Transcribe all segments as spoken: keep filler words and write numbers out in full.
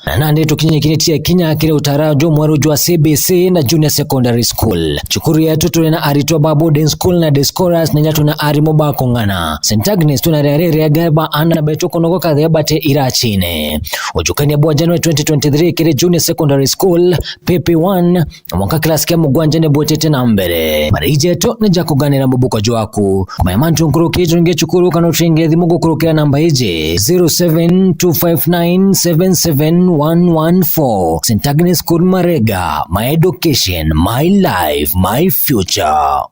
Na nandi tukinyikiritie kinya kiri utara jumweru jwa C B C na Junior Secondary School. Cukuru yetu turi na aritwa ba boarding school na day scholars na inya tuna arimu ba kung'ana. Saint Agnes tuna riari riega ba ana betu kunogoka thea bate irachine. Ujukania bwa January twenty twenty-three kiri Junior Secondary School, P P one, mwanka class kia mugwanja ni bwitite na mbere. Mariji jetu ni ja kuganira mubuko jwaku. Kumenya mantu nkuruki, turinge cukuru kana uturinge thimu gukurukira namba iji, zero seven two five nine seven seven one one four. Saint Agnes School Marega, my education, my life, my future.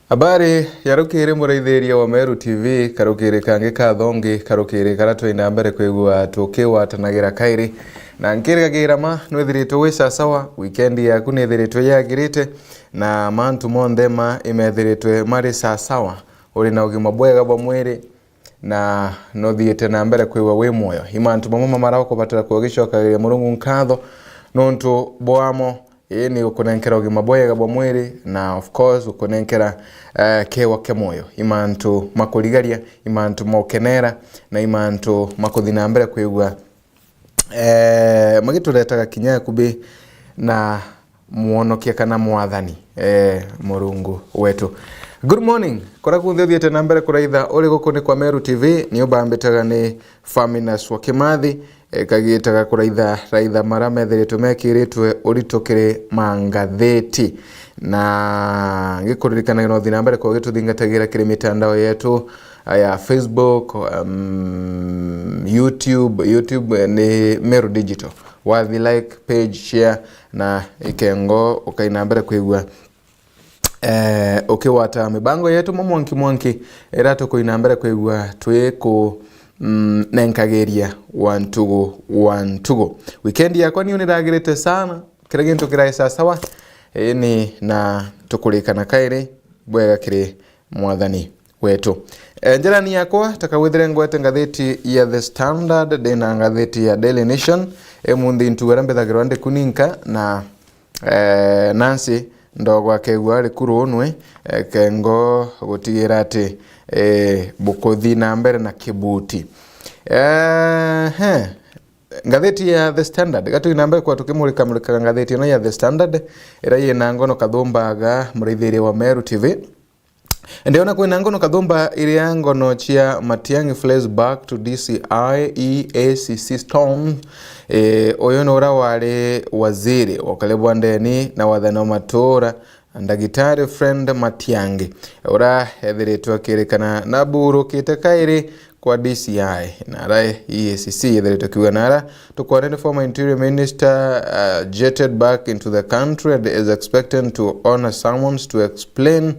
Habari ya rukiri, muraithiria wa Meru T V, karukiri kangi ka thongi, karukiri karia twina mbere kwigua tukigwatanagira kairi. Na nkirigagira ma nwithiritwe wi sasawa, weekend yaku nithiritwe yagirite, na mantu monthe ma imethiritwe mari sasawa. Uri na ugima bwega bwa mwiri, na nuthiite na mbere kwigua wi mwoyo. I mantu mamwe ma maria ukubatara kugicokagiria Murungu nkatho nuntu bwamo, ii ni gukunenkera ugima bwega bwa mwiri, na of course gukunenkera, eh, kiwa kia mwoyo. I mantu ma kurigaria, i mantu ma ukenera, na i mantu ma kuthi na mbere kwigua, eh, magituretaga kinya akubi na mwonokia kana mwathani, eh, Murungu wetu. Good morning. Kuria kunthe uthiite na mbere kuraitha uri guku ni kwa Meru T V, ni ubambitaga ni Faminas wa Kimathi, eh, kagiitaga kuraitha raitha maria methiritwe mekiritwe urito kiri mangathiti. Na ngikuririkanagira uthi na mbere kwa ugituthingatagira kiri mitandao yetu, ah, ya Facebook, um, YouTube. YouTube, eh, ni Meru Digital. Wathi like, page, share, na ikengo ukaina mbere kwigua, eh, ukigwata mibango yetu mo mwanki mwanki, ira tukuina mbere kwigua twi ku, mm, nenkagiria wa ntugu wa ntugu. Weekend yakwa niu niragirite sana, kira gintu kirai sasawa, ini na tukurikana kairi bwega kiri mwathani wetu. E, njirani yakwa, taka withire ngwete ngathiti ya The Standard, ndina ngathiti ya Daily Nation. E, munthi ntuura mbithagirwa ndikuninka na, e, Nancy ndogo akegua ari kurunwe, e, kengo gutigira ati, e, bukuthi na mbere na kibuti. E, he. Ngathiti ya The Standard, gatwi na mbere kwa tukimurika murikaga ngathiti ino ya The Standard, ira yina ngono kathumbaga muraithiria wa Meru T V. Ndiona kwina ngono kathumba iria ngono cia Matiang'i flies back to D C I E A C C storm. E, uyu ni ura wari waziri wa ukari bwa ndeni na wathani wa matura, Ndagitari Fred Matiang'i, ura ethiritwe akirikana na burukite kairi kwa D C I, na ara E A C C ethiritwe kiuga na ara, to coordinate former interior minister, uh, jetted back into the country and is expected to honor summons to explain,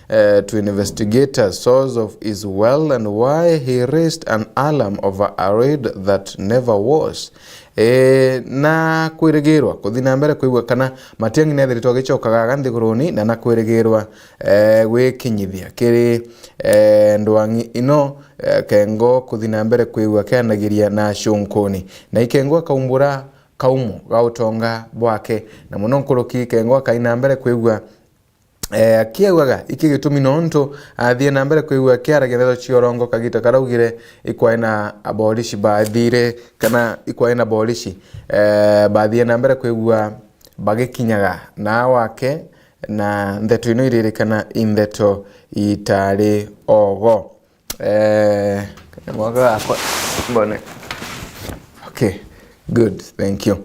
uh, to investigators source of his wealth and why he raised an alarm over a raid that never was. E, na kwirigirwa kuthi na mbere kwigua kana Matiang'i nethiritwe agicokaga aga nthiguruni, na na kwirigirwa, e, gwikinyithia kiri, e, ndwang'i ino, e, kengo kuthi na mbere kwigua kianagiria na acunkuni. Na ikengo akaumbura kaumo ga utonga bwake, na muno nkuruki kengo akaina mbere kwigua, e, akiaugaga iki gitumi nontu athie na mbere kwigua akiaragia ndeto cia urongo kagita karaugire ikwae na aborici bathire, kana ikwae na borici, e, bathie na mbere kwigua bagikinyaga na wake, na ndeto ino iririkana i ndeto itari ogo. Eh, kanyamwa gakwa mbone. Okay, good, thank you.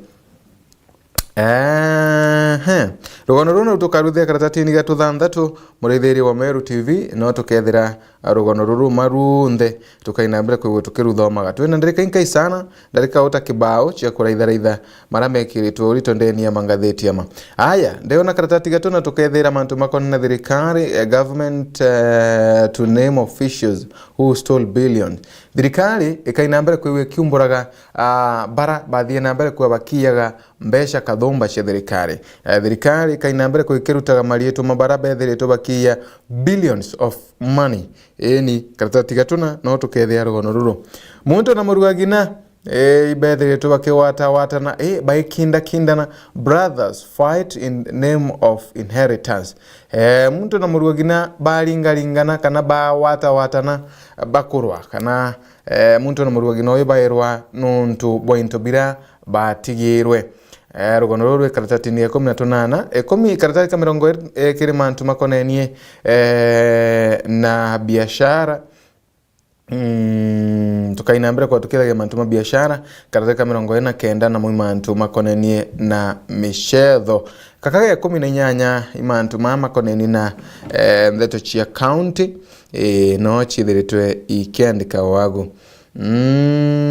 Ehe. Rugano ruru tukaruthia karatatini ga tuthanthatu, muraithiria wa Meru T V, no tukethira rugano ruru marunthe tukaina mbere kwigua tukiruthomaga. Twina ndarika inkai sana, ndarika uta kibao cia kuraitharaitha maria mekiritwe urito ndeni ya mangathiti ama. Aya, ndiona karatati gatu na tukethira mantu makonana na thirikari, eh, government, eh, to name officials who stole billions. Thirikari ikai na mbere kwigua ikiumburaga, ah, bara bathie na mbere kwigua bakiiyaga mbeca kathumba cia thirikari. Eh, thirikari ikai na mbere kwigua ikirutaga mariitwa ma bara bethiritwe bakiiya billions of money. Iini, karatati gatuna no tukethia rugono ruru. Muntu na murua ngina, eh, ibethiritwe bakiwatawatana, eh, baikindakindana, brothers fight in name of inheritance. Eh, muntu na murua ngina baringaringana kana bawatawatana bakurwa, kana, eh, muntu na murua ngina uyu bairwa nuntu bwa into bira batigirwe. Eh, rugono ruru rwi karatatini ya ikumi na tunana, ikumi, karatati ka mirongo iri, eh, kiri mantu makonenie, eh, na biashara. Mm, tukai na mbere kwa tukithagia mantu ma biashara, karatati ka mirongo iri na kenda, namo i mantu makonenie na micetho. Kaka ga ikumi na inyanya i mantu maa makonenie na, eh, ndeto cia county, eh, no ciithiritwe ikiandika wagu. Mhm.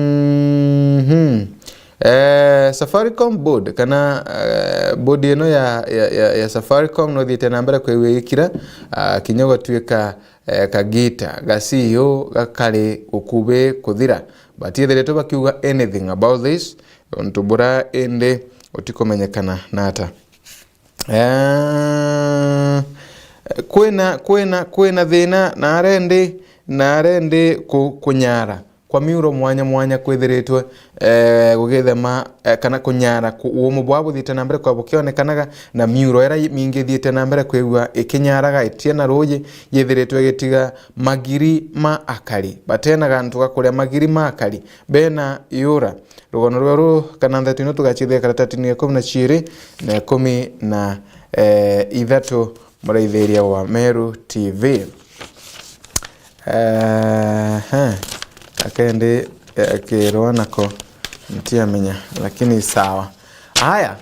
Eh, Safaricom board, kana, eh, board ino ya, ya, ya, ya Safaricom no ithiite na mbere kwigua igikira, ah, kinya gugatuika, eh, kagita ga C E O gakari gukubi kuthira. Batiithiritwe bakiuga anything about this, untu bura indi utikumenyekana nata. Eh, kwina, kwina, kwina thina na arendi, na arendi ku-, kunyara kwa miuro mwanya mwanya kwithiritwe, eh, gugithema, eh, kana kunyara ku-, uumu bwa buthiite na mbere kwa bukionekanaga, na miuro ira mingi ithiite na mbere kwigua ikinyaraga, itie na ruuji, yithiritwe igitiga magiri ma akari batena gantu ga kuria, magiri ma akari bena iura. Rugono rweru kana ndeto ino tugacithia karatatini ya ikumi na ciiri na ikumi na, eh, ithatu, muraithiria wa Meru T V. Ehe, akendi, eh, kirwa nako ntiamenya, lakini sawa. Aya,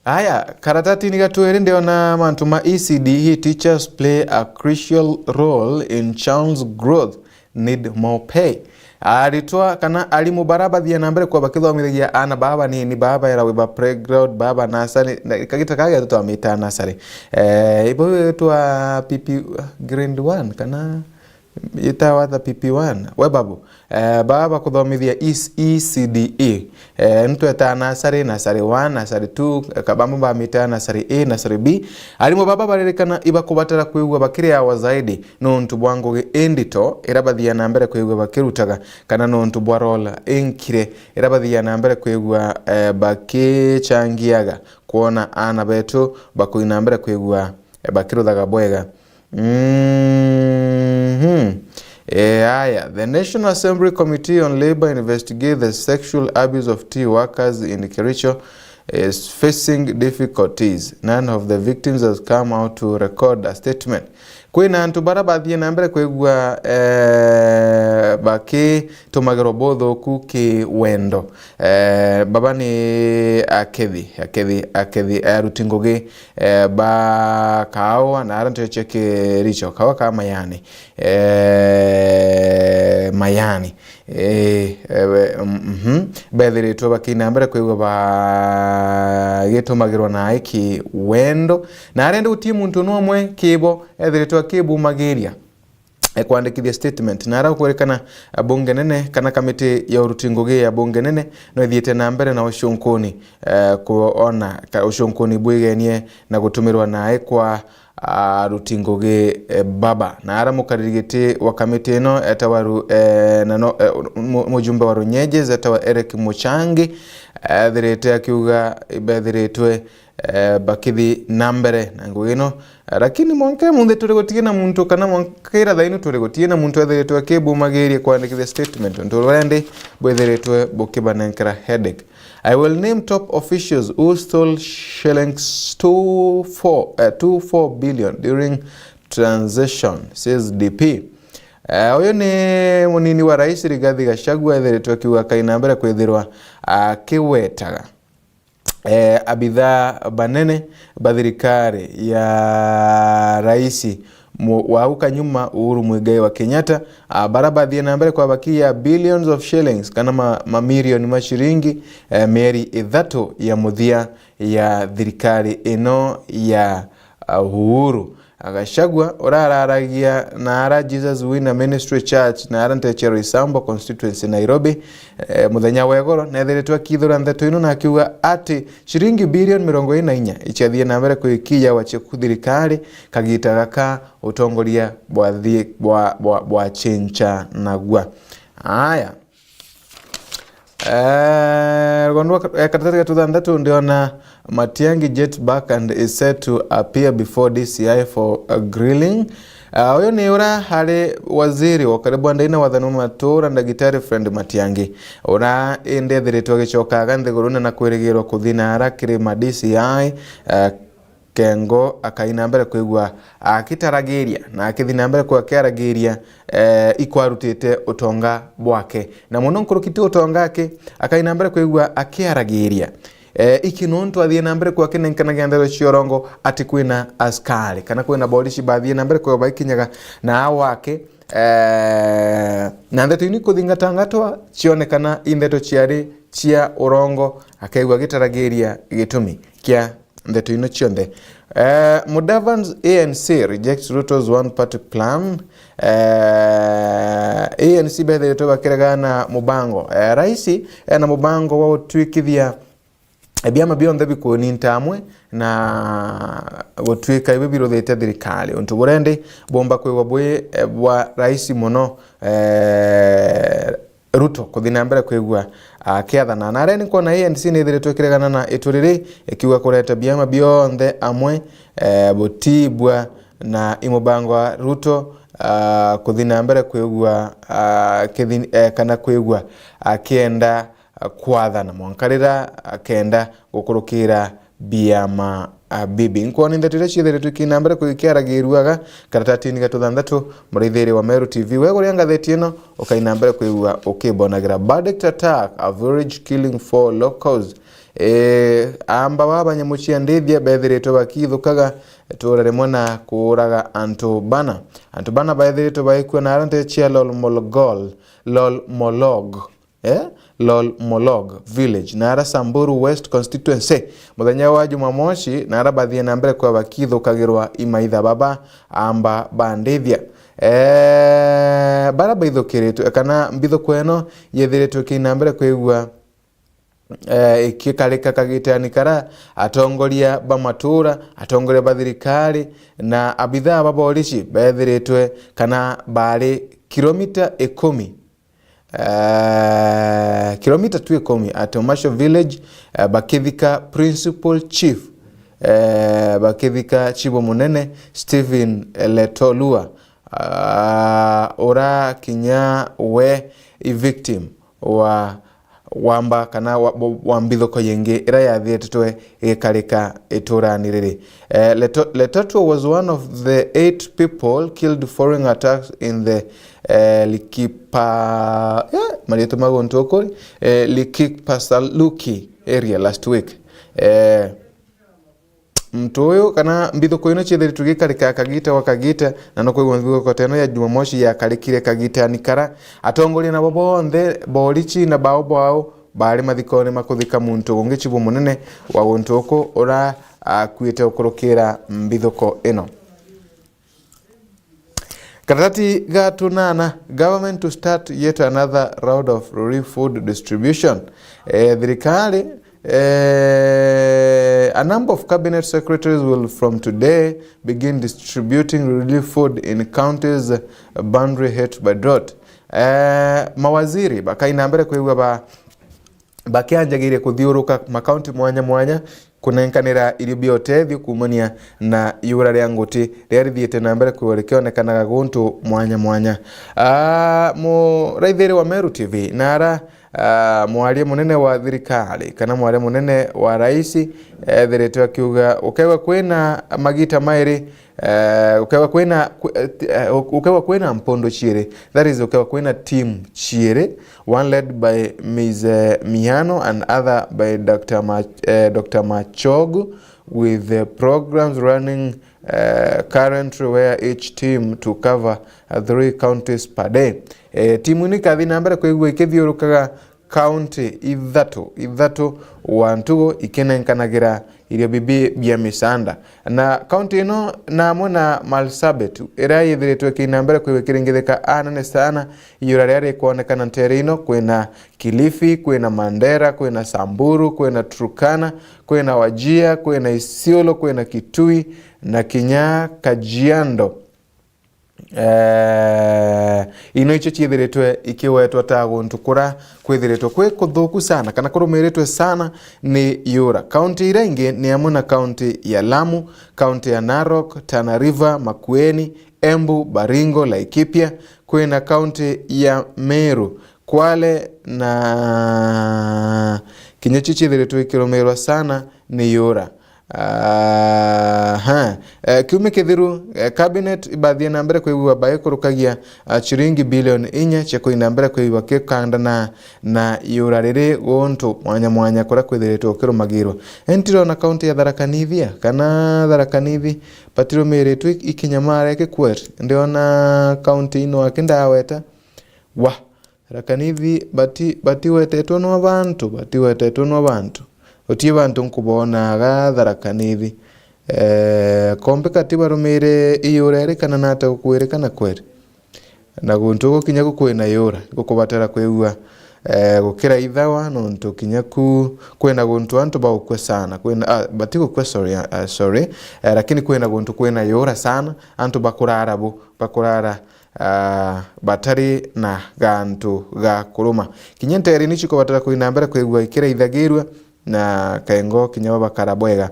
aya, karatatini ga twiri ndiona mantu ma E C D E, teachers play a crucial role in child's growth, need more pay. Aritwa kana arimu bara bathie na mbere kwa bakithomithagia aana baa banini, baa baerawe ba playground, baa ba nursery, na kagita karia twamita nursery. Eh, ibo itwa P P grade one kana itawa ta P P one. We babu, eh, baa bakuthomithia E C D E. Eh, nitwetaa nursery, nursery one, nursery two, eh, kabamwe bamita nursery A, nursery B. Arimu baba baririkana ibakubatara kwigua bakiri awa zaidi nontu bwa ngugi indito ira bathia na mbere kwigua bakirutaga, kana nontu bwa role inkire ira bathia na mbere kwigua, eh, bakichangiaga kwona aana betu bakuina mbere kwigua, eh, bakiruthaga bwega. Mhm. Eh, aya, the National Assembly Committee on Labour investigate the sexual abuse of tea workers in Kericho is facing difficulties. None of the victims has come out to record a statement. Kwina antu bara bathie na mbere kwigua, eh, bakitumagirwa buthuku ki wendo. Eh, baba ni akethi, akethi, akethi, aruti ngugi, eh, ba kaua na ara nteche Kericho, kaua ka Mayani. Eh, Mayani. Eh, ewe, mhm. Bethiritwe bakina mbere kwigua bagitumagirwa na iki wendo. Na arendi gutie muntu nomwe kibo ethiritwe akibumagiria, eh, kwandikithia statement. Na ara gukwirikana, eh, bunge nene kana kamiti ya uruti ngugi ya bunge nene no ithiite na mbere na ucunkuni, eh, kuona ka-, ucunkuni bwigenie na gutumirwa nae kwa aruti ngugi, eh, baba. Na ara mukariri giti wa kamiti ino etawa Ru-, eh, na no, eh, mu-, mujumbe wa Runyenjes etawa Eric Muchangi, ethirite akiuga bethiritwe, eh, bakithi na mbere na ngugi ino. Lakini mwanka munthi turi gutie na muntu, kana mwanka ira thaini turi gutie na muntu ethiritwe akibumagiria kwandikithia statement, nontu buria ndi bwithiritwe bukibanenkera headache. I will name top officials who stole shillings two four, eh, two four billion during transition, says D P. Eh, uyu ni munini wa rais Rigathi Gachagua ethiritwe akiuga akai na mbere kwithirwa akiwetaga, eh, abithaa banene ba thirikari ya rais mu-, wa au kanyuma Uhuru Muigai wa Kenyatta, ah, bara bathie na mbere kwa bakiya billions of shillings, kana ma-, mamirioni ma ciringi, eh, mieri ithatu ya muthia ya thirikari ino ya Uhuru. Gachagua, urararagia na ara Jesus Winner Ministry Church na ara nteche Roysambo constituency Nairobi, eh, muthenya wa igoro, nethiritwe akithura ndeto ino na akiuga ati ciringi bilioni mirongo iri na inya ichiathie na mbere kwikiya wa cia ku thirikari kagita gaka utongoria bwathie bwa, bwa, bwachencha nagua. Aya. Eh, rugondwa, eh, karatati ga tuthanthatu ndiona Matiang'i jet back and is set to appear before D C I for a grilling. Ah, uyu ni ura hari waziri wa ukari bwa ndai na wathani wa matura, Ndagitari Fred Matiang'i, ura indi ethiritwe agicokaga nthigurune na kwirigirwa kuthi na ara kiri ma D C I, eh, Kengo akaina mbere kwigua akitaragiria na akithi na mbere kwa akiaragiria, eh, ikwarutite utonga bwake. Na muno nkuruki ti utonga ake, akaina mbere kwigua akiaragiria. Eh, iki nontu athie na mbere kwa akinenkanagia ndeto cia urongo ati kwina askari kana kwina borici bathie na mbere kwa baikinyaga na awake, eh, na ndeto ini kuthingatangatwa cionekana i ndeto ciari cia urongo, akaigua agitaragiria gitumi kia ndeto ino cionthe. Eh, Mudavad's A N C rejects Ruto's one party plan. Eh, A N C bethiritwe bakiregana na mubango. Eh, raisi ena mubango wa gutwikithia, eh, biama bionthe bikuninta amwe na gutwika ibi biruthite thirikari. Untu buria ndi bumba kwigwa bwi, eh, bwa raisi muno, eh, Ruto kuthi na mbere kwigua akiathana. Na aria ni kwona A N C ni ithiritwe ikiregana na itu riri, ikiuga kureta biama bionthe amwe, eh, butibwa na i mubango wa Ruto, ah, kuthi na mbere kwigua, ah, kithi-, eh, kana kwigua akienda, ah, kwathana mwanka rira akenda gukurukira biama, ah, bibi. Nkwona ndeto iria ciithiritwe ikina mbere kwikiaragiruaga karatatini ga tuthanthatu, muraithiri wa Meru T V. We guria ngatheti ino, ukaina mbere kwigua ukibonagira. Verdict attack, average killing for locals. Eh, amba ba banyamu cia ndithia bethiritwe bakithukaga itura rimwe na kuuraga antu bana. Antu bana bethiritwe baikua na ara nte cia Lolmolgol, Lolmolog. Eh? Lolmolog village, na ara Samburu West constituency, muthenya wa Jumamosi, na ara bathie na mbere kwa bakithukagirwa i maitha baba amba ba ndithia. Eh, bara baithukiritwe, kana mbithuko ino yethiritwe ikina mbere kwigua, eh, ikikarika kagitani kara atongoria ba matura, atongoria ba thirikari, na abithaa ba borici bethiritwe kana bari kilomita ikumi, eh, kilomita tu ikumi at Omasho village, eh, bakithika principal chief, eh, bakithika chibu munene Stephen Letolua, ah, ura kinya we i victim wa wamba kana wa, wa, wa mbithuko yingi ira yathiritwe igikarika iturani riri. Eh, Leto-, Letolua was one of the eight people killed following attacks in the, eh, Likipa-, eh, marietwa ma guntu ukuri, eh, Likipasaluki area last week. Eh, muntu uyu kana mbithuko ino ciethiritwe igikarika kagita gwa kagita, na no kwigua mbithuko ta ino ya Jumamosi yakarikire kagitani kara atongoria nabo bonthe borichi na bao bao bari mathikone ma kuthika muntu ungi chibu munene wa guntu uku ura akuite gukurukira mbithuko ino. Karatati ga tunana, government to start yet another round of relief food distribution. Eh, thirikari, eh, a number of cabinet secretaries will from today begin distributing relief food in counties boundary hit by drought. Eh, mawaziri bakaina mbere kwigua ba bakianjagiria kuthiuruka makaunti mwanya mwanya kunenkanira irio bia utethio kuumania na iura ria nguti riria rithiite na mbere kwigwa rikionekanaga guntu mwanya mwanya. Ah, muraithiri wa Meru T V na ara, ah, mwaria munene wa thirikari kana mwaria munene wa raisi ethiritwe akiuga gukegwa kwina magita mairi, eh, gukegwa kwina kwi-, eh, ti-, eh, gukegwa kwina mpondo ciiri, that is, gukegwa kwina team ciiri, one led by Miz, eh, Mihano and other by Doctor Ma-, eh, Doctor Machogu, with the programs running, eh, currently where each team to cover, eh, three counties per day. Eh, timu ino ikathi na mbere kwigua ikithiurukaga kaunti ithatu, ithatu wa ntugu ikinenkanagira irio bibi bia misanda. Na kaunti ino na amwe na Marsabit, iria yithiritwe ikiina mbere kwigwa ikiringithika anene sana, iura riria rikwonekana ntere ino, kwina Kilifi, kwina Mandera, kwina Samburu, kwina Turkana, kwina Wajir, kwina Isiolo, kwina Kitui, na kinya Kajiado. Eh, ino icio ciithiritwe ikiwetwa ta guntu kura kwithiritwe kwi kuthuku sana, kana kurumiritwe sana ni iura. Kaunti iria ingi ni amwe na kaunti ya Lamu, kaunti ya Narok, Tana River, Makueni, Embu, Baringo, Laikipia, kwina kaunti ya Meru, Kwale, na kinya cio ciithiritwe ikirumirwa sana ni iura. Aha. Eh, kiumia kithiru, eh, cabinet ibathie na mbere kwigua baikurukagia, ah, ciringi bilioni inya cia kuina mbere kwigua kikandana na iura riri guntu mwanya mwanya kuria kwithiritwe ukirumagirwa. Ntirona kaunti ya Tharaka Nithi, kana Tharaka Nithi batirumiritwe ikinyamara ikikweri. Ndiona kaunti ino aki ndaweta. Wa. Tharaka Nithi bati-, batiwetetwe no bantu, batiwetetwe no bantu. Uti bantu nkubonaga Tharaka Nithi. Eh, kombe kati barumire iura iri kana nate gukwirikana kweri? Na guntu gukinya gukwina iura, gukubatara kwigua, eh, gukira ithawa, nontu kinya ku kwina guntu antu bagukua sana, kwina, ah, bati gukua, sorry, ah, sorry, eh, lakini kwina guntu kwina iura sana, antu bakurara bu, bakurara ah, batari na gantu ga kuruma. Kinya nteere ni cikubatara kuina mbere kwigua ikiraithagirua na kengo kinya bo bakara bwega.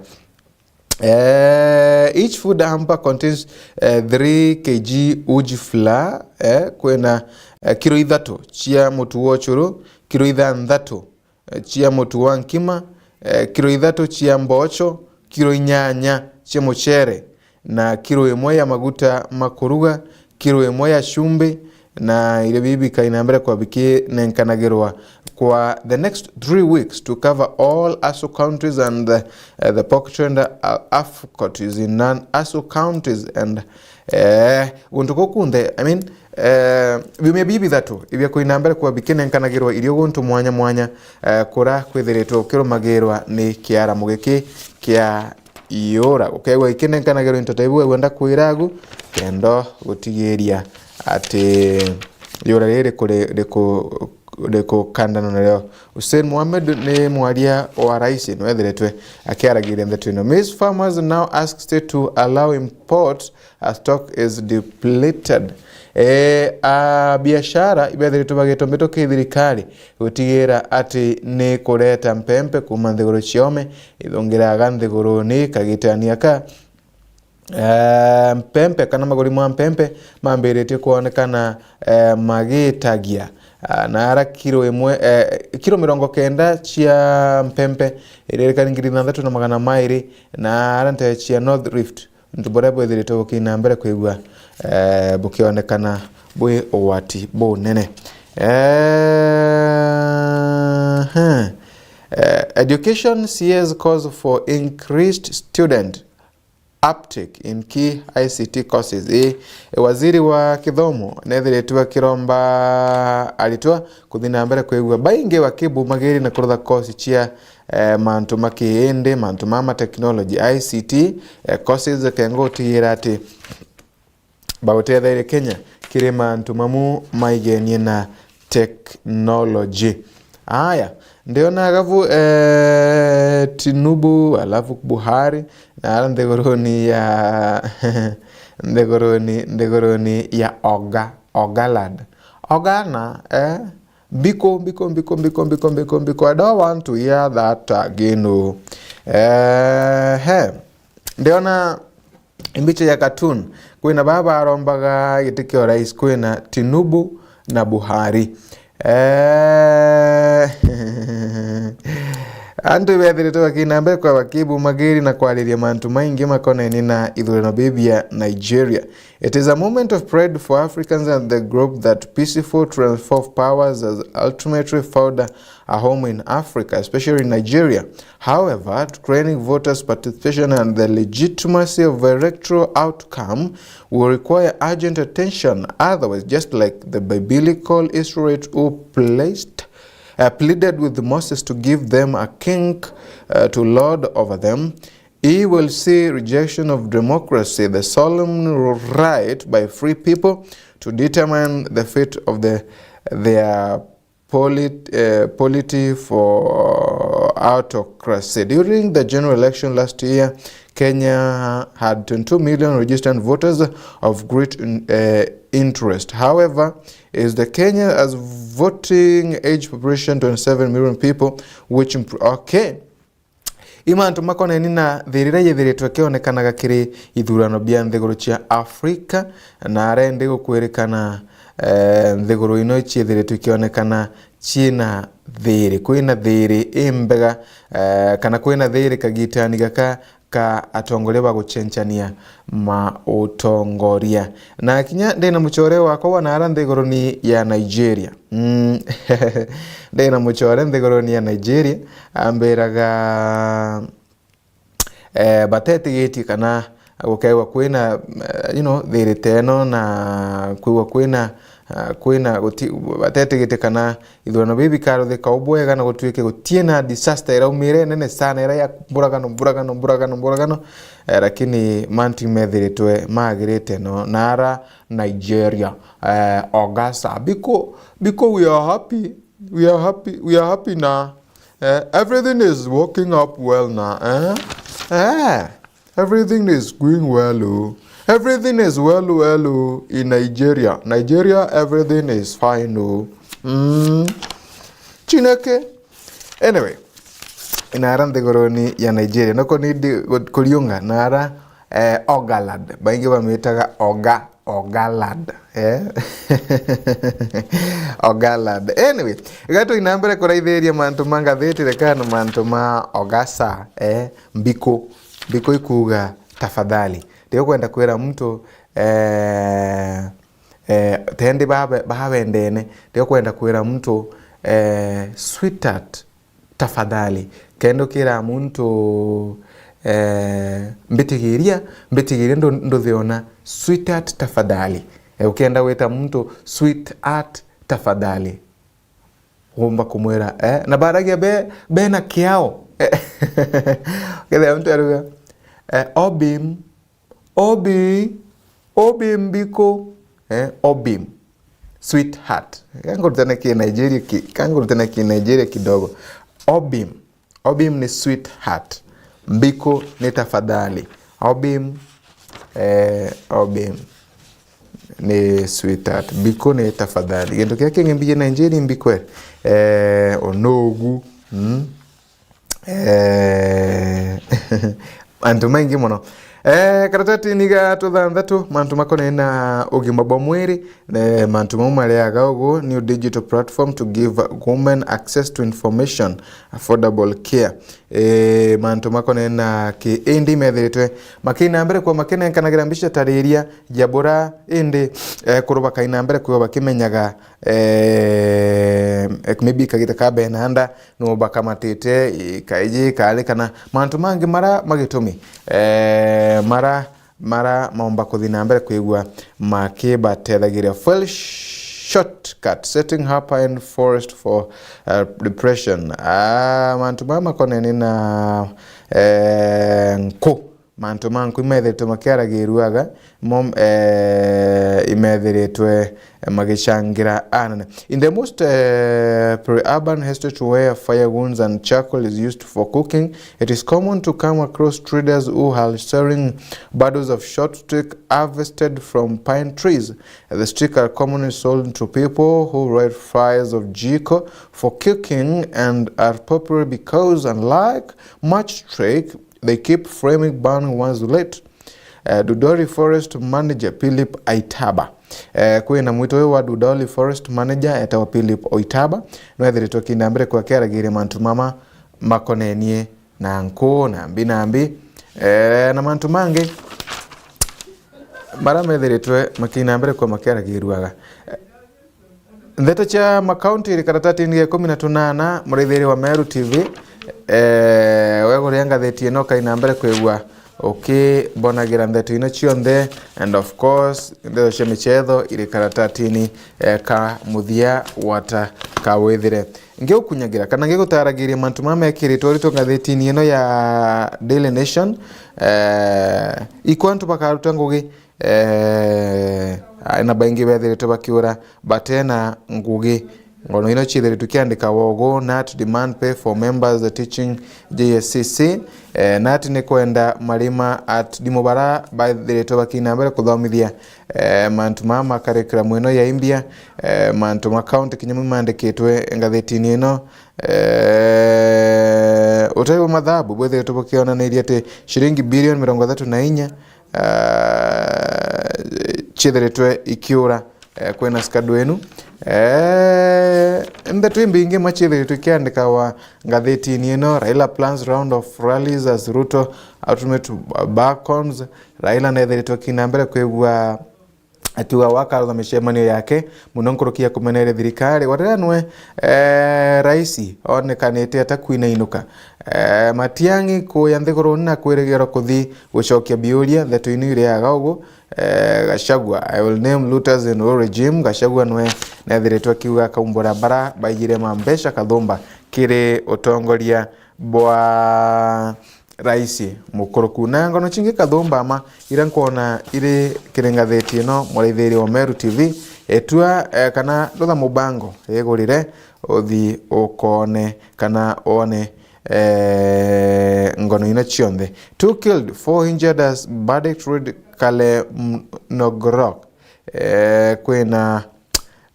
Eh, each food hamper contains, eh, three K G uji flour, eh, kwina, eh, kiro ithatu cia mutu wa ucuru, kiro ithanthatu eh, cia mutu wa nkima, eh, kiro ithatu cia mboco, kiro inyanya cia mucere, na kiro imwe ya maguta ma kuruga, kiro imwe ya cumbi, na irio bibi bikaina mbere kwa bikinenkanagirwa kwa the next three weeks to cover all ASO countries and the, eh, the pocket and, uh, AFCOT is in non-ASO countries and, eh, guntu kuu kunthe, I mean, Eh, biumia bibi bithatu ibia kuina mbere kwa bikinenkanagirwa irio guntu mwanya mwanya, eh, kura kwithiritwe ukirumagirwa ni kiaramu giki kia iura. Ukeegua ikinenkanagirwa into ta ibu, wenda kwira agu, kendo gutigiria ati iura riri riku-, riku-, rikukandana nario. Hussein Mohamed ni mwaria wa rais nwethiritwe akiaragiria ndeto ino. Maize farmers now asked to allow import as stock is depleted. Eh, a biashara ibethiritwe bagitombetwo ki thirikari gutigira ati ni kureta mpempe kuma nthiguru ciome ithungiraga nthiguruni kagitania ka, eh, mpempe kana maguri ma mpempe mambiritie kwonekana, eh, magitagia. Ah, na ara kiro imwe, eh, kiro mirongo kenda cia mpempe iririkani ngiri ithanthatu na magana mairi, na ara nte cia North Rift, untu buria bwithiritwe bukiina mbere kwigua, eh, bukionekana bwi ugwati bunene. Eh, eh, education C S calls for increased student uptake in key I C T courses. Ii, waziri wa kithomo nethiritwe akiromba aritwa kuthi na mbere kwigua baingi bakibumagiri na kurutha course cia, eh, mantu ma kiindi, mantu ma ma technology, I C T, eh, courses, kengo gutigira ati bagutetheria Kenya kiri mantu mamu maigenie na technology. Aya, ndiona gavu, eh, Tinubu, alafu Buhari, na ara nthiguruni ya, nthiguruni, nthiguruni ya Oga, Ogalad. Ogana, eh? Mbiko, mbiko, mbiko, mbiko, mbiko, mbiko, mbiko. I don't want to hear that again, oh. Eh, he. Ndiona mbicha ya cartoon. Kwina baba arombaga giti kia urais, kwina Tinubu na Buhari. Eh, antu bethiritwe bakina mbere kwa bakibumagiri na kwariria mantu maingi makonainie na ithurano bibi ya Nigeria. It is a moment of pride for Africans and the group that peaceful transfer of powers has ultimately found a home in Africa, especially in Nigeria. However, training voters' participation and the legitimacy of electoral outcome will require urgent attention. Otherwise, just like the biblical Israelites who placed, uh, pleaded with Moses to give them a king, uh, to lord over them. He will see rejection of democracy, the solemn right by free people to determine the fate of the, their polit-, uh, polity for autocracy. During the general election last year, Kenya had twenty-two million registered voters of great in-, uh, interest. However, is the Kenya as voting age population twenty-seven million people, which imp-, okay. I mantu makoneni na thiri iria yithiritwe ikionekanaga kiri ithurano bia nthiguru cia Afrika, na aria indi gukwirikana, eh, nthiguru ino iciithiritwe ikionekana ciina thiri, kwina thiri imbega, eh, kana kwina thiri kagitani gaka ka atongoria ba gucenchania ma utongoria. Na kinya ndina mucore wakwa wa naara nthiguruni ya Nigeria. Mm. Ndina mucore nthiguruni ya Nigeria, ambiraga, eh, batetigitie kana gukeegwa kwina, eh, you know, thiri teno na kwigwa kwina, ah, kwina guti-, batetigitie kana ithurano bibi bikaruthika u bwega na gutuike gutie na disaster iraumire nene sana, ira ya mburagano, mburagano, mburagano, mburagano, eh, lakini mantu imethiritwe magirite no naara Nigeria, eh, Ogasa. Biko, biko we are happy, we are happy, we are happy na, eh, everything is working up well na, eh? Eh. Everything is going well, oh. Everything is well, well, oh, in Nigeria. Nigeria, everything is fine, oh. Mm. Chineke. Anyway, inaara nthiguruni ya Nigeria. Noko ni ndi gu-, kuriunga naara, eh, Ogalad. Baingi bamitaga Oga, Ogalad. Eh? Ogalad. Anyway, gatu ina mbere kuraithiria mantu ma ngathiti, rekana mantu ma Ogasa. Eh? Mbiko. Mbiko ikuuga tafadhali. Riria ukwenda kwira muntu, eh, eh, tendi babe-, babendene, riria ukwenda kwira muntu, eh, sweetheart, tafadhali. Kenda ukira muntu, eh, mbitigiria, mbitigiria ndu-, nduthiona, sweetheart, tafadhali. Eh, ukienda gwita muntu sweetheart, tafadhali, umba kumwira, eh, na baragia be, bena kiao. Ukethira muntu aruga, eh, Obim, Obi, Obi Mbiko, eh, Obim, sweetheart. Kangurutana ki Nigeria ki, kangurutana ki Nigeria kidogo. Obim, Obim ni sweetheart. Mbiko ni tafadhali. Obim, eh, Obim ni sweetheart. Mbiko ni tafadhali. Gintu kia kingi mbiji Nigeria mbikwe, eh, onogu. Mm. Eh, antu maingi mono. Eh, karatatini ga tuthanthatu, mantu makonene na ugima bwa mwiri, eh, mantu mau mariaga ugu, new digital platform to give women access to information, affordable care. Eh, mantu makonene na ki indi methiritwe makina mbere kwa makinenkanagira mbica tariria jabura indi, eh, kuru bakaina mbere kwa bakimenyaga, eh, maybe kagita ka benanda, no bakamatite, i, kaiji, kari, kana mantu mangi mara magitumi, eh, mara, mara maomba kuthi na mbere kwigua makibatethagiria. Fuel shortcut, setting her pine forest for, uh, depression. Ah, mantu mara makonene na, eh, nku. Mantu ma nku imethiritwe makiaragiruaga, mo, eh, imethiritwe magichangira anene. In the most, eh, pre-urban estate where firewood and charcoal is used for cooking, it is common to come across traders who are selling bundles of short stick harvested from pine trees. The stick are commonly sold to people who light fires of jiko for cooking and are popular because, unlike match stick, they keep flaming burning once lit. Eh, Dudori Forest Manager Philip Aitaba. Eh, kwina mwito uyu wa Dudori Forest Manager etagwa Philip Oitaba, nwethiritwe kinda mbere kwa kiaragiria mantu mama makonenie na nku na mbi na mbi, eh, na mantu mangi mara methiritwe makina mbere kwa makiaragiruaga. Ndeto cia makaunti iri karatatini ga ikumi na tunana, muraithiri wa Meru T V, eh, weguria ngathiti ino kaina mbere kwigua ukibonagira ndeto ino cionthe, and of course, ndeto cia michetho iri karatatini, eh, ka muthia wata ka withire. Ngiukunyagira kana ngigutaragiria mantu mama mekiritwe ritwe ngathetini ino ya Daily Nation, eh, ikwa antu bakaruta ngugi, eh, na baingi bethiritwe bakiura batena ngugi. Ngono ino ciithiritwe kiandikawa ugu: "Nat demand pay for members teaching J S C C." Eh, nat ni kwenda marima at dimu bara bathiritwe bakina mbere kuthomithia, eh, mantu mama ma curriculum ino ya imbia, eh, mantu ma county kinya mamwe mandikitwe ngathetini ino. Eh, utari bwa mathabu bwithiritwe bukionaniria ati ciringi bilioni mirongo ithatu na inya, eh, ciithiritwe ikiura, eh, kwina skadu inu. Eh, ndeto imbingi ma ciithiritwe ikiandikawa ngathitini ino: "Raila plans round of rallies as Ruto ultimate balcons." Raila nethiritwe akina mbere kwigua akiuga wakarutha micemanio yake, muno nkuruki ya kumeneria thirikari. Warira nwe, eh, raisi onekanite ata kwinainuka? Eh, Matiang'i kuya nthiguruni na kwirigirwa kuthi gucokia biuria, ndeto inu iriaga ugu. Eh, Gachagua: "I will name looters in all regime." Gachagua nwe nethiritwe akiuga akaumbura bara baiyire mambeca kathumba kiri utongoria bwa raisi mukuruku. Na ngono cingi kathumba ma ira nkwona iri kiri ngatheti ino, muraithiri wa Meru T V, etua, eh, kana rutha mubango igurire, uthi ukone kana one, eh, ngono ino cionthe. "Two killed, four injured as verdict read Kalemnogrok." Eh, kwina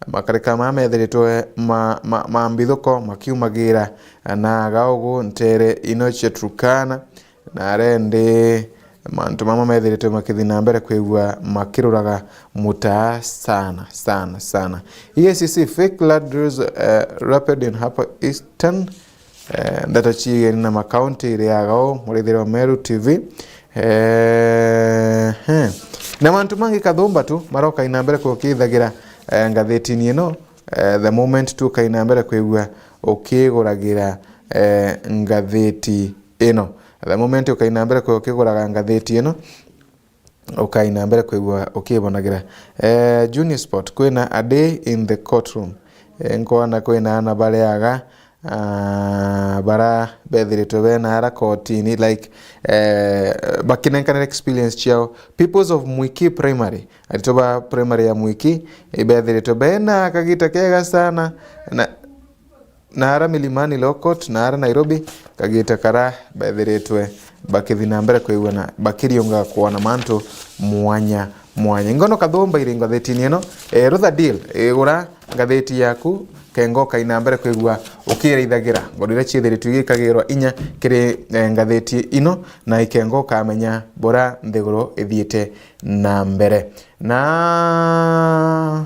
makarika maya methiritwe ma, ma, ma mbithuko makiumagira na aga ugu ntere ino cia Turkana, na arendi mantu mama methiritwe makithi na mbere kwigua makiruraga mutaa sana, sana, sana. E A C C: "Fake land deals, eh, rapid in Upper Eastern." Eh, ndeto ciigeni na makaunti iriaga u, murithire wa Meru T V. Eh, he. Na mantu mangi kathumba tu maroka ina mbere kukithagira, eh, ngathitini ino. Eh, the moment tu ukaina mbere kwigua ukiguragira, eh, ngathiti ino. The moment ukaina mbere kwigua ukiguraga ngathiti ino, ukaina mbere kwigua ukibonagira. Eh, Junior Sport: "Kwina a day in the courtroom." Eh, nkwona kwina ana bariaga, ah, bara bethiritwe bena ara kotini, like, eh, bakinenkanira experience ciao. Pupils of Mwiki Primary, aritwa ba primary ya Mwiki, ibethiritwe bena kagita kega sana, na na ara Milimani Law Court, na ara Nairobi, kagita kara bethiritwe bakithi na mbere kwigua na bakiriunga kwona mantu mwanya mwanya. Ngono kathumba iri ngathitini ino, eh, rutha deal, igura ngathiti yaku, kenga ukaina mbere kwigua ukirithagira ngono iria ciithiritwe igikagirwa inya kiri, eh, ngathiti ino, na ikenga ukamenya bura nthiguru ithiite na mbere. Na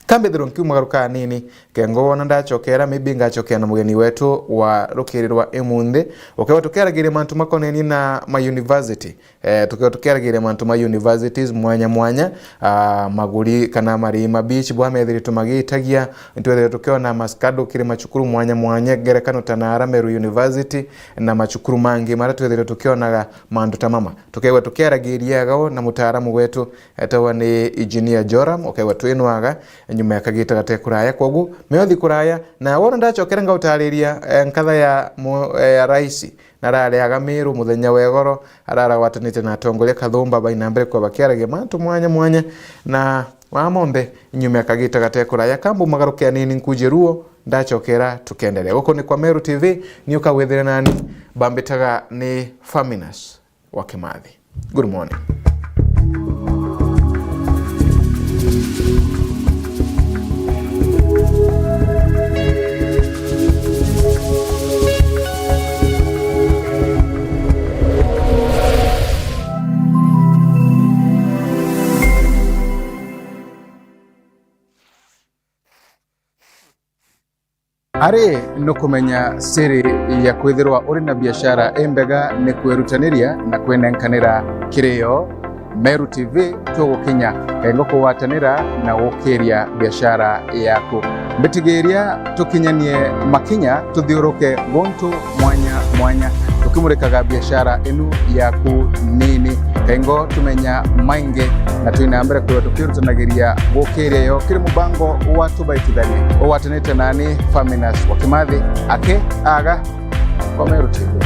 Kambithirwa nkiumagaruka anini, kengo wona ndachokera, maybe ngachokera na mugeni wetu wa rukiri rwa imunthi. Ukewa tukiaragiria mantu makonenie na ma university. Eh, tukewa tukiaragiria mantu ma universities mwanya mwanya, ah, maguri kana marima beach bwa methiritwe magitagia, ntwethire tukiona maskado kiri macukuru mwanya mwanya, ngerekano ta Nara Meru University na macukuru mangi mara twethire tukionaga mantu ta mama. Tukewa tukiaragiria gao na mutaaramu wetu etawa ni Engineer Joram, ukaigua twinwaga nyuma ya kagita gate kuraya. Kwogu, meothi kuraya, na wona ndachokera ngautariria, eh, nkatha ya mu-, eh, ya raisi, na arariaga Miru muthenya wa igoro, araragwatanite na atongoria kathumba baina mbere kwa bakiaragia mantu mwanya mwanya, na wa monthe, nyuma ya kagita gate kuraya, kambu magaruke anini nkuje ruo, ndachokera tukenderea. Guku ni kwa Meru T V, ni ukagwithire nani, bambitaga ni Faminas wa Kimathi. Good morning. Ari nukumenya siri ya kwithirwa uri na biashara imbega ni kwirutaniria na kwinenkanira kirio. Meru T V tugukinya kengo kugwatanira na gukiria biashara yaku. Mbitigiria tukinyanie makinya tuthiuruke guntu mwanya mwanya, tukimurikaga biashara inu yaku nini. Kengo tumenya maingi na twina mbere kwithirwa tukirutanagiria gukiria yo kiri mubango wa Tubaitithanie. Ugwatanite nani Faminas wa Kimathi, aki aga kwa Meru T V.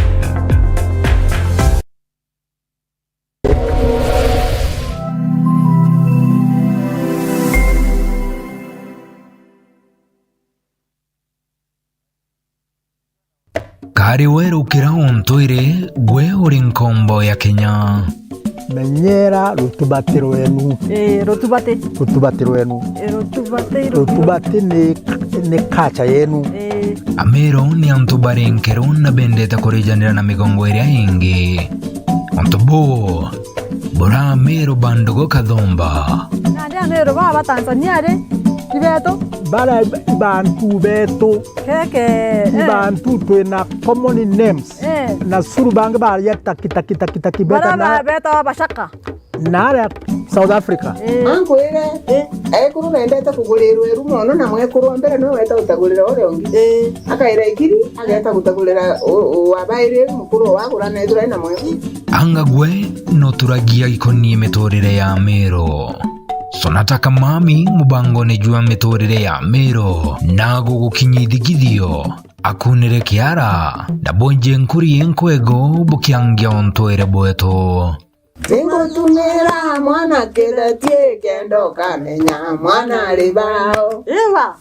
Kari weru kira untwire, gwe uri nkombo ya Kenya. Menyera rutubati rwenu. Ii, rutubati. Rutubati rwenu. Ii, rutubati, rutubati ni, ni culture yenu. Ii. Amiru ni antu bari nkeru na bendete kurijanira na migongo iria ingi. Untu buu bura Amiru ba ndugu kathumba. Nandi Amiru baa ba Tanzania ri, ni betu. Bara bantu betu. Keke, i eh, bantu twina common names. Eh. Na curu bangi baria taki, taki, taki, taki, bara beta na ba-, beta Abacaka. Na aria South Africa. Eh. Ankwire, eh, ekuru bendete kugurirwa iru mono, na mwekuru wa mbere niwe weta gutagurira uria ungi. Eh. Akaira ikiri, ageta gutagurira u-, u-, wa bairi mukuru wagura na ithura ina mwekuru. Anga gwe no turagia ikonie miturire ya Amiru? Sonata Kamami mubangone jwa miturire ya Amiru na gugukinyithikithio. Akunire kiara, na bunje nkuri nkwego bukiangia untwire bwetu. Ningutumira mwana kithetie kenda ukamenya mwana ari bao. Iba.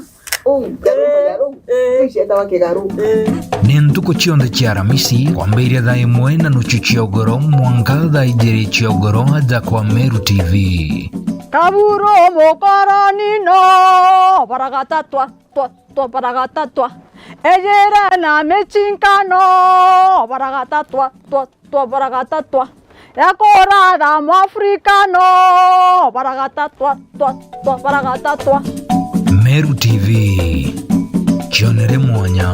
Uu, kigaru, eh, kigaru. Eh. Uu cietawa kigaru. Eh. Ni ntuku cionthe cia Aramisi, kwambiria thaa imwe na nuchu cia ugoro mwanka thaa ijiri cia ugoro aja kwa Meru T V. Kaburu mukoroni no baragatatwa. Twa, twa, baragatatwa. Ejere na michinkano, baragatatwa, twa, twa, baragatatwa. Ekura tha Mwafrikano, baragatatwa, twa, twa, baragatatwa. Meru T V, kionere mwanya.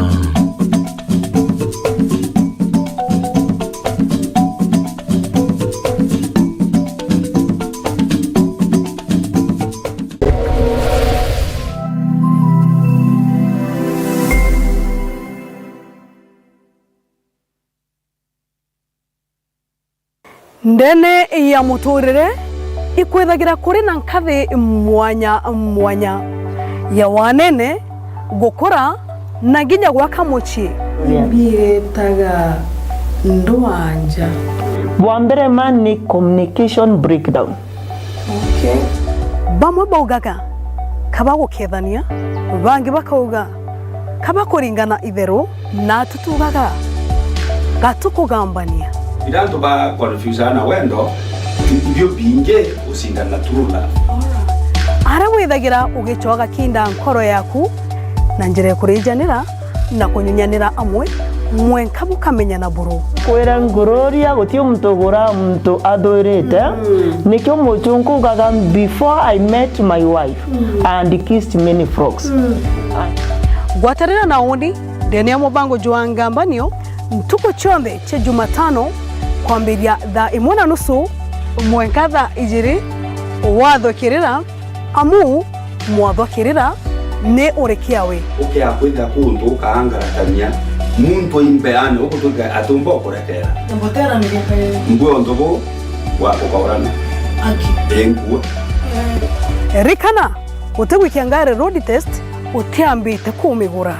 Ndene ya muturire ikwithagira kuri na nkathi mwanya mwanya ya wanene, gukura, na nginya gwaka mucii. Mbietaga ndwanja. Bwa mbere ma ni communication breakdown. Okay. Bamwe baugaga, "Kaba gukethania," bangi bakauga, "Kaba kuringana itheru," na atu tugaga, "Gatukugambania." Ira antu ba confuse na wendo, ibio bingi gucindana na true love. Aria withagira ugicoa gakinda nkoro yaku na njira ya kurijanira, na kunyunyanira amwe, mwenka bukamenyana buru. Kwira ngururia, guti muntu ugura muntu athuirite. Mm. Nikio muchunku ugaga, "Before I met my wife, mm, I had kissed many frogs." Mm. Gwatanira na uni ndene ya mubango jwa Ngambanio ntuku cionthe cia Jumatano kwambiria thaa imwe na nusu mwenka thaa ijiri, wathukirira. Amu mwathwa kirira ni uri kiawe. Ukea kwithira kuntu ukaangaratania muntu imbeane, ugutwika atumba ukurekera. Mbotera ni gikae. Mbwe untu bu wa ukaurana. Aki. Enkua. Eh. Rikana, utigwikia ngari road test utiambite kumigura.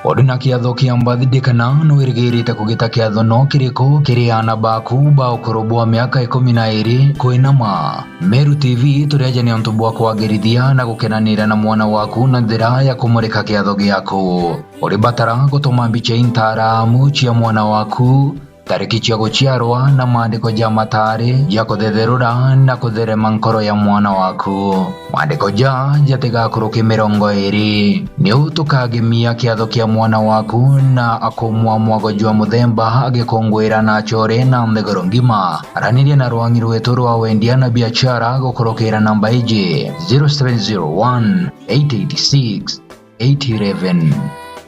Uri na kiatho kia mbathide kana nwirigirite kugita kiatho no kiriku kiri aana baku ba ukuru bwa miaka ikumi na iri kwinama? Meru T V turi aja ni untu bwa kwagirithia na gukenanira na mwana waku na njira ya kumurika kiatho giaku. Uri batara gutuma mbicha intaramu cia mwana waku tariki cia guciarwa na maandiko ja mataari ja kuthetherura na kutherema nkoro ya mwana waku. Maandiko ja jatigakuruke mirongo iiri. Niu tukagemia kiatho kia mwana waku na akumwa mwago jwa muthemba agikunguira na achore na nthiguru ngima. Araniria na rwangi rwetu rwa wendia na biashara gukurukira namba iji, zero seven zero one, eight eight six, eight eleven.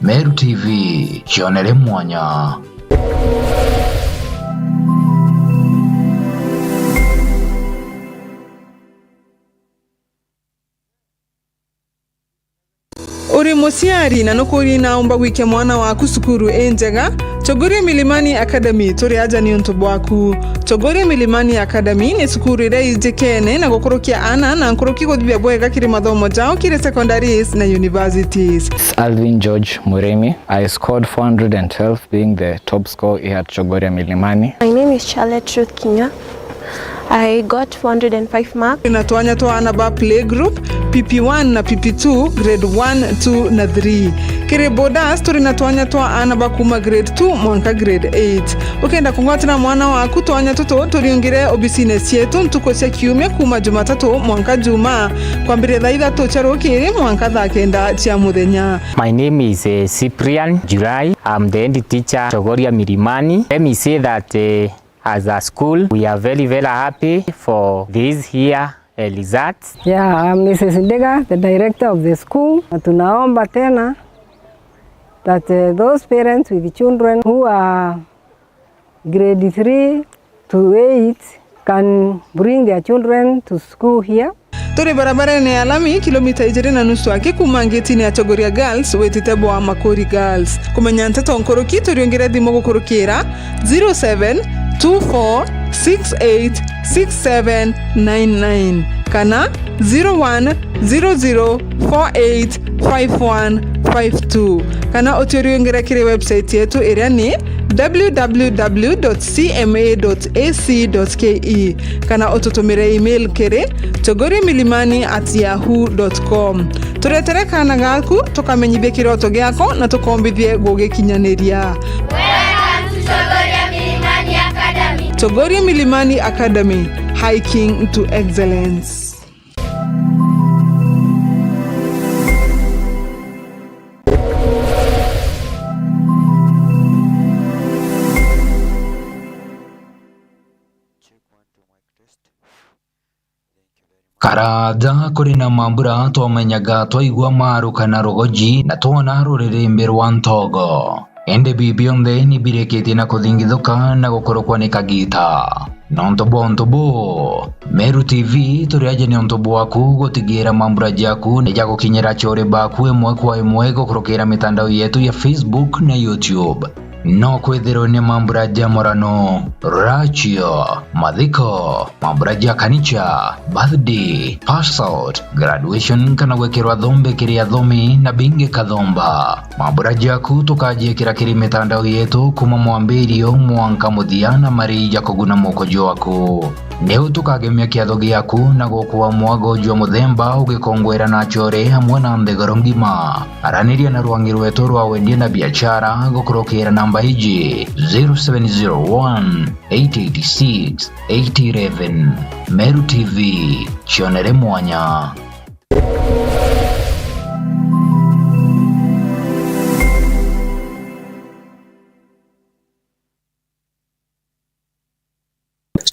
Meru T V, cionere mwanya. Uri muciari na nukuria naumba gwikia mwana waku cukuru injega? Chogoria Milimani Academy turi aja niuntu bwaku. Chogoria Milimani Academy ni cukuru iria ijikene na gukurukia aana na nkuruki guthithia bwega kiri mathomo jao kiri secondaries na universities. It's Alvin George Murimi. I scored four hundred and twelve, being the top score here at Chogoria Milimani. My name is Charlotte Ruth Kinya. I got four hundred and five marks. Turi na twanya twa aana ba playgroup, P P one na P P two, grade one, two na three. Kiri boarders, turi na twanya twa aana ba kuuma grade two mwanka grade eight. Ukenda kugwatira mwana waku twanya tutu, turiungire obisine cietu ntuku cia kiumia kuuma Jumatatu mwanka Jumaa, kwambiria thaa ithatu cia rukiri mwanka thaa kenda cia muthenya. My name is, eh, Cyprian July. I'm the head teacher, Chogoria Milimani. Let me say that, eh, as a school, we are very, very happy for this year, eh, results. Yeah, I'm Missus Ndega, the director of the school. Na tunaomba tena that, eh, those parents with children who are grade three to eight can bring their children to school here. Turi barabarene ya lami, kilomita ijiri na nusu aki kuuma ngitine ya Chogoria Girls witite bwa Makuri Girls. Kumenya nteto nkuruki, turiungire thimu gukurukira zero seven two four six eight six seven nine nine kana zero one zero zero four eight five one five two, kana utiuriungire kiri website yetu iria ni w w w dot c m a dot a c dot k e, kana ututumire email kiri chogoria milimani at yahoo dot com. Turetere kaana gaku, tukamenyithie kiroto giako na tukombithie gugikinyaniria. Welcome to Chogoria Milimani Academy. Chogoria Milimani Academy, hiking to excellence. Karaja kuri na mambura twamenyaga twaigua maruka na rugoji na twona ruririmbi rwa ntogo. Indi bi bionthe ni birikitie na kuthingithuka na gukurukwa ni kagiita. Nontu bwa untu buu, Meru T V turi aja niuntu bwaku gutigira mambura jaku ni jagukinyira achore baku imwe kwa imwe gukurukira mitandao yetu ya Facebook na YouTube. No kwithirwe ni mambura ja murano, rachio, mathiko, mambura ja kanicha, birthday, pass out, graduation kana gwikirwa thombe kiri athomi na bingi kathomba. Mambura jaku tukajiikira kiri mitandao yetu kuma mwambirio mwanka muthia na mari ja kuguna moko jwaku. Niu tukagemia kiatho giaku na gukua mwago jwa muthemba ugikongwera na achore amwe na nthiguru ngima. Araniria na rwangi rwetu rwa wendia na biachara gukurukira namba iji, zero seven zero one, eight eight six, eight eleven. Meru T V, cionere mwanya.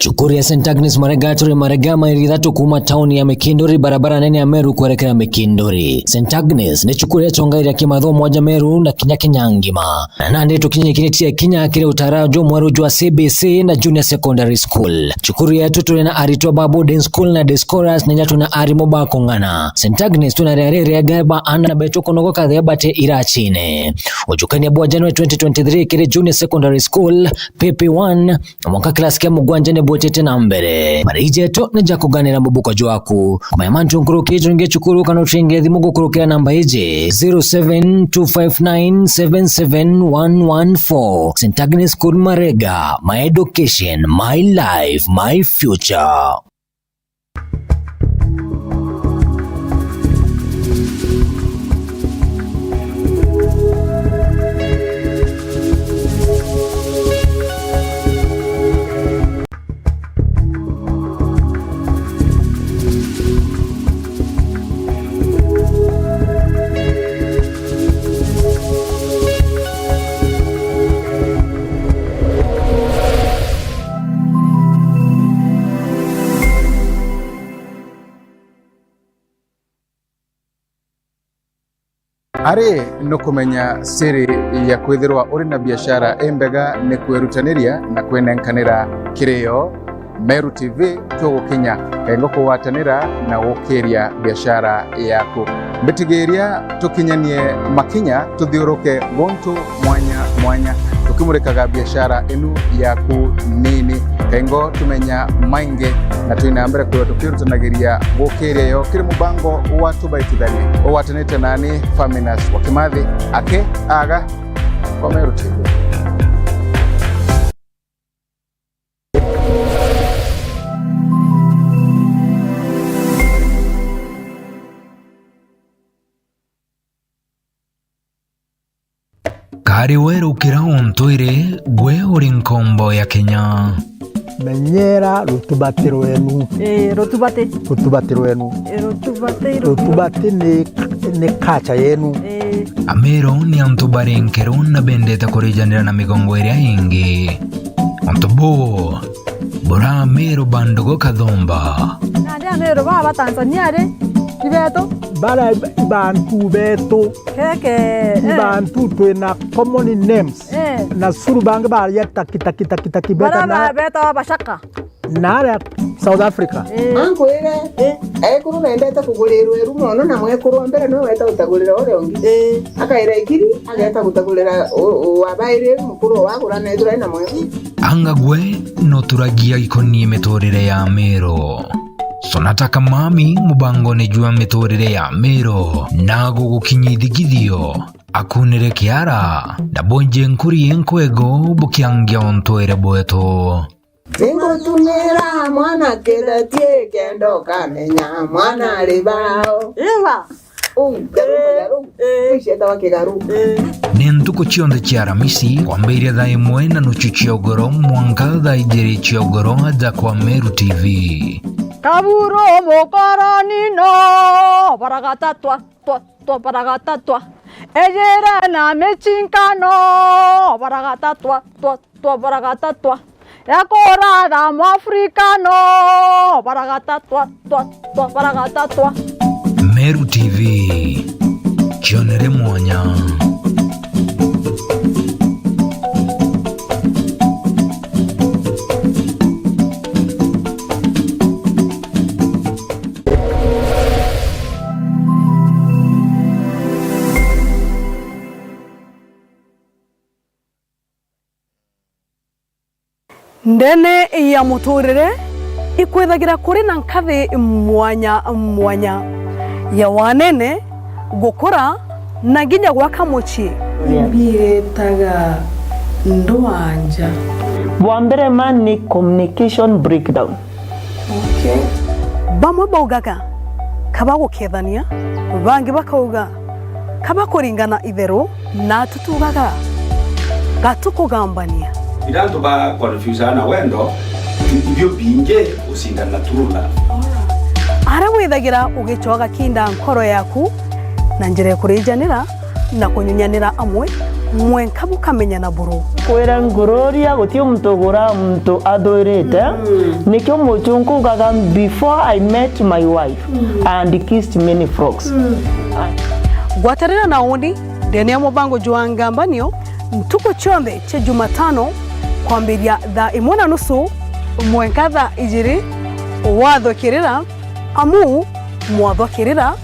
Cukuru ya Saint Agnes Marega turi Marega, maili ithatu kuuma tauni ya Mikinduri, barabara nene ya Meru kwerekera Mikinduri. Saint Agnes ni cukuru yacongairia kimathomo aja Meru na kinya Kenya ngima. Na nandi tukinyikiritie kinya kiri utara jumweru jwa C B C na Junior Secondary School. Cukuru yetu turi na aritwa ba boarding school na day scholars na inya tuna arimu ba kung'ana. Saint Agnes tuna riari riega ba ana betu kunogoka thea bate irachine. Ujukania bwa January twenty twenty-three kiri Junior Secondary School, P P one, na mwanka class kia mugwanja ni bwitite na mbere. Mariji jetu ni ja kuganira mubuko jwaku. Kumenya mantu nkuruki, turinge cukuru kana uturinge thimu gukurukira namba iji, zero seven two five nine seven seven one one four. Saint Agnes School Marega, my education, my life, my future. Ari nukumenya siri ya kwithirwa uri na biashara imbega ni kwirutaniria na kwinenkanira kirio. Meru T V tugukinya kaingo kugwatanira na gukiria biashara yaku. Mbitigiria tukinyanie makinya tuthiuruke guntu mwanya mwanya, tukimurikaga biashara inu yaku nini. Kaingo tumenya maingi na twina mbere kwithirwa tukirutanagiria gukiria yo kiri mubango wa Tubaitithanie ugwatanite nani Faminas wa Kimathi aki aga kwa Meru T V. Kari werukira untwire, gwe uri nkombo ya Kenya. Menyera rutubati rwenu. Ii, rutubati. Rutubati rwenu. Ii, rutubati, rutubati ni, ni culture yenu. Ii. Ameru ni antu bari nkeru na bendete kurijanira na migongo iria ingi. Untu buu, bura Ameru ba ndugu kathumba. Nandi Ameru baa ba Tanzania ri, ni betu. Bara bantu betu. Keke, i eh. Bantu twina common names. Eh. Na curu bangi baria taki, taki, taki, taki, bara beta na ba-, beta Abacaka. Na aria South Africa. Eh. Ankwire, eh, ekuru bendete kugurirwa iru mono, na mwekuru wa mbere niwe weta gutagurira uria ungi. Eh. Akaira ikiri, ageta gutagurira u-, u-, wa bairi mukuru wagura na ithura na mwe. Anga gwe noturagia ikonie miturire ya Ameru? Sonata Kamami mubangone jwa miturire ya Ameru, na gugukinyia ithigithio. Akunire kiara, na bwenje nkuri inkwego bukiangia untwire bwetu. Ningutumira mwana kithetie kenda ukamenya mwana ari bao. Iba. Uu, ngarumba ya ruu. Eh. Uu cietawa kigaru. Eh. Ni ntuku cionthe cia Aramisi, kwambiria thaa imwe na nuchu cia ugoro mwanka thaa ijiri cia ugoro, aja kwa Meru T V. Kaburu mukoroni no baragatatwa. Twa, twa, baragatatwa. Ejere na michinkano, baragatatwa, twa, twa, baragatatwa. Ekura tha Mwafrikano, baragatatwa, twa, twa, baragatatwa. Meru T V, kionere mwanya. Ndene ya muturire ikwithagira kuri na nkathi mwanya mwanya ya wanene, gukura, na nginya gwaka mucii. Mbietaga ndwanja. Bwa mbere ma ni communication breakdown. Okay. Bamwe baugaga, kaba gukethania, bangi bakauga, kaba kuringana itheru, na tutugaga, gatukugambania. Ira antu ba confuse na wendo, ibio bingi ucindana true love. Aria withagira ugicoa gakinda nkoro yaku na njira ya kurijanira, na kunyunyanira amwe, mwenka bukamenyana buru. Kwira ngururia, guti muntu ugura muntu athwirite. Mm. Nikio muchunku ugaga, "Before I met my wife, mm, I had kissed many frogs." Mm. Gwatanira na uni ndene ya mubango jwa Ngambanio ntuku cionthe cia Jumatano kwambiria thaa imwe na nusu mwenka thaa ijiri, wathukirira amu mwathwa kirira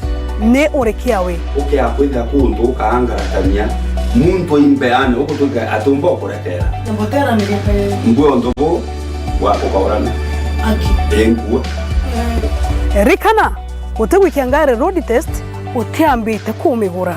ni urikia we. Ukia kwithira kuntu ukaangaratania muntu imbeane, uku twika atumba ukurekera. Mbotera ni gukaya. Mbwe untu bu wa kukaurana. Aki. Enkua. Rikana, utigwikia ngari road test utiambite kumigura.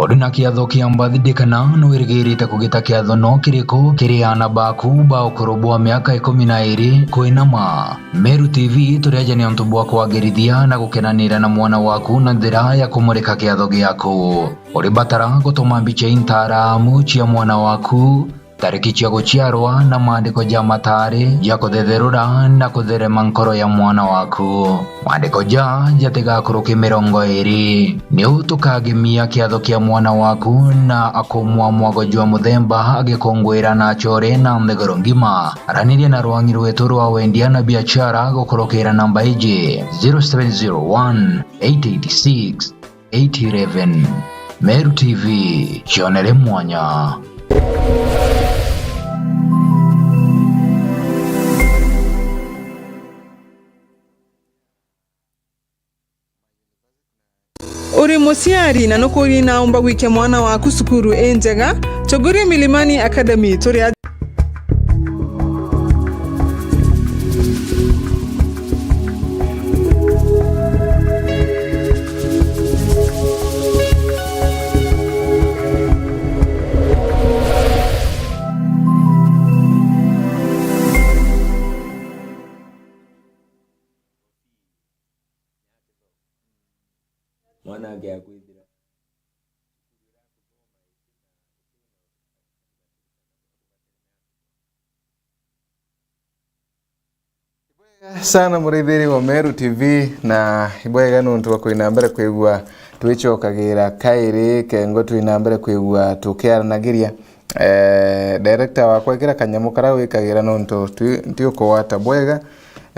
Uri na kiatho kia birthday kana nwirigirite kugita kiatho no kiriku kiri aana baku ba ukuru bwa miaka ikumi na iri kwinama? Meru T V turi aja niuntu bwa kwagirithia na gukenanira na mwana waku na njira ya kumurika kiatho giaku. Uri batara gutuma mbicha intaramu cia mwana waku, tariki cia guciarwa na maandiko ja mataari ja kuthetherura na kutherema nkoro ya mwana waku. Maandiko ja jatigakuruki mirongo iri. Niu tukagemia kiatho kia mwana waku na akumwa mwago jwa muthemba agikunguira na achore na nthiguru ngima. Araniria na rwangi rwetu rwa wendia na biachara gukurukira namba iji: zero seven zero one, eight eight six, eight eleven. Meru T V, kionere mwanya. Uri muciari na nukuri naumba gwikia mwana waku cukuru injega? Chogoria Milimani Academy turi a- Mwana ake akwithira. Sana muraithiri wa Meru T V, na ibwega nontu bwa kwina mbere kwigua twicokagira kairi kengo twina mbere kwigua tukiaranagiria. Eh, director wakwa, ikira kanyamu karia wikagira nontu twi-, ntiukugwata bwega,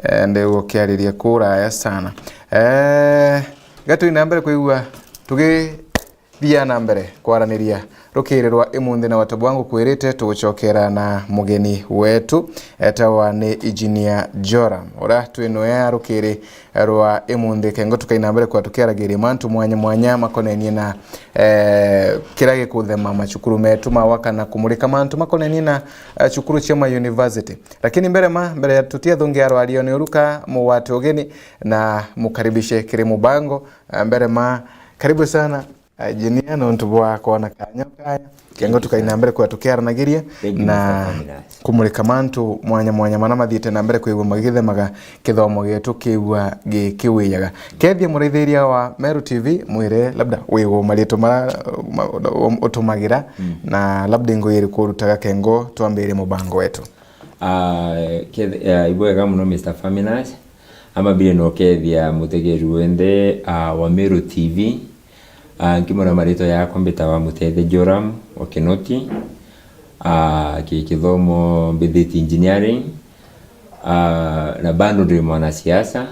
eh, ndigukiariria kuraya sana. Eh, ga twina mbere kwigua tugithia na mbere kwaraniria rukiri rwa imunthi, na wata bwa ngukwirite tugucokera na mugeni wetu, etawa ni Engineer Joram, uria twinoea rukiri rwa imunthi, kengo tukaina mbere kwa tukiaragiria mantu mwanya mwanya makonenie na, eh, kira gikuthema macukuru metu mawa kana kumurika mantu makonenie na, eh, cukuru cia ma university. Lakini mbere ma, mbere ya tutiathungia rwario ni uruka mugwate ugeni na mukaribishe kiri mubango. Eh, mbere ma, karibu sana. Engineer, nontu bwa kwona kanya kaya. Kengo tukaina mbere kwa tukiaranagiria na kumurika mantu mwanya mwanya mana mathiite na mbere kwigua magithemaga kithomo gietu kiigua gikiwiyaga. Kethia muraithiria wa Meru T V, mwire labda wigua maritwa mara, ma-, utumagira, na labda ingo iriku urutaga kengo twambirie mubango wetu. Ah, keth-, ah, ibwega muno, Mister Faminas. Amabire nokethia mutegeri wenthe, ah, wa Meru T V. Ah, nkimwira maritwa yakwa mbitawa Mutethia Joram wa Kinoti. Ah, ki-, kithomo mbithitie engineering. Ah, na bado ndiri mwanasiasa.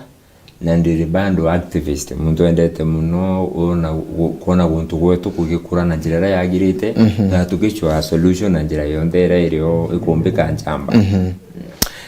Na ndiri bado activist, muntu wendete muno ona gu-, kwona guntu gwetu kugikura na njira iria yagirite, na tugicwaa solution na njira yonthe iria irio ikumbika njamba.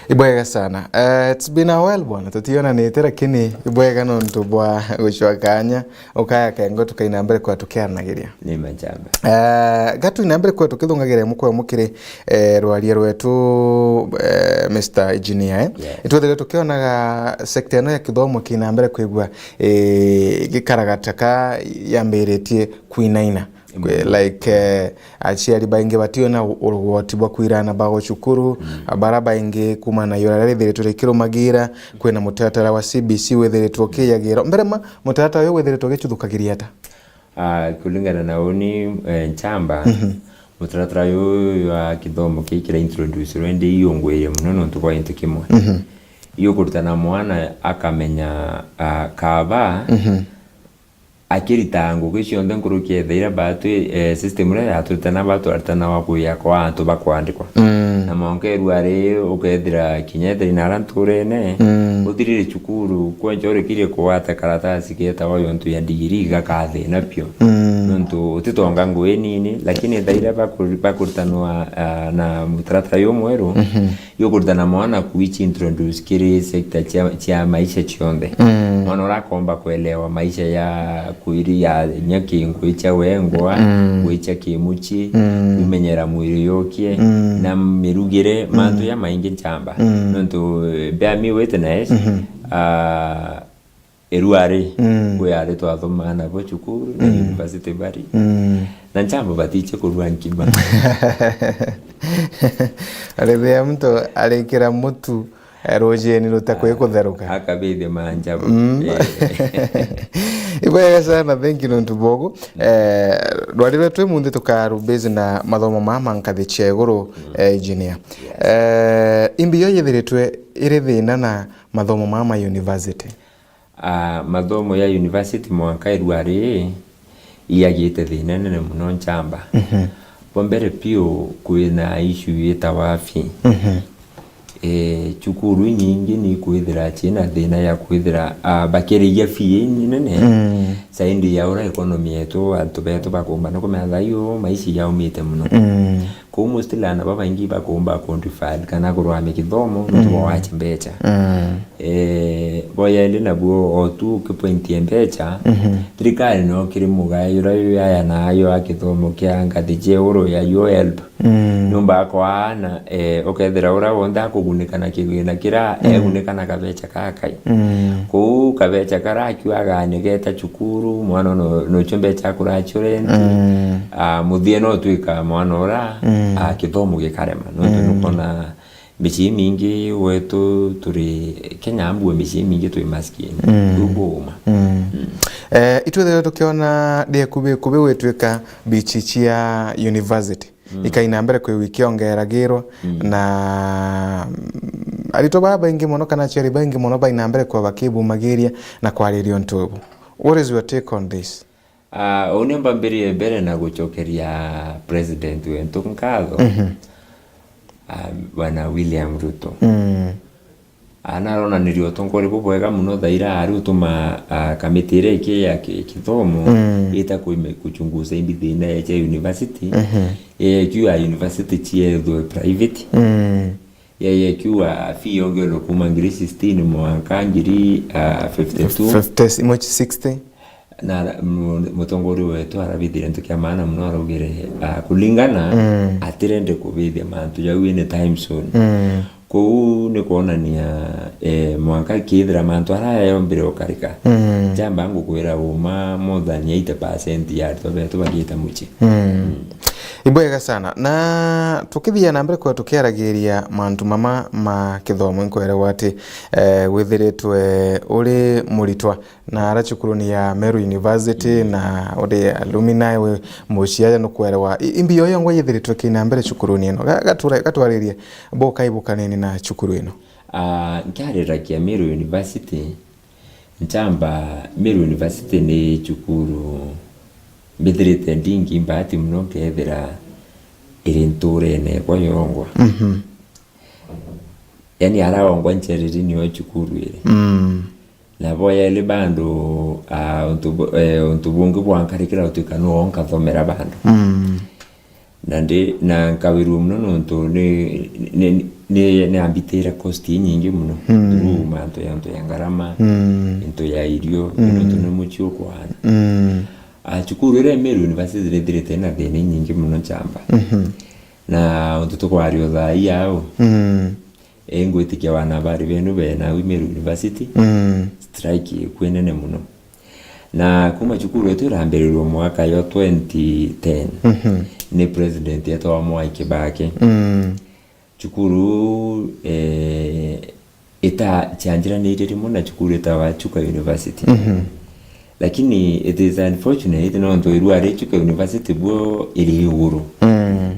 Ibwega sana. Eh, it's been a while bwana, tutionanite, lakini ibwega nontu bwa gucwa kanya, ukaya kengo tukaina mbere kwa tukiaranagiria. Ni ma njamba. Eh, ga twina mbere kwa tukithungagiria mukwe mukiri eh, rwaria rwetu, eh, Mister Engineer, eh? Yeah. Itwethire tukionaga sector ino ya kithomo kina mbere kwigua, eh, gikaragata ka yambiritie kwinaina. Kwe-, like, eh, aciari baingi bationa u-, urugoti bwa kwira aana bao cukuru, bara baingi kumana na iura riria rithiritwe rikirumagira, kwina mutaratara wa C B C withiritwe ukiyagira. Mbere ma, mutaratara uyu withiritwe ugichuthukagiria ata? Ah, kulingana na uni, eh, nchamba, mutaratara uyu wa kithomo kii kira introduce rwendi iungwirie muno nontu bwa gintu kimwe. Iukurutana mwana akamenya, ah, kaba akirita ngugi cionthe nkuruki ethaira batwi, eh, system iria yaturitana batwaritana wa kuya kwa antu bakwandikwa. Na mwanka erua ari ukethira kinya ethiri na ara nturene, uthirire cukuru, kwenja urikirie kugwata karatasi getawa yontu ya ndigiri, gakathina biu. Nontu utitonga ngugi nini, lakini ethaira baku-, bakurutanwa, ah, na mutaratara uyu mweru, yukuritana mwana kuichi introduce kiri sector cia, cia maisha cionthe. Mwana urakomba kuelewa maisha ya kwiri ya nya kingwi cha wengwa, gwicha kimuchi, kwimenyera mwiri yukie, na mirugire, mantu ya maingi nchamba. Nontu, eh, bea mi witness, ah, erua ari, kwi ari twathoma nabo cukuru na university bari. Na njamba batiche kurua nkima. Arithia muntu arikira mutu, eh, rujeni rutakwi kutheruka. Akabithia manjabu. Mm. Eh. Ibwega sana, thank you nontu bogu. Eh, rwari rwetu imunthi tukarubezi na mathomo mama nkathi cia iguru, eh, engineer. Eh, imbi yo yithiritwe iri thina na mathomo mama university? Ah, mathomo ya university mwanka irua ri, iagite thina nene muno nchamba. Mhm. Bwa mbere piu kwina issue yitawa fee. Mhm. Eh, cukuru inyingi ni kwithira ciina thina ya kwithira, ah, bakirigia fee inene. Mm. Saindi ya ura economy yetu, antu betu bakumba ni kumenya thayu maisha yaumite muno. Mm. Kou mostly aana babaingi bakumba kundifad kana kurwamia kithomo nontu bwa wachi mbecha. Mm. Eh, bwa yeli nabuo o tu ukipointie mbecha, mhm, thirikari no kiri mugae jura yaya nayo a kithomo kia ngathi cia iguru ya U help. Mm. Nyumba akwa aana, eh, ukethira ura wonthe akugunika na kigina kira, mm, egunika na kabecha kakai. Mm. Kou kabecha kara akiuga ni geta cukuru, mwana no, nocho mbecha akuracio rent. Mm. Ah, muthia no twika mwana ura, mm, ah, kithomo gikarema. Nontu, mm, nukona micii mingi wetu turi Kenya, ambue micii mingi twi maskini. Mm. Riu buma. Mm. Mm. Eh, itwithire tukiona ndi ekubi kubi gwitwika bichi cia university. Mm. Ikaina mbere kwi wiki ongeragirwa, mm, na, mm, aritwa baa baingi mono kana aciari baingi mono baina mbere kwa bakibumagiria na kwariria untu ubu. What is your take on this? Ah, uu ni mbambirie mbere na gucokeria president wentu nkatho, mhm, ah, Bwana William Ruto. Mm. Ah, naronanirie utongoria bubwega muno thaira ari utuma, ah, kamiti iria iki ya ki-, kithomo, mm, ita kuime-, kuchunguza imbi thina ya cia university, mhm, ya kiu ya university ciethwe private. Mm. Yeye kiuga fee yongerwe kuma ngiri sixteen mwanka ngiri, ah, fifty two. Fifty, imwe sixty. Na mu-, mutongoria wetu arabithire ntu kia maana muno, araugire, ah, kulingana, mm, atirende kubithia mantu jau in time zone. Mm. Kou ni kwonania, eh, mwanka kithira mantu ara yombire ukarika. Mm. Jamba ngukwira uma more than eighty percent ya aritwa betu bagiita mucii. Mm. Mm. Ibwega sana. Na tukithia na mbere kwa tukiaragiria mantu mama ma kithomo, nkweragwa ati, eh, withiritwe uri muritwa na ara cukuruni ya Meru University, mm, na uri alumni wi muciaja nukweragwa. I-, imbi yo yongwa yithiritwe kina mbere cukuruni ino. Ga-, gatura-, gatwaririe boka ibukanini na cukuru ino. Ah, nkiariragia Meru University, Nchamba, Meru University ni cukuru mbithirite ndingi mbati muno nkethira iri nturene ekwa yongwa. Mhm. Yani, ara ongwa nchereri niyo cukuru iri. Mm. Na bo yeli bandu, ah, untu bu-, eh, untu bungi bwankarikira gutuika no nkathomera bandu. Mm. Na ndi, na nkawirua muno nontu ni, ni, ni, ni ambitire cost inyingi muno. Mm. Through mantu ya, antu ya ngarama, mm, into ya irio, mm, nontu ni mucii ukwana. Mm. Ah, cukuru iria Meru University nithirite na thina inyingi muno Nchamba. Mhm. Na untu tukwaria o thaa ii au, mm, ingwitikia wanahabari benu be nau Meru University, mm, strike ikwi nene muno. Na kuma cukuru yetu irambirirwe mwaka yo twenty ten, mhm, ni president yetu wa Mwai Kibaki. Mm. Cukuru, eh, ita cianjiranirie rimwe na cukuru itawa Chuka University. Mhm. Lakini it is unfortunate nontu irua ri Chuka University buo iri iguru. Mm.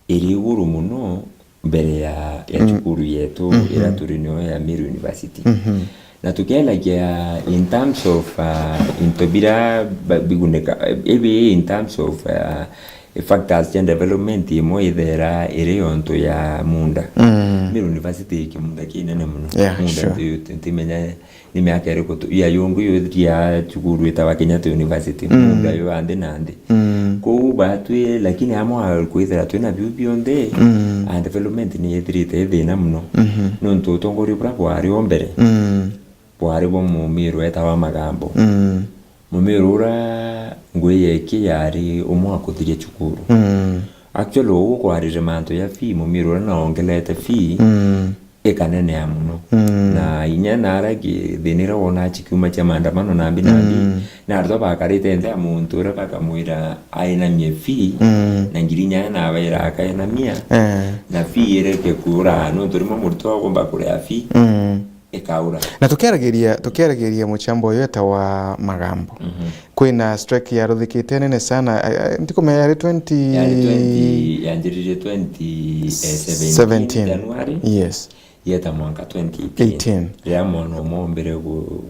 Iri iguru muno mbere ya, ya, mm, cukuru yetu, mhm, ira turi nio ya Meru University. Mhm. Na tukiaragia in terms of, uh, into bira ba-, bigunika, ibi in terms of, uh, factors cia development, imwe ithera iri yontu ya munda. Mm. Meru University i kimunda kinene muno. Yeah, munda sure. Nti-, nti-, ntimenya ni miaka iriku tu, ya yungu yuthiria cukuru itawa Kenyatta University, mm, munda yo a nthi na nthi. Mm. Kou batwi, lakini amwe kwithira twina biu bionthe, mm, and development ni yithirite i thina muno. Mhm. Nontu utongoria buria bwari o mbere, mm, bwari bwa Mumiru etawa Magambo. Mm. Mumiru uria ngui yeki yari umwe wa kuthiria cukuru. Mm. Actually, uu kwarire mantu ya fee, Mumiru uria naongelete fee, mm, ikanenea muno. Mm. Na inya nara ki-, thina iria wonaa cikiuma cia maandamano nambi nambi, mm, Na arutwa bakarite nthi ya muntu uria bakamwira ainamie fee, Mm. na ngiri inya nabaira akainamia, Eh. na fee ireke kuura, nontu rimwe murutwa agomba kuria fee, Mm. ikaura. Na tukiaragiria, tukiaragiria muchambo uyu etawa Magambo. Mhm. Kwina strike yaruthikite nene sana, eh, eh, ndikumenya yari twenty Yari twenty, yanjiririe twenty seventeen January. Yes. Yeta mwanka twenty eighteen. Eighteen. Riria mwana umwe ombire gu-,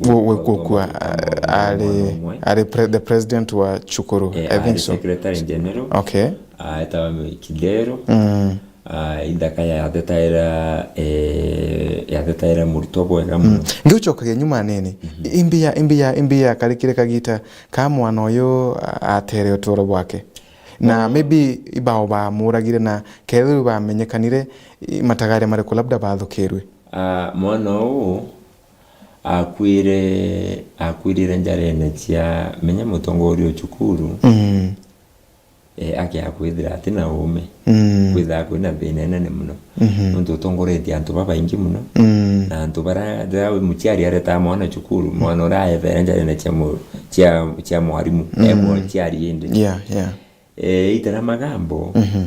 gu-, Gu-, gu-, gukua, gukua, a-, mwana ari, umwe. Ari pre-, the president wa Chukuru, Eh, I think ari so. Secretary General. Okay. Ah, etawa Kidero. Mm. Ah, inthaka yathetaira, eh, yathetaira murutwa bwega Mm. muno. Ngiucokagia nyuma nini, Mhm. imbi ya, imbi ya, imbi ya karikire kagita ka mwana uyu a-, atere uturo bwake. Na Oh. maybe ibao bamuragire na kethirwa bamenyekanire, i-, matagaria mariku labda bathukirwe? Ah, mwana uu akwire, akwirire njarene cia, menya mutongoria o cukuru, Mm. eh, akiaga kwithira ati na uume. Mm. Kwithaga kwina thina inene muno. Mhm. Nontu utongoretie antu babaingi muno. Mm. Na antu bara, riria muciari aretaga mwana cukuru, mwana uria aethera njarene cia mu-, cia, cia mwarimu, Mm. e muciari indi. Yeah, yeah. Eh, itera Magambo, Mhm.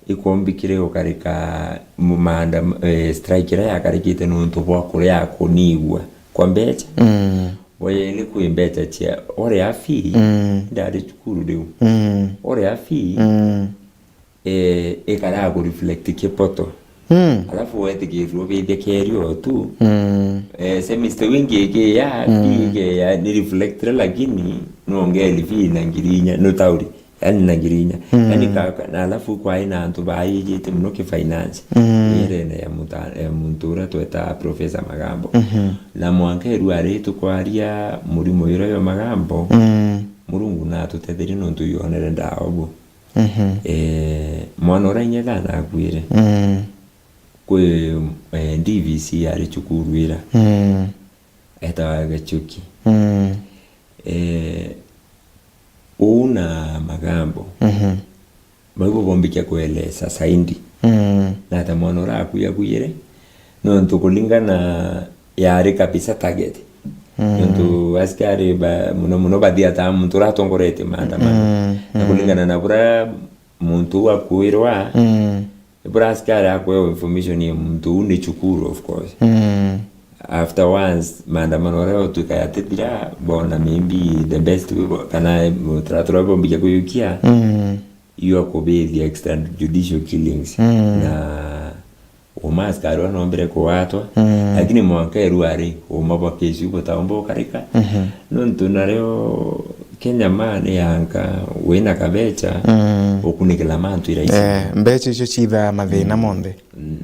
ikombikire gukarika mu-, maanda-, eh, strike iria yakarikite nontu bwa kuria kuniigua kwa mbecha. Mm. Boyeli kwi mbecha cia, uria fee, Mm. ndari cukuru riu. Mm. Uria fee, Mm. eh, ikaraga ku reflect kipoto. Mm. Alafu wetikirwe ubithie kerio tu. Mm. Eh, semester wingi ikiya, Mm. fee ikiya, ni reflectire, lakini nongeli fee na ngiri inya, no tauri. Yani na ngiri inya. Mm. Yani ka, ka, na alafu kwai na antu baijite muno ki finance. Mm. Irene ya muta-, ya muntu uria tweta Professor Magambo. Mhm. Na mwanka iru ari tukwaria murimo ira yo Magambo. Mm. Murungu natutetherie nontu yonere ndawa bu. Mhm. Eh, mwana uria inya thana akuire. Mm. Kwi, eh, D V C ari cukuru ira. Mm. Etawa Gachuki. Mm. Eh, uu na Magambo. Mhm. Bau bobombikia kueleza zaidi. Mm. Na ata mwana uria akui akuire, nontu kulingana yari kabisa target. Mm. Nontu askari ba, muno muno bathiataa muntu uria atongoretie maandamano. Mm, Na mm. kulingana na buria muntu uu akuirwa, Mm. Bura askari akwewa information ya muntu uu ni cukuru, of course. Mm. After once, maandamano aria otwika yatithira, bona maybe the best way bo-, kana mutaratara uria bombikia kuyukia, Mm. iyo kubithia extrajudicial killings. Mm. Na uma askari uria nombire kuwatwa, Mm. lakini mwanka eru ari, uma bwa kesi iu butaumba ukarika. Mhm. Nontu nario Kenya mani yanka wina kabecha, Mm. ukunikila mantu iraisi. Eh, mbecha icio cithaa mathina Mm. monthe. Mm.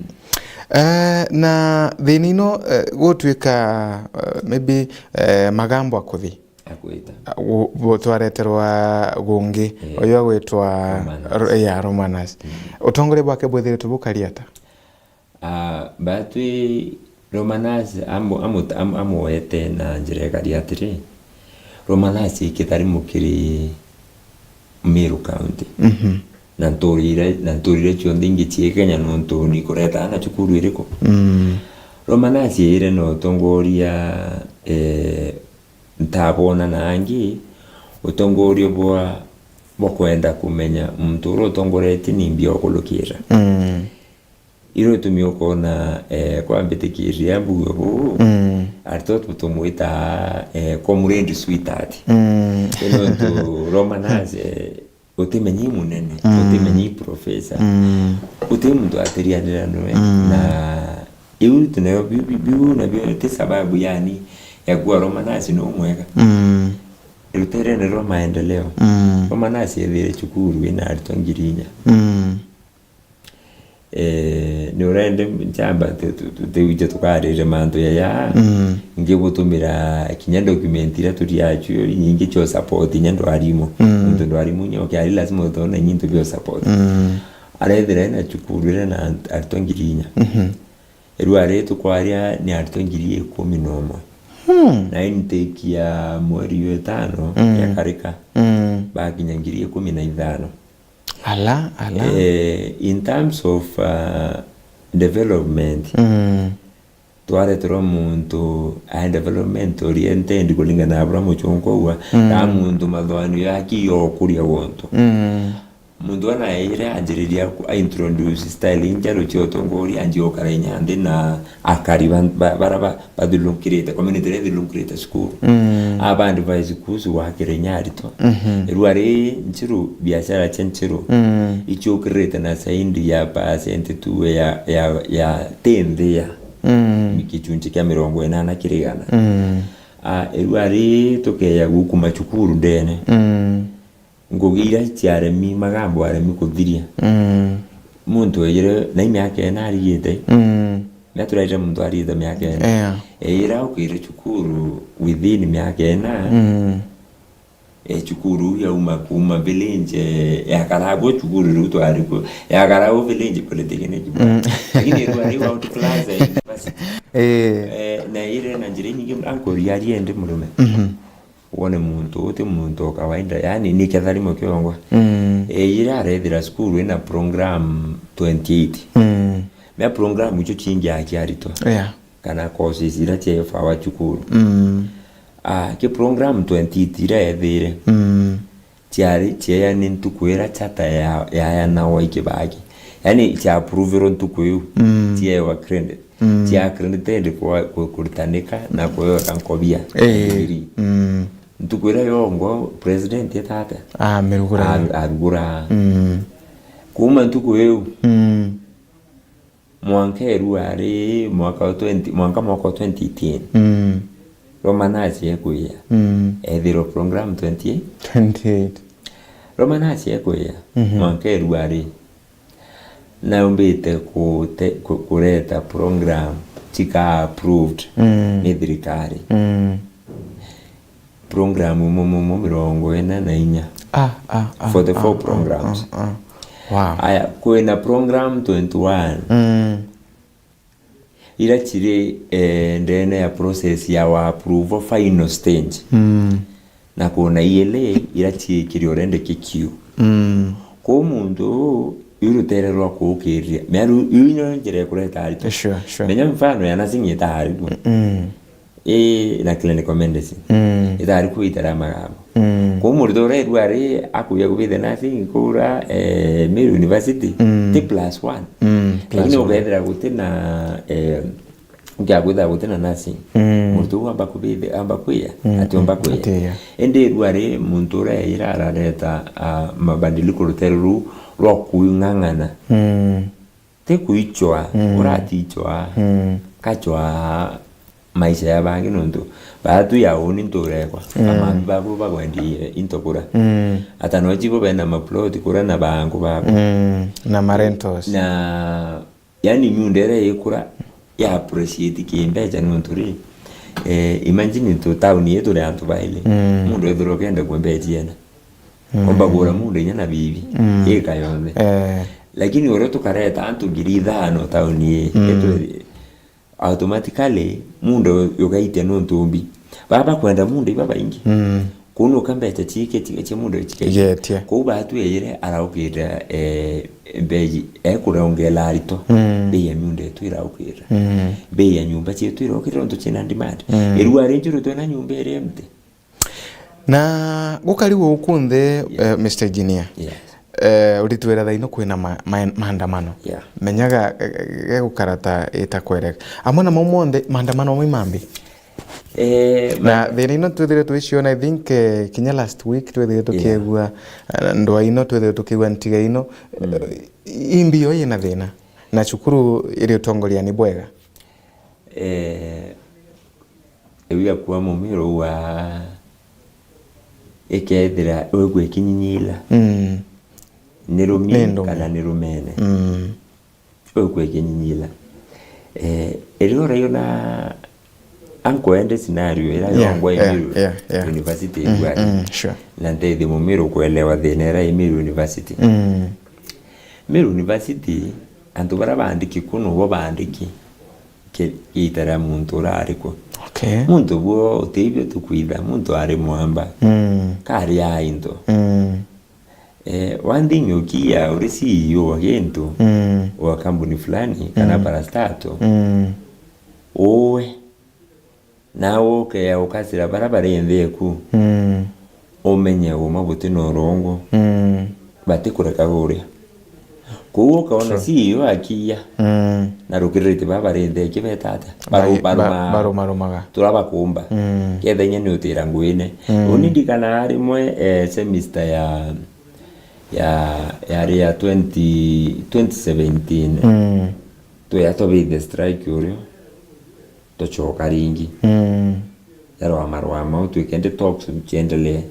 Eh, na thina ino, eh, gutwika, eh, maybe, eh, Magambo akuthi. Akwita. Ah, gu-, gu-, twareterwa gungi, Eh. uyu agwitwa Romanus. Ro-, ya, Romanus. Mm. Utongoria bwake bwithiritwe bukari ata? Ah, batwi Romanus amu-, amu-, amu-, amuete na njira ikari atiri, Romanus ikitari mukiri Meru County. Mhm. Na nturire, na nturire cionthe ingi cie Kenya nontu nikureta na cukuru iriku. Mm. Romanus ire na utongoria, eh, ntabona na angi, utongoria bwa, bwa kwenda kumenya muntu uria utongoretie ni mbia ukulukira. Mm. Iro itumi ukona, eh, kwa mbitikiria mbugo buu, Mm. aritwa tu-, tumwita, eh, comrade sweetheart. Mm. Ino tu Romanus, eh, utimenyi munene, Mm. utimenyi professor. Mm. Uti muntu atirianira noe. Mm. Na iu tu nayo biu, biu, biu nabio ti sababu yani ya kuwa Romanus no mwega. Mm. Ruterene rwa maendeleo. Mm. Romanus ethire cukuru ina aritwa ngiri inya. Mm. Eh, ni urende njamba tu-, tu-, tu-, tuwije tukarire mantu yaya. Mm. Ngigutumira kinya document iria turi acio, nyingi cio support inya ndwarimu. Mm. Nontu ndwarimu inya ukiari lazima utone nyintu bio support. Mm. Arethira ena cukuru ira na ant-, aritwa ngiri inya. Mhm. Riu ari tukwaria ni aritwa ngiri ikumi na umwe. Hmm. Na intake ya mweri wa itano Mm. yakarika. Mm. Bakinya ngiri ikumi na ithano. Ala, ala. Eh, in terms of, uh, development, Mm. twareterwa muntu a development oriented kuringana na buria muchunku auga, mm, kana muntu mathoanio yaki yokuria guntu. Mm. Muntu anaeire anjiriria ku-, a introduce style injeru cia utongoria, anjia ukara inya nthi na akari ba-, ba-, bara ba-, bathulukirite, community iria ithulukirite cukuru. Mm. Aba advise kuhusu gwakira inya aritwa. Mhm. Riu ari nchiru, biashara cia nchiru, mm, ichiukirite na zaidi ya percent tu ya, ya, ya ti nthi ya, mm, gichunchi kia mirongo inana kiri igana. Mm. Ah, riu ari tukeya gukuma cukuru ndene. Mm. Ngugi iria cia aremi, magambo aremi kuthiria. Mm. Muntu ejire na i miaka ina arigite. Mm. Mia turaite muntu arigite miaka ina. Yeah. Ejire aukire cukuru within miaka ina. Mm. E, cukuru yauma kuuma village, e, yakara gwo cukuru riu twari ku, yakara gwo village polytechnic. Mm. Lakini riu ari outclass e university. Eh. E, na ire na njira inyingi, ankoria ari endi murume. Mhm. Wone muntu, uti muntu o kawaida, yani ni ketharimo kiongwa. Mm. E, ira arethira cukuru ina program twenty-eight. Mm. Mea program icio cingi akiaritwa. Yeah. Kana courses ira ciefawa cukuru. Mm. Ah, ki program twenty-eight ira ethire. Mm. Ciari cieya ni ntuku ira chata ya, ya, ya nawa ikibaki. Yani cia approverwo ntuku iu. Mm. Ciewa credit. Mm. Cia accredited kwa, kwa, kuritanika na kuyoka nkobia. Eh. Degree. Mm. Ntuku iria yongwa president etate. Ah, mirugura. Ar-, arugura. Mm. Kuma ntuku iu, mm, mwanka eru ari mwaka wa twenty, mwanka mwaka wa twenty eighteen. Mm. Romanasi ekwia. Mm. Ethirwo program twenty-eight. Twenty-eight. Romanasi ekwia. Mhm. Mwanka eru ari naumbite kute-, ku-, kureta program chika approved, mm, ni thirikari. Mm. Program imwe, imwe, imwe mirongo ina na inya. Ah, ah, ah, forty-four ah, ah, programs. Ah, ah. Wow. Aya, kwina program twenty-one. Mm. Ira chiri, eh, ndene ya process ya wa approve final stage. Mm. Na kuna iele ira chiikiri already ki queue. Mm. Kuu muntu uu, iu rutere rwa kuukiriria. Mea riu, iu inyo njira ya kureta aritwa. Sure, sure. Menya mfano ya nursing itaari kuo. Mm. Ii, na clinical medicine. Mm. Itaari kuo itara magambo. Mm. Kuu murutwo ureerua ari akuya kubitha nursing kuura, eh, Meru University, mm, ti plus one. Mm, plus one. Lakini ukethira guti na, eh, Ngiakwithira guti na nursing. Mm. Murutwo uu amba kubithe-, amba kwiya, mm, atiomba kwiya. Atiya. Indi riu ari muntu uria eira arareta, ah, mabadiliko rutere ruu rwa kuing'ang'ana. Mm. Ti kuichwa, mm, uratichwa, mm, kachwa maisha ya bangi nontu baatu ya uni nturekwa. Mm. Amambi baku bagwendie into kura. Mm. Ata no chibo bena maplot kura na bangu baku. Mm. Na marentals. Na Yani, miunda iria ikura ya appreciate kimbecha nontu ri, eh, imagine tu town yetu ri antu baili. Mm. Mundu ethirwa ukenda kua mbecha ena. Mm. Omba kugura munda inya na bibi, mm, ika yonthe. Eh. Lakini uria tukareta antu ngiri ithano town ii, mm, yetu automatically munda yu-, yugaitia nontu mbi. Baba kwenda munda iba baingi. Mm. Kunuka mbecha chiike, chiike cia munda chikaitia. Igetia. Kou baatu eire araukite, eh, mbeji, ekurongela aritwa. Mm. Bei ya miunda yetu iraukite. Mm. Bei ya nyumba cietu iraukite nontu china demand. Mm. Irua ringi rutwe na nyumba iri empty. Na gukari guku nthi, yeah, eh, Mister Engineer. Yes. Eh, uritwira thaa ino kwina ma-, ma-, maandamano. Yeah. Menyaga, eh, gegukara ta itakwereka. Amwe namo monthe, maandamano amwe mambi. Eh, na ma- thina ino twithire twiciona, I think, eh, kinya last week twithire, yeah, tukiigua, eh, ndwaa ino twithire tukiigua ntiga ino. Mm. Eh, imbi yo yina thina. Na cukuru iri utongoria ni bwega. Eh, iu ya kuua mumiru wa ikethira wigua ikinyinyila. Mm. Ni rumi, ni ndumi, kana ni rumene. Mm. Wigua ikinyinyila. Eh, iria uraiona ankoende scenario ira, yeah, yongwa, yeah, Imiru, yeah, yeah, University, mm, igwari. Mm, sure. Na nteithie mumiru kuelewa thina ira Imiru University. Mm. Miru University, antu baria baandiki ku nobo baandiki ki-, giita ria muntu uria ari ku. Okay. Muntu buo utibio tukwitha, muntu ari mwamba. Mm. Kari a into. Mm. Eh, one thing ukiya uri C E O wa gintu, mm, wa kambuni fulani, kana, mm, parastatal, mm, Uwe, nawe ukea ukacira bara bari nthi eku, mm, umenye uma buti na urongo, mm, batikureka guria. Kwou ukona, sure, C E O akiya, mm, na rukiriritie baba bari nthi eki beta atia? Baru-, ba-, barumaa. Barumarumaga. Turabakumba. Mm. Ketha inya ni utira nguine. Mm. Uni ndikana rimwe, eh, semester ya, ya, yari ya twenty, twenty seventeen. Mm. Twea twabithia strike urio, tucoka ringi. Mm. Yarwa marwa mau, twikende talks ciendelee.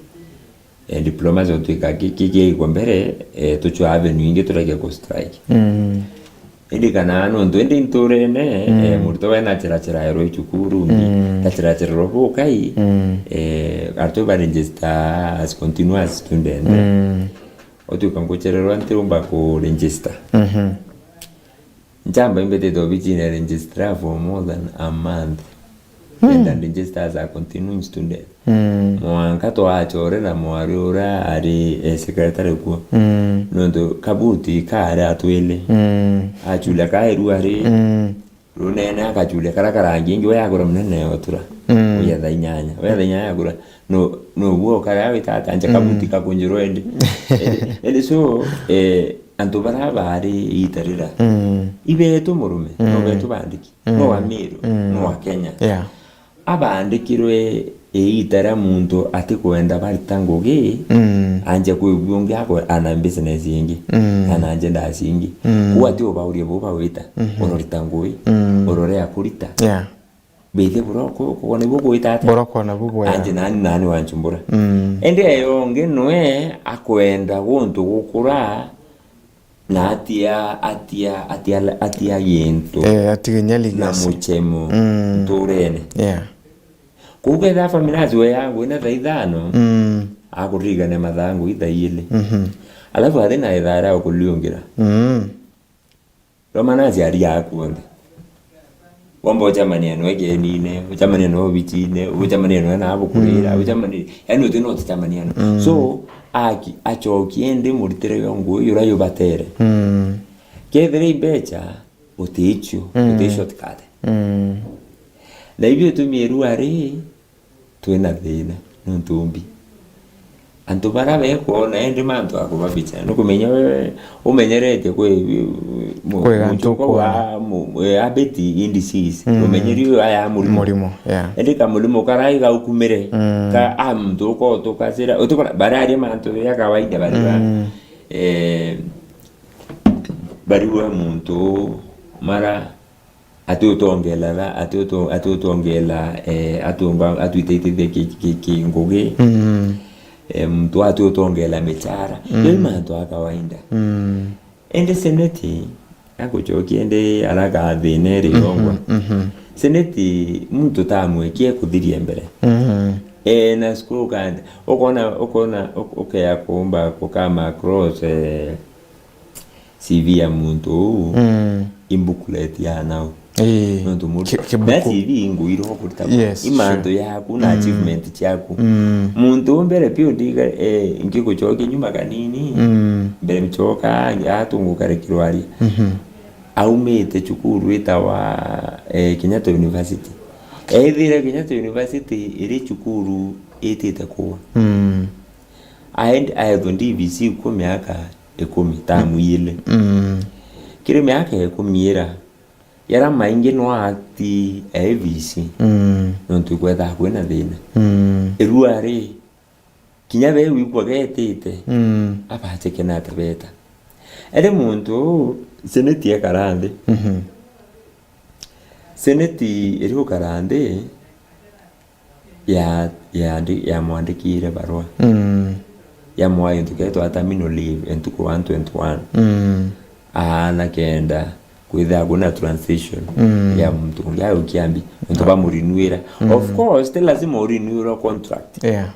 Eh, diplomacy utwika ki-, ki-, kiaigwa mbere, eh, tucwa avenue ingi turege ku strike. Mm. Indi kana nontu indi nturene, mm, eh, murutwo we nachirachirairwa i cukuru, mm, ndachirachirwa bukai, mm, eh, arutwo ba register as continuous student. Mm. Utwika nguchererwa ntiumba ku register. Mhm. Nchamba imbitite obichine ya registrar for more than a month. Hmm. And register as a continuing student. Hmm. Mwanka twachorera mwari uria ari, eh, secretary kuo. Hmm. Nontu kabuti kaari atwili. Hmm. Achulia kaeru ari. Hmm. Runene akachulia kara karangi ingi, we agura munene otura. Hmm. Uya thaa inyanya. Uya thaa inyanya agura. No, no guo kara wita ata, anja kabuti, mm, kakunjirwa indi. Eh, indi so, eh, antu bara bari itarira. Mm. Ibetu murume, mm, no betu bandiki. Mm. No wa Miru, mm, no wa Kenya. Yeah. Abandikirwe iita ria muntu atikwenda barita ngugi, mm, anje kwigua ungi akwe ana business ingi, mm, ana nje ndasi ingi. Mm. Kuu ati ubaurie bu bawita, mhm, urorita ngugi, mm, urore akurita. Yeah. Bithi buroko, kwona ibu gwita ata? Buroko na bu bwega. Anje nani, nani wanchumbura. Mm. Indi eyo ungi nwe akwenda guntu gukura, na atia, atia, atia, atia gintu. Eh, atige nyali na gasi. Muchemo, mm, nturene. Yeah. Kuu ketha family acio yangu ina thaa ithano, mm, akuririkania mathangu ithaa ili. Mhm. Alafu athi na ithaa ria ukuliungira. Mm. Roma na aciari aku onthe. Womba ucemania noe kienine, ucemania noe obichine, ucemania noe na abukurira, mm, ucemania, yani uti no uticemania no. Mm. So, aki, acokie indi muritire yo nguo yura yubatere. Mm. Kethira i mbecha, uticio, mm, uti shortcut. Mm. Na ibio itumi irua ri, twina thina, nontu mbi. Antu bara bekwona, indi mantu akubabicha. Nukumenya we umenyeretie kwi mu-, kwi gantu muchuko wa mu-, mu-, eh, habit indices. Mm. Umenyeri uyu aya murimo. Murimo, yeah. Indi ka murimo karai gaukumire. Mm. Ka a muntu uko tukacira, utukora, bararia mantu ya kawaida bari ba, mm, eh, bari wa muntu mara ati utongela tha-, ati uto-, ati utongela, eh, atumba, atwitaitithia ki, ki, ki ngugi. Mm. Eh, muntu ati utongela michara. Mm. Yo ni mantu a kawaida. Mm. Indi seneti, akuchokia indi araka thina iri yongwa. Mhm, mhm. Seneti, muntu tamwekie kuthiria mbere. Mhm. Eh, na scorecard, ukona, ukona, uk-, ukea kumba kukama across, eh, C V ya muntu uu, mm, i booklet ya nau. Ii. Nontu muntu, ki-, kibuku. Na C V inguirwo kurita, yes, i mantu, sure, yaku na, mm, achievement ciaku. Mm. Muntu uu mbere piu ndiga, eh, ngigucokia nyuma kanini, mm, mbere mchoka, atungukarekirwaria. Mhm. Aumite cukuru itawa, eh, Kenyatta University. Ethire Kenyatta University iri cukuru itite kuwa. Mm. Aendi aethwa D V C ku miaka ikumi, tamu iili. Mm. Kiri miaka ikumi ira, yara maingi no ati A V C. Mm. Nontu ikwethaa kwina thina. Mm. Irua ri, kinya be wigua getite, mm, abacheke na atabeta. Ere muntu uu, seneti ekara nthi. Mhm. Seneti iri gukara nthi, ya, ya, yamwandikire barua. Mm. Yamwaa into kiria twata terminal leave, ntuku one twenty-one. Mm. Aana kenda kwithira kwina transition, mm, ya muntu ungi agukia mbi, nontu, ah, bamurinuira. Mm. Of course, ti lazima urinuirwe contract. Yeah.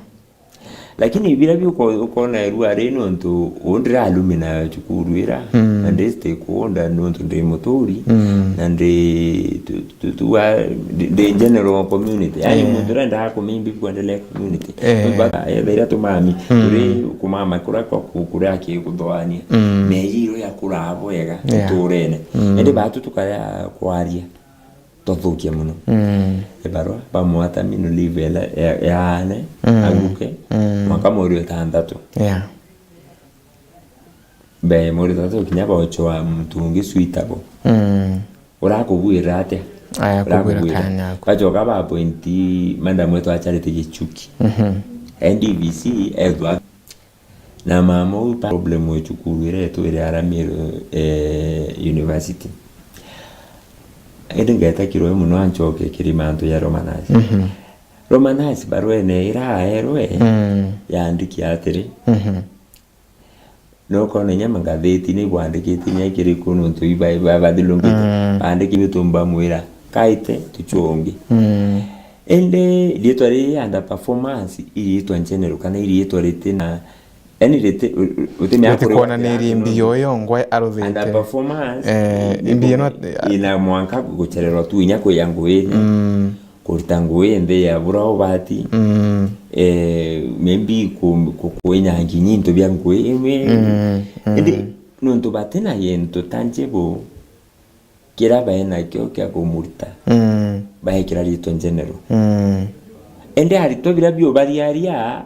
Lakini biria biu uko-, ukona irua ri nontu uu ndirarumi nayo cukuru ira, mm, na ndi stakeholder nontu ndi muturi, mm, na ndi tu-, tu-, tu-, wa-, ndi, ndi general community. Yani, eh, muntu uria ndaa kumimbi kuendelea community. Eh. Nontu baka, ethaira tumami, mm, turi kumama kuria kwa ku-, kuria akikuthoania. Mm. Meeyiro ya kuraa bwega, yeah, nturene. Mm. Indi batu tukaya kwaria. twathukia mono. Mm. Ibarua bamwata mino leave ela ya, ya ane, mm, aguke, mm, mwaka mweri itantatu. Yeah. Mbere mweri itantatu kinya baochoa muntu ungi suitable. Mm. Urakubwira atia? Aya, kubwira kanya ako. Bachoka ba appoint madam wetu a Charity Gichuki. Mhm. N D V C ethwa na mama uu pa problem wi cukuru iria yetu iri ara Meru, eh, university. Indi ngeta kiroe mono anchoke kiri mantu ya Romanus. Mhm. Romanus baruene ira aerwe, mm, yaandiki atiri, mhm, nukona inya mangathitine ibwandikite inya ikiriku nontu iba, iba, bathilungite, mm, baandiki bitumba mwira, kaite tuchungi. Mm. Indi riitwa riri under performance, iriitwa general, kana iriitwa riti na, yani riti, u-, u-, uti mia kuri kwonaniria imbi yoyo ngwe aruthite. Under performance, eh, imbi ino ina mwanka guchererwa tu inya kuya nguine. Mm. Kurita ngui nthi ya bura ubati. Mm. Eh, maybe ku-, ku-, kuinya nginyi into bia ngui. Mm, mm. Indi nontu batina gintu tangible, kira baenakio kia kumurita, mm, baekira riitwa general. Mm. Indi aritwa bira biubariaria,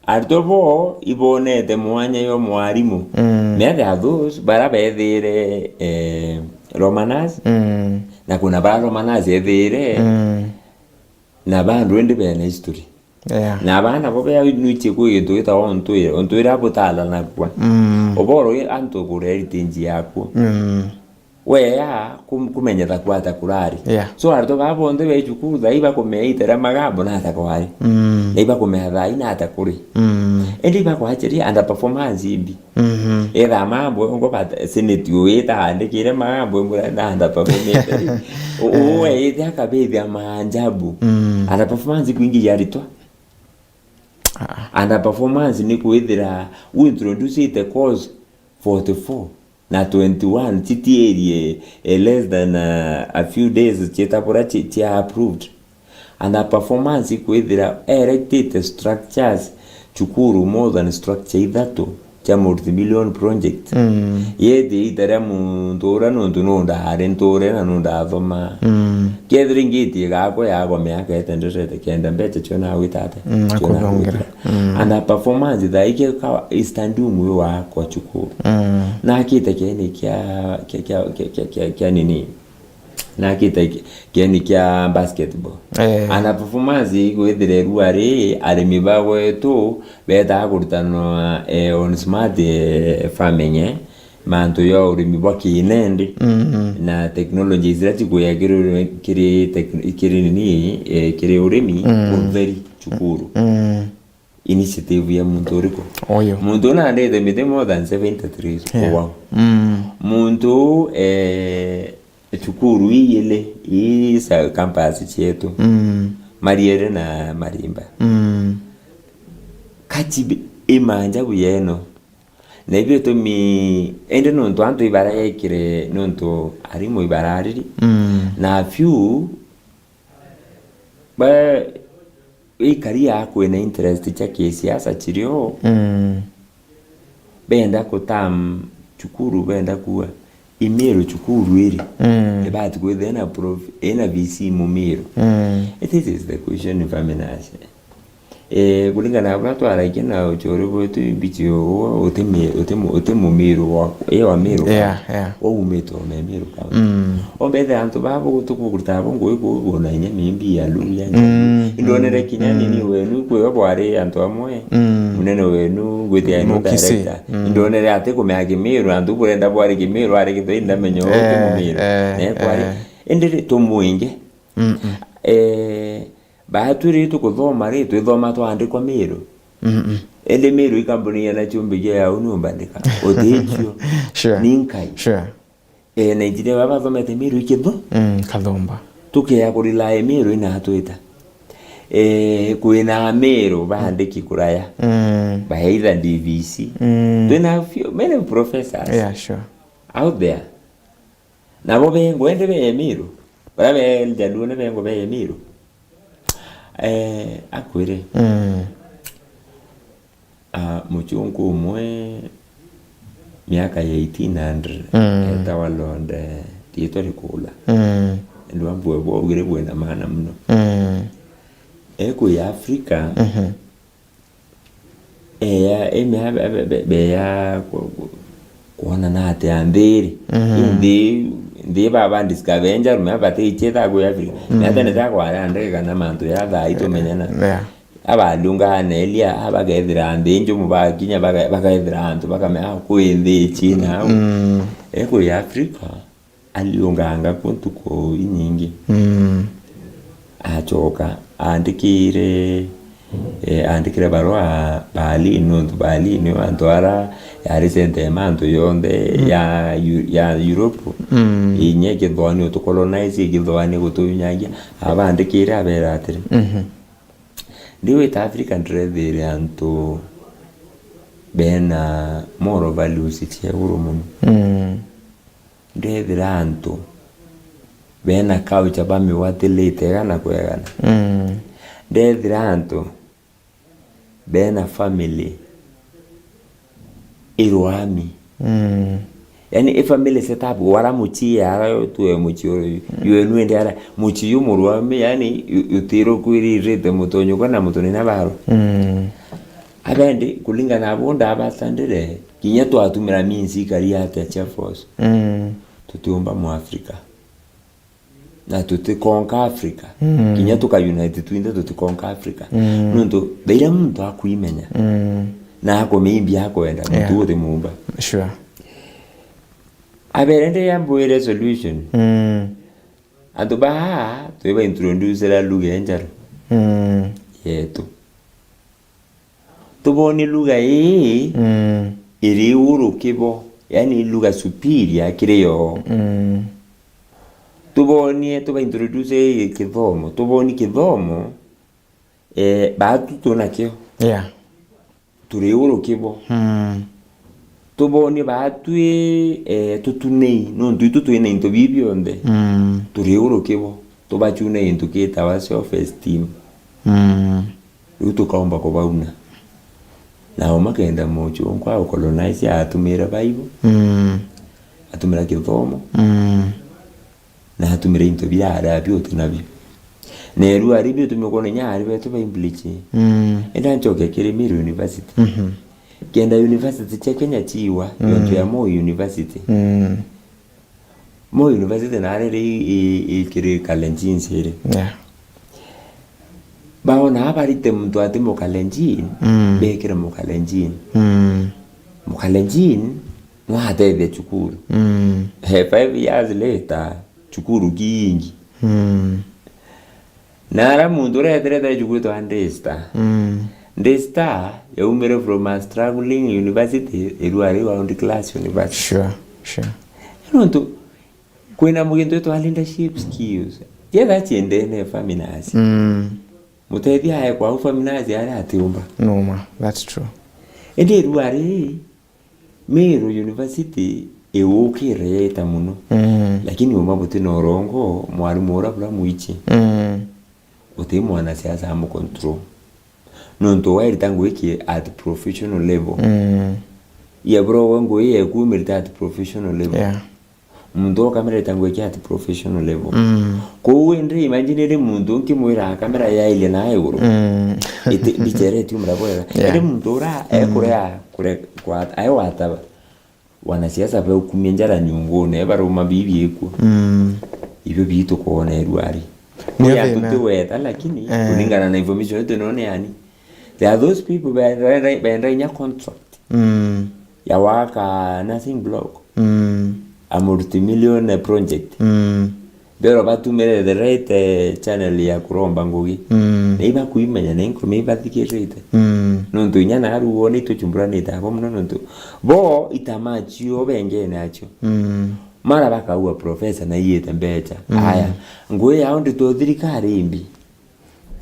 aritwa bo ibonete mwanya yo mwarimu. Mm. Me there are those bara bethire, eh, Romanus, mm, na kuna bara Romanus ethire, mm, na bandu indi bena history. Yeah. Na bana bo bea nwichie kwi gintu gitawa untwire, untwire abutalanagua. Mm. Uboro wi antu kura heritage yaku. Mm. Wea kum-, kumenyetha kwata kurari. Yeah. So, aritwa baa bonthe be cukuru, thaa ibakumea itera magambo nata kwari. Mm. Na ibakumea thaa inata kuri. Mm. Indi ibakwachiria under performance imbi. Mhm. Etha mambo ngo bat-, senate uita andikire mambo ngo na under performance. U-, eh, uwe ite akabethia maajabu. Mm. Under performance kwingi yaritwa. Ah. Under performance ni kwithira u introduce the course forty-four na twenty-one chitierie, eh, less than, uh, a few days chitabura chi-, chia approved. Under performance kwithira erected structures cukuru more than structure ithatu cia multi-million project. Mm. Yeti itaria muntu uria nontu nundari nture na nundathoma. Mm. Kethira ngiti igakwa yagwa miaka itenderete kenda mbecha cio nawita atia? Mm, cio akuthongera. Nawita. Mm. Under performance thaa iki ka standing umwe wakwa cukuru. Mm. Nakite kieni kia, kia, kia nini? Nakite ki-, kieni kia basketball. Eh. Under performance igwithira irua ri arimi ba gwetu betaga kurutanwa, eh, on smart, eh, farming, eh, mantu ya urimi bwa kinendi, mm, na technologies iria cikuya kiri, kiri tech-, kiri nini, eh, kiri urimi, mm, utheri cukuru. Mm. Initiative ya muntu uriku? Uyu. Muntu una andite miti more than seventy trees. Yeah. Wow. Mm. Muntu, eh, cukuru ii ili, ii sa campus cietu. Mm. Mariere na Marimba. Mm. Kachibi imanja buyeno. Na ibio itumi, indi nontu antu ibaraekire, nontu arimu ibarariri. Mm. Na few, ba, ikari ya kwina interest cia kisiasa chirio, mm, benda kutam cukuru, benda kuwa Imiru cukuru iri, mm, ibati kwithira ina prof-, ina V C Mumiru. Mm. It is the question, if I'm in a, eh, kulingana na buria twaragia na uchori bwetu mbichi uo, uti mi-, uti mu-, uti Mumiru wa, eh, wa Miru. Yeah, yeah. Waumite o me Miru County. Mm. Ombethe antu baba gutukuruta bo ngui kuona inya mimbi ya Luya. Mm, indonere kinya, mm, nini wenu, kwiwe bwari antu amwe. Mm. Munene wenu, ngwite ya Mukisi. Director. Mm. Indonere ati kumea Kimiru, antu burenda bwari Kimiru, ari Githweri, ndamenya uti, eh, Mumiru. Eh, ne kwari. Eh. Indi ri, tumwinge. Mm, mm. Eh, batwi ri tukuthoma ri, twithoma twandikwa Miru. Mm, mm. Indi Miru ikambuni ya na chumbi ya uni umbandika. Utichio. Sure. Ni nkai. Sure. Eh, na injinia baba bathomete Miru ikithu. Mm, Kathumba. Tukea kurila Miru inatwita. Eh, kwina Miru baandiki kuraya. Mm. Ba either D V C. Mm. Twina few, many professors, yeah, sure, out there. Nabo bengo ende be Miru. Bara be Njaluo ne bengo be Miru. Eh, akwire. Mm. Ah, muchungu umwe miaka ya eighteen hundred, mm, etawa Lord, eh, riitwa rikula. Mm. Ndwambua bwaugire bwina maana muno. Mm. Ekwi Africa, mhm, eya, emea be-, be-, be-, beya ku-, ku-, kwonana atia nthiri. Mhm. Nthi, nthi baba ndisika benja, mea baticheta kwi Africa. Mm. Mea tene ta kwara ndege kana mantu ya thaa itumenyana. Yeah. Abaliungana elia, abagethira nthi njumu bakinya baga-, bagethira antu bakamea, "Ah, kwi nthi ichina au." Mm. Ekwi Africa, aliunganga ku ntuku inyingi. Mm. Acoka aandikire, eh, aandikire barua Berlin, nontu Berlin nio antu ara yari center ya mantu yonthe, mm, ya Eu-, ya Europe. Mm. Inya ikithwani utukolonize, ikithwani gutuunyangia, abaandikire abera atiri, mhm, ndiwita Africa ndirethire antu bena moral values cia iguru muno. Mm. Ndethira antu bena culture bamigwatirite igana kwa igana. Mm. Ndethira antu bena family irwami. Mm. Yani, i family setup, wara muchii ara tue muchii uyu, mm, yenu ende ara muchii yu murwami, yani, u-, utiro kwiririte mutonyuka na mutunina baro. Mm. Abendi, kulingana na bo ndabatandire, kinya twatumira means ikari atia cia force, mm, tutiumba mu Africa. Na tutikonka Africa. Mm. Kinya tuka unite twinthe tutikonka Africa. Mm. Nontu thaira muntu akwimenya, mm, na akumimbia akwenda, muntu, yeah, uti mumba. Sure. Abere ndi yambwire solution. Mm. Antu baa twiba introducera lugha enjeru, mm, yetu. Tubonie lugha ii, mm, iri iguru kibo, yani lugha superior kiri yo. Mm. Tubonie, tuba introduce kithomo, tubonie kithomo, eh, baatu tunakio. Yeah. Turi iguru kibo. Mm. Tubonie baatu i, eh, tutunei, nontu itu twina into bii bionthe. Mm. Turi iguru kibo. Tubachune into kitawa self esteem. Mm. Riu tukaumba kubauna. Nao makenda muchunku au colonize atumira Bible, mm, atumira kithomo, mm, na atumira into bira ari abio uti nabio. Na riu ari bio tumikona inya ari betu ba English. Mm. Enda nchoke kiri Meru University. Mhm. Kenda university cia Kenya chiwa, mm, yontu ya Moi University. Mm. Moi University nari ri i, i, ikiri Kalenjin ciri. Yeah. Baona abarite muntu ati Mukalenjin, mm, bekire Mukalenjin. Mm. Mukalenjin no atethia cukuru. Mm. He five years later, cukuru kiingi. Mm. Na ara muntu uria eterete ajukwitwa Daystar. Mm. Daystar yaumire from a struggling university, irua ari world class university. Sure, sure. Nontu kwina gintu gitwa leadership skills. Yetha chiendene Faminas. Mm. Mutethia ae kwau Faminas aria atiumba. Numa, that's true. Indi irua ari Meru University iukire yaita muno. Mm. Lakini uma buti na urongo, mwarimu ura bura mwichi. Mm. Uti mwanasiasa amu control. Nontu wairita ngugi ki at professional level. Mm. Ye bro we ngugi yeku umirite at professional level. Yeah. Muntu ukamirite ngugi ki at professional level. Mm. Kou indi imagine ri muntu nkimwira kamera yairie na iguru. Mm. Iti, mbicha iria itiumira bwega. Yeah. Indi muntu ura, mm, ekurea, kure, kwa, ae wataba. Wanasiasa baukumia njara nyungune, baruma bibi ikuo. Mm. Ibio bitu kwona irua ari. Nio ya thina. Tutiweta, lakini, eh, kulingana na information yetu none yani. There are those people benda, benda inya contract. Mm. Ya waka nursing block. Mm. A multi-million project. Mm. Bero batumire the right, eh, channel ya kuromba ngugi. Mm. Na ibakuimenya na inkume ibathikirite. Mm. Nontu inya naru wone ituchumburanite abo muno nontu bo itama chio bengene achio. Mm. Mara bakaua professor na iyite mbecha. Mm. Aya. Ngui yao ndito thirikari imbi.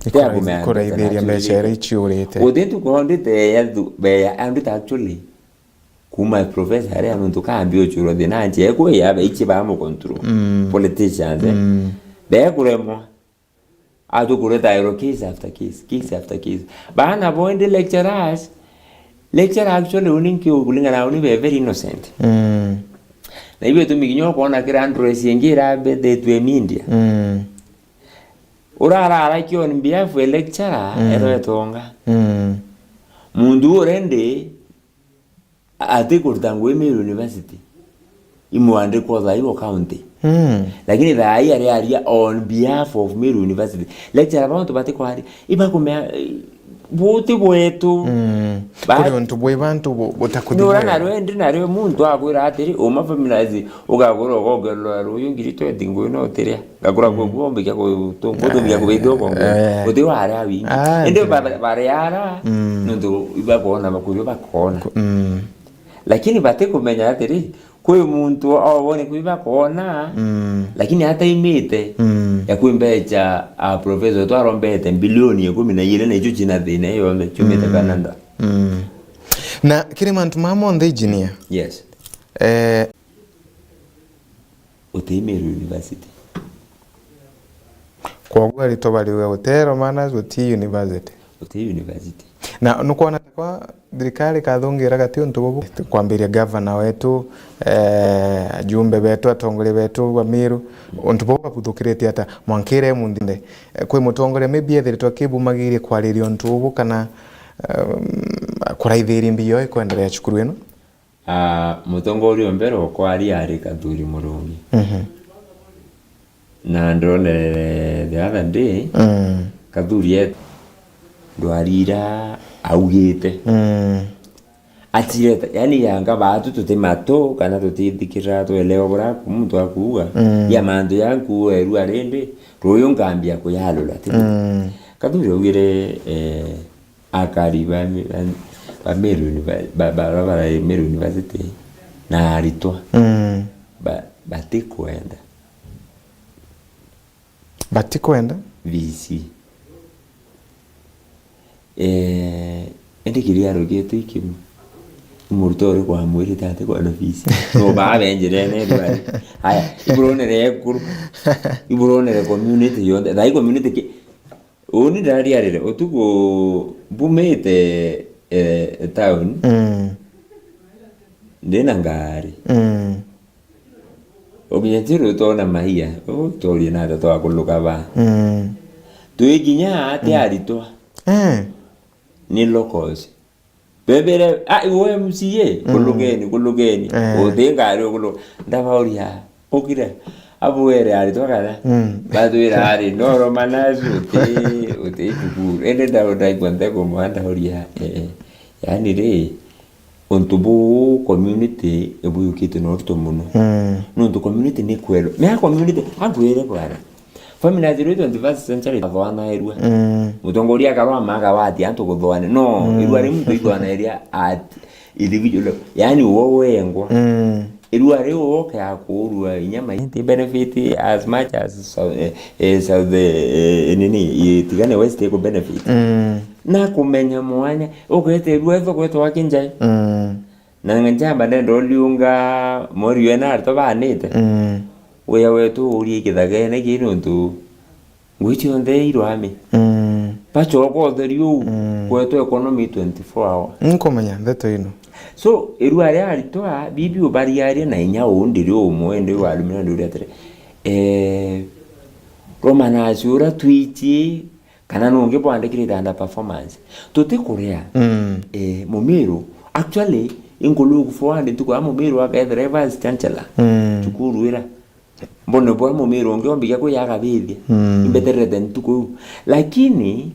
Ikura-, ikuraithiria mbecha iria ichiurite. Guti ntuku ndite ya thu-, be-, ya ndita actually. Kuma professor aria nontu kaambi uchurwa thina nje, ekwe yabe ichi ba mu control. Mm. Politicians, eh. Mm. Bekuremwa. Atukureta ero case after case, case after case. Bana bo indi lecturers, lecturer actually uni nki kulingana na uni be very innocent. Mm. Na iu itumi kinya ukoona kiri address ingi irabethetue media. Mm. Urarara ki on behalf of lecturer, mm, etho etonga. Mm. Muntu already ati kurita ngugi Meru University. Imwandikwa thaa iu county. Mm. Lakini thaa ii ari aria on behalf of Meru University. Lecturer bantu batikwari, ibakumea, eh, buti bwetu. Mm. Ba- Kuri untu bwi bantu bu-, butakuthi nura bwega. Narwe ndi narwe muntu akwira atiri, uma families, ugagura ugongerwa ruyu ngiri twenty ngugi no utiria. Ngakura, mm, kwoguo mbikia kutungu, eh, mbikia kubithia ugongo. Eh. Uti wari awi. Ah, indi ndio. Ba-, bari ara, mm, nuntu ibakona, bakuyu bakona. Ku-, mm. Lakini batikumenya atiri, kwi muntu obone kwi bakona, mm, lakini ataimite, mm, ya kwi mbecha a professor twarombete bilioni ikumi na igiri na icio cina thina iyo yonthe ciumite, mm, Canada. Mm. Na kiri mantu maa monthe, engineer? Yes. Eh, uti Meru University. Kwoguo aritwa bariuga guti Romanas, guti university. Guti university. Na nukwona ta kwa thirikari kathungira gati untu bubu? Kwambiria gavana wetu, eh, ajumbe betu, atongoria betu ba Meru, untu bubu babuthukiritie ata? Mwankire munthinde, eh, kwi mutongoria maybe ethiritwe akibumagirie kwariria untu bubu kana, um, kuraithiria mbio ikwenderea cukuru ino? Ah, mutongoria o mbere okwa ari, ari Kathuri Murungi. Mhm. Na ndonere the other day, mm, Kathuri e ndwari ira augite. Mm. Atireta, yani yanga baatu tuti matu, kana tutithikira, twelewa bura muntu akuuga. Mm. Ya mantu ya nkuuga erua rindi, ruyu nkambia kuyalula, ti? Mm. Kathuri augire, eh, akari ba, ba, ba Meru Univer-, ba, ba, ba, bara Meru University na aritwa, mm, ba, batikwenda. Batikwenda? V C. Eh, indi kiria arugite ikimu. Murutwa uriku wamwirite atikwenda V C? No, baa benjirene ndwari. Aya, iburonere ekuru. Iburonere community yonthe. Thai community ki-, Uni ndariarire utuku mbumite, eh, town. Mm. Ndina ngari. Mm. Ukinya Ntiru twona maia, utorie nata twakuluka ba. Mm. Twi kinya ati, mm, aritwa. Eh. Ni locals. Bebere, ah, iwe M C A, mm, kulugeni, kulugeni. Eh. Uti ngari ukulu-, ndabauria, ukire, abwere aritwa kana? Mm. Batwira ari, no Romanas uti, uti cukuru. Indi nda-, ndaigua ntheko mwa ndauria, eh, eh. Yani ri, untu bu community ibuyukite na urito muno. Mm. Nuntu community ni kwelo. Mea community, ankwire bwana. Family ya twenty-first century athoanairua. Mm. Mutongoria akarwa ma akawati antu kuthoane. No, mm, irua ri muntu ithoanairia at individual level. Yani, uo wengwa. Mm. Irua riu uke akurua inya ma benefit as much as South, eh, eh, South, eh, eh, nini, itigane West iku benefit. Mm. Na kumenya mwanya, ukete irua itho kwetwa kinjai. Mm. Na njamba ndenda uliunga mori wena arito baanite. Mm. Wia wetu urie kithagene ki nuntu ngui cionthe irwami. Mm. Bacoka utheri uu, mm, kwetwa economy twenty-four hour. Nkumenya ndeto ino. So, irua ria aritwa, bibi ubariaria na inya uu ndiri umwe, ndi warumire nduri atiri, eh, Romanas uria twichie, kana nungi bwandikirite under performance. Tutikuria. Mm. Eh, Mumiru, actually, inkuluku forward ntuku ya Mumiru akethira e vice chancellor. Mm. Cukuru ira. Mbone bwa Mumiru ungi ombiga kuya akabithia. Mm. Imbetererete ntuku iu. Lakini,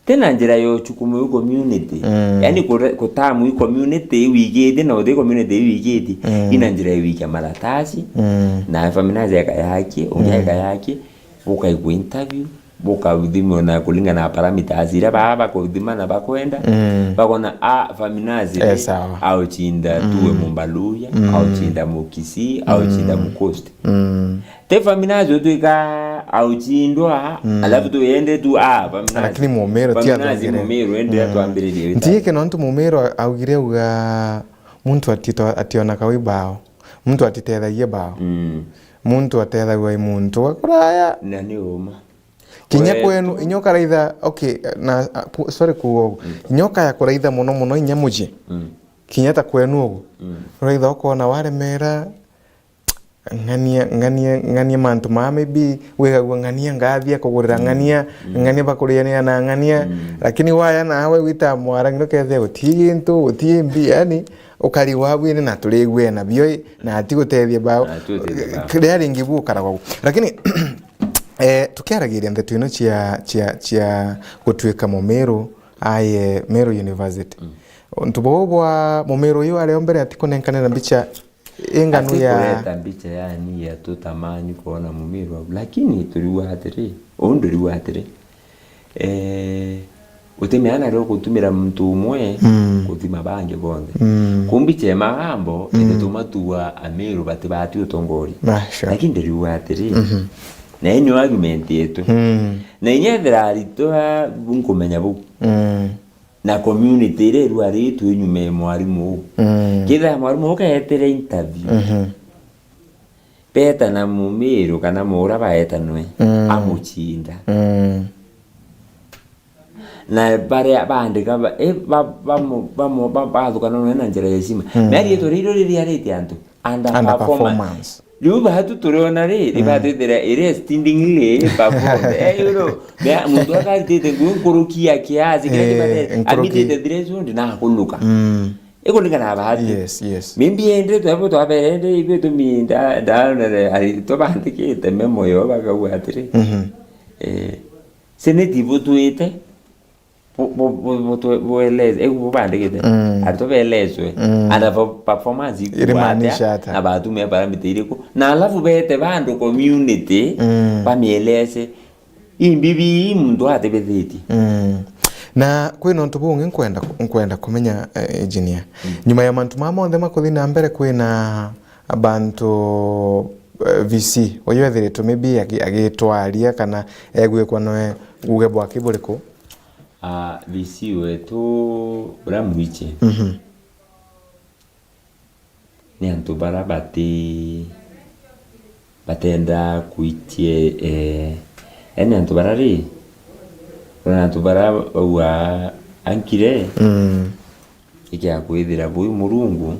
tena njira ya uchukumu yu community. Mm. Yani, kure-, kutamu yu community iu igitie na uthi community iu igitie. Mm. Ina njira ya wikia maratasi. Mm. Na family ekayakie, ungi, mm, ekayakie, bukaigua interview. Bukathimwa na kulingana na parameters iria baa bakuthima na bakwenda. Mm. Bakona, a, Famina ri, eh, sawa, auchinda, mm, tuwe Mumbaluya, mm, auchinda Mukisii, auchinda, mm, Mukosti. Mm. Te Famina ri utwika auchindwa, mm, alafu tuyende tu, a, Famina ri. Lakini Mumiru ti Famina ri athongire. Mumiru ende, mm, atwambiririe wita. Ntiike nontu Mumiru augire uga muntu atito-, ationaga wi bao. Muntu atitethagia bao. Mm. Muntu atethagua i muntu wa kuraya. Na ni uma. Kinya kwenu, inya ukaraitha, okay, na, a, pu-, sorry kuuga uguo. Mm. Inya ukaya kuraitha mono mono inya mucii. Mm. Kinya ta kwenu uguo. Mm. Uraitha ukona waremera, ng'ania, ng'ania, ng'ania mantu maa, maybe wigagua ng'ania ngathia kugurira ng'ania, ng'ania bakuriania na ng'ania, lakini waya nawe wita mwarang'iro kethia gutii gintu, gutii mbi, yani, ukari wa bwiri na turigwena bio, na ati gutethia bao. Na ati gutethia bao. Riria ringi bu ukaragwa gu. Lakini, eh, tukiaragiria ndeto ino cia, cia, cia gutuika mumiru, aye Meru University. Untu buu bwa mumiru uyu ario mbere atikunenkanira mbicha inganu ya. Atikureta mbicha yani ya tutamani kuona mumiru au. Lakini turiuga atiri, uu nduriuga atiri, eh, uti miana rio gutumira muntu umwe kuthima bangi bonthe. Kumbi chema gambo, indi tumatua Amiru bati bati utongoria. Ah, sure. Lakini ndiriuga atiri, na ii niyo argument yetu. Na inya ethira aritwa bunkumenya buu. Na community iria irua ri twi nyuma ya mwarimu uu. Kethira mwarimu uu kaetire interview, beta na Mumiru kana Muura baetanwe, amuchinda. Na baria baandika ba-, eh, ba-, bamu-, bamu-, ba-, bathukana nawe na njira ya heshima. Na riitwa riu riria riaritie antu, underperformance. Underperformance. Riu batu turiona ri, ribatwithira iri exceedingly performed. Eh, you know, muntu akaritite nguo nkuruki ya kiasi, kiria kibate, amitite threshold na akunuka. Ikuringana na bahati. Yes, yes. Maybe ende twabo twabere ende, itwe tumi nda-, nda-, aritwa bandikite memo yo bakauga atiri, eh, Seneti butwite, bu-, bu-, bu-, butwe-, bueleze, eh, bubandikite. Aritwa belezwe. Ana performance iri maanisha atia? Na batumia parameter iriku? Na alafu bete bandu community bamieleze. Imbibi ii muntu atibithitie. Na kwina untu bungi nkwenda, nkwenda kumenya, eh, engineer. Nyuma ya mantu maa monthe makuthi na mbere, kwina bantu, eh, V C uyu ethiritwe maybe agi-, agitwaria kana egwikwa noe uge bwaki buriku? Ah, V C wetu uria mwichi. Ni antu bara bati-, batenda kuitie, eh, yani antu bara ri, ni antu bara bauga ankire, ikia kwithira bui Murungu,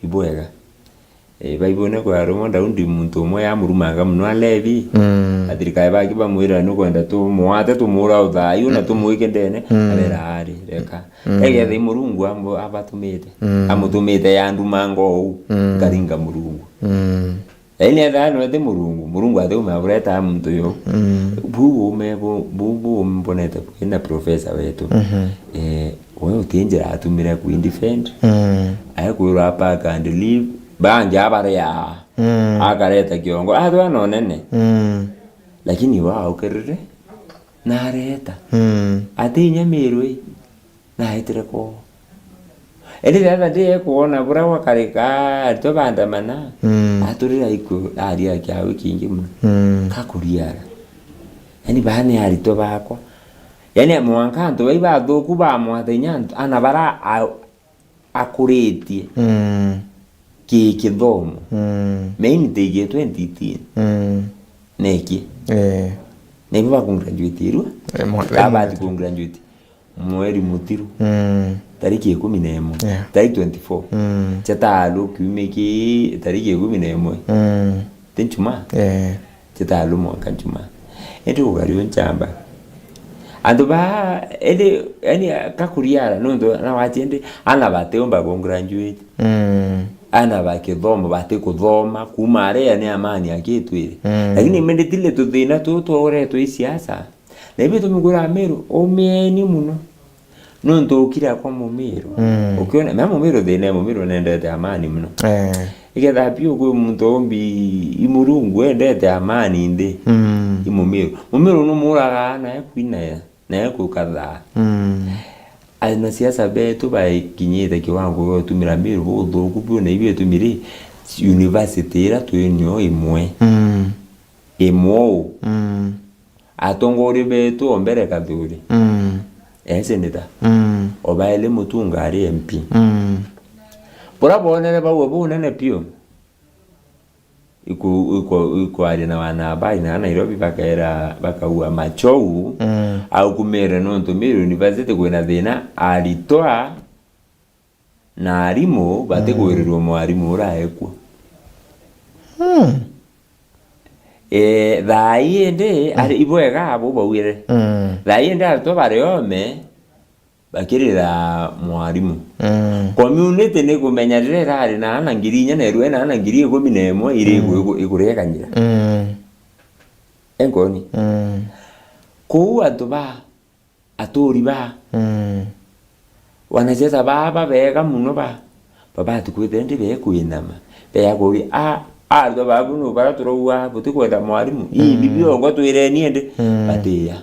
ibwega. Eh, Baibone kwiragwa Daudi muntu umwe yamurumanga muno Alevi, athirikari bake bamwira nukwenda tumwate tumuura uthayu na tumwike ndene, arera ari, reka. Egetha i Murungu ambo-, abatumite. Amutumite yandumanga ou, nkaringa Murungu. Yaani ethaa nwe ti Murungu, Murungu atiumea bureta muntu yo. Buu uume bu-, bu-, bu uume mbonete bwina professor wetu. Eh, we uti njira atumire ku indefend. Aekwirwa pack and leave, bangi abaria. Akareta kiongo, atwa na unene. Lakini waukirire, na areta. Ati inya Miru ii, na aitire kwoo. Indi the other day ekwona buria gwakarika, aritwa bandamana, aturira iku, aria kiawe kingi muno. Kakuriara. Yani baa ni aritwa bakwa. Yani mwanka antu bai bathuku bamwata inya antu, ana bara a-, akuritie ki kithomo. Main take twenty eighteen. Neki. Eh. Naibo bakungraduate irua. Eh, mwa-, kabati kungraduate mweri muthiru. Tariki ikumi na imwe. Yeah. Tariki twenty-four. Chatalu kiumia ki tariki ikumi na imwe. Ti nchuma? Eh. Chitalu mwanka nchuma. Indi ugari u nchamba. Antu ba, indi, yani, kakuriara, nontu na wache indi, ana batiumba ku graduate. Ana ba kithomo, bati kuthoma, kuma aria ni amani akitwire. Lakini immediately tuthina tu tworetwe i siasa. Na ibi tumugwira Meru, umieni muno. Nontu ukira kwa Mumiru. Ukiona, na Mumiru thina, Mumiru nendete amani muno. Eh. Iketha piu kwi muntu umbi i Murungu endete amani nthi. I Mumiru. Mumiru numuraga nae kwinaya, nae kukathaa. Anasiasa betu bakinyite kiwango gya utumira Miru buthuku biu, na ibi itumi ri university ira twi nio imwe. Imwe u. Atongoria betu o mbere Kathuri, e senator, o baili Mutunga ari M P. Buria boonere bauga bunene piu, iku-, iku-, ikwaria na wanahabari na Nairobi, bakaera, bakauga Machou aukumire nontu Meru University kwina thina, aritwa na arimu batigwirirua mwarimu uria ekua. Mm. Eh, thaa ii indi, mm, ari ibwega abo baugire. Mm. Thaa ii indi aritwa bari ome, bakirira mwarimu. Mm. Community ni kumenya riria irari na ana ngiri inya na irwe na ana ngiri ikumi na imwe iri, mm, iku-, iku-, ikurekanyira. Mm. Enkoni. Mm. Kuu antu ba aturi ba, mm, wanasiasa baa babega muno ba, babati kwithira ndi bekwinama, beakuria, a, aritwa babu nu bara turauga butikwenda mwarimu, ii, mm, bibiongo twireni indi, mm, batiya.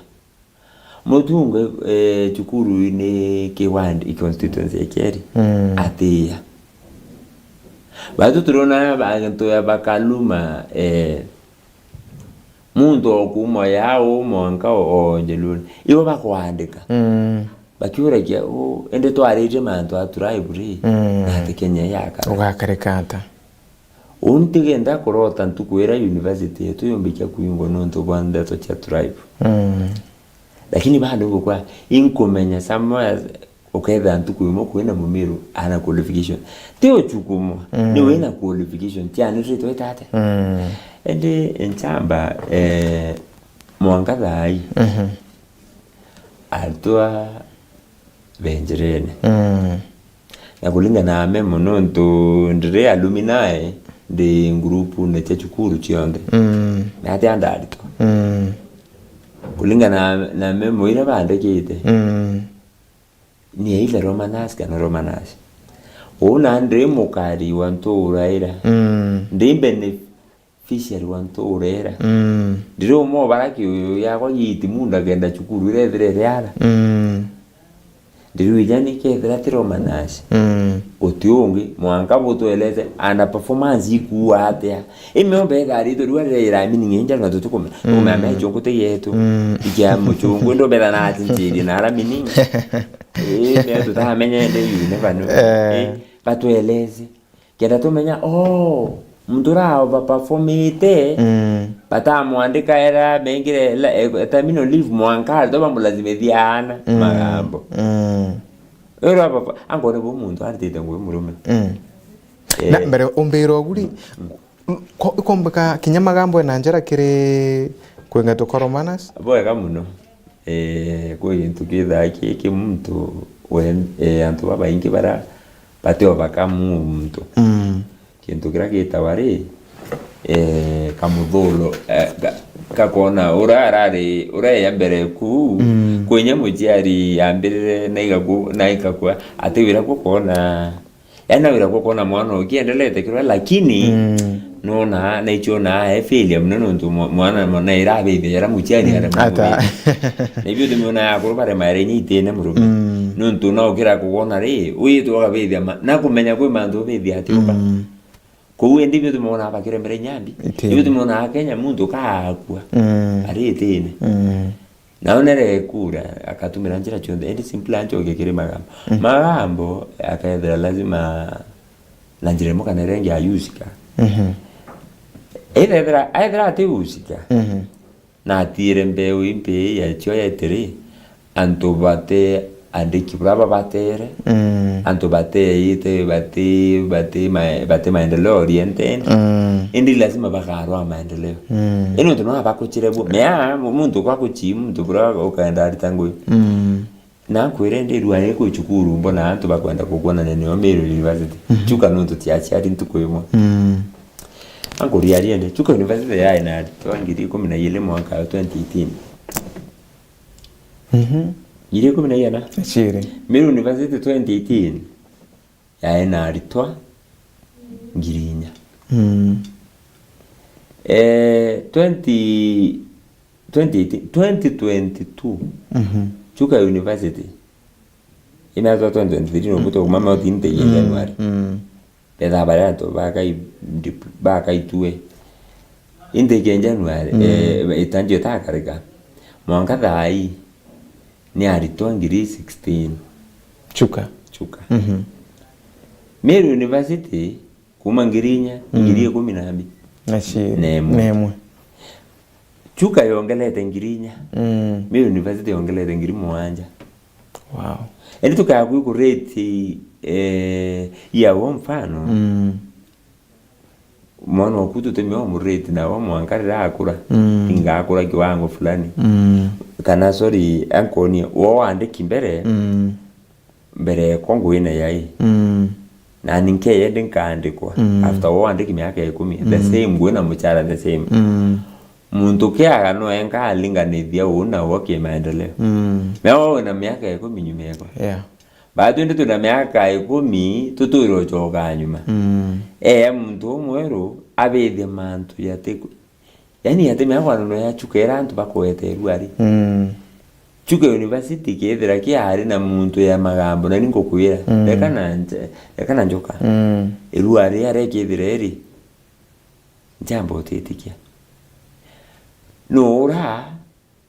Mutunge, eh, cukuru ni Kiwandi, i constituency ya Kieri, mm, atiya. Batu turona bantu ya bakaluma, eh, muntu o kuuma ya uu mwanka o, o Njeluni. Ibo bakwandika. Mm. Bakiuragia, "Uu, indi twaritie mantu a tribe ri, mm, na ati Kenya yakara?" Ugakarika ata? Uu ntigenda kurota ntuku iria university yetu yumbikia kwingwa nontu bwa ndeto cia tribe. Mm. Lakini bado gukwa, inkumenya somewhere ukethira ntuku imwe kwina mumiru ana qualification. Ti uchukumwa, mm, ni wina qualification, tianitwitwe itate. Mm. Indi nchamba, eh, mwanka thaa ii, mhm, aritwa benjirene. Mm. Na kulingana na memo, nontu ndiri alumni, ndi ngurupune cia cukuru cionthe. Mm. Na ati andaritwa. Mm. Kulingana na, na memo iria bandikite, mm, ni either Romanus kana Romanus. Uu na ndi mukari wa ntuura ira. Mm. Ndi beneficiary wa ntuura ira. Mm. Ndiri umwe o bara kiuyu yakwa giiti munda kenda cukuru irethire iriara. Mm. Ndiriuja ni kethira ti Romanus. Mm. Guti ungi, mwanka butweleze ana performance ikuua atia. Imi ombe ethari tu riu arira ira meaning inja na tutukume. Mm. Tukume ame chungu te yetu. Mm. Ikia muchungu ndo betha na atinjiri na ara meaning. Ii, me tutamenya ende yu ne banu. Eh. Ii, batweleze. Kenda tumenya, oh, muntu ura overperformite, mm, batamwandika era bengire la, eh, terminal leave mwanka aritwa bamulazimithia ana, mm, magambo. Mm. Ura baba, angone bo muntu aritite ngugi murume. Mm. Eh. Na mbere umbira uguri, mm, ko-, ikombeka kinya magambo ena njara kiri kwinga tukoro manners? Bwega muno. Eh, kwi gintu kithaa kiki muntu we, eh, antu babaingi bara bati overcome muntu. Mm. Kintu kiria gitawa ri, eh, kamuthulo, eh, ga-, gakona uria arari, uria ya mbere ku, mm, kwinya muciari yambirire na igaku-, na ikakua, ati wira gukona, yani na wira gukona mwana ukiendelete kirwa, lakini, mm, nona, na icio na e failure muno nontu mwa-, mwana, mwana irabithia jara muciari, mm, arema ata. Na ibio tumiona akuru barema ere inya itine murume. Mm. Nontu na ukira kugona ri, witwa ukabithia ma-, na kumenya kwi mantu ubithia ati uka. Mm. Kou indi ibio tumonaga bakiremera inyambi. Itini. Ibio tumonaga Kenya muntu kaakua. Mm. Ari itini. Mm. Na onere kura, akatumira njira cionthe, indi simply anchoke kiri magambo. Mm. Magambo, akethira lazima na njira imwe kana iria ingi ayusika. Mhm. Ethira, ethira ati usika. Mhm. Na atiire mbeu impi yacio yetiri, antu bati andiki bura babatere, mm, antu bateite, bati, bati ma-, bati maendeleo oriented, mm, indi lazima bakarwa maendeleo. Mm. Ino ntu no abakuchire bu, mea, mu-, muntu kwa kuchi, muntu bura ukaenda arita ngui. Mm. Na nkwire ndi rua ri kwi cukuru, mbona antu bakwenda kukwonania nio Meru University. Mhm. Chuka nontu tiaciari ntuku imwe. Mm. Ankuriaria ndi, Chuka University yae na aritwa ngiri ikumi na igiri mwaka wa twenty eighteen. Mhm. Ngiri ikumi na igana? Aciri. Meru University twenty eighteen yae na aritwa ngiri inya. Mm. Eh, twenty, twenty eighteen, twenty twenty-two, mhm, Chuka University, ina twa twenty twenty-three no buto kuma mauti inte ye, mm, January. Mm. Betha baria antu bakai dip-, bakaitue. Inte ke January, mm, eh, itanjio takarika. Mwanka thaa ii, ni aritwa ngiri sixteen. Chuka. Chuka. Mhm. Meru University, kuma ngiri inya, mm, ngiri ikumi na mbi-, na ci-, na imwe. Na imwe. Chuka yongelete ngiri inya. Mm. Meru University yongelete ngiri mugwanja. Wow. Indi tukaya kwi kurate, eh, ya wo mfano. Mm. Mwana oku tutimea umuriti nawe mwanka riria akura. Mm. Inga akura kiwango fulani. Mm. Kana, sorry, ankonie, wo wandiki mbere, Mm. mbere yakwa ngui na yai. Mm. Na ni nkeya ndi nkaandikwa. Mm. After wo wandiki miaka ikumi, the Mm. same, ngui na muchara the same. Mm. Muntu kiaga no enka alinganithia uu na uu kimaendeleo. Mm. Mea wo wina miaka ikumi nyuma yakwa. Yeah. Ba twende twina miaka ikumi, tutwire uchoka nyuma. Mm. Ee, muntu umweru abithie mantu yatiku. Yani, yatemea kwanano ya Chuka ira antu bakwete Ruari. Mm. Chuka University kethira kiari na muntu ya magambo, na ni ngukwira, Mm. reka na nje-, reka na njoka. Mm. Ruari aria kethira iri, njamba utitikia. Nuura,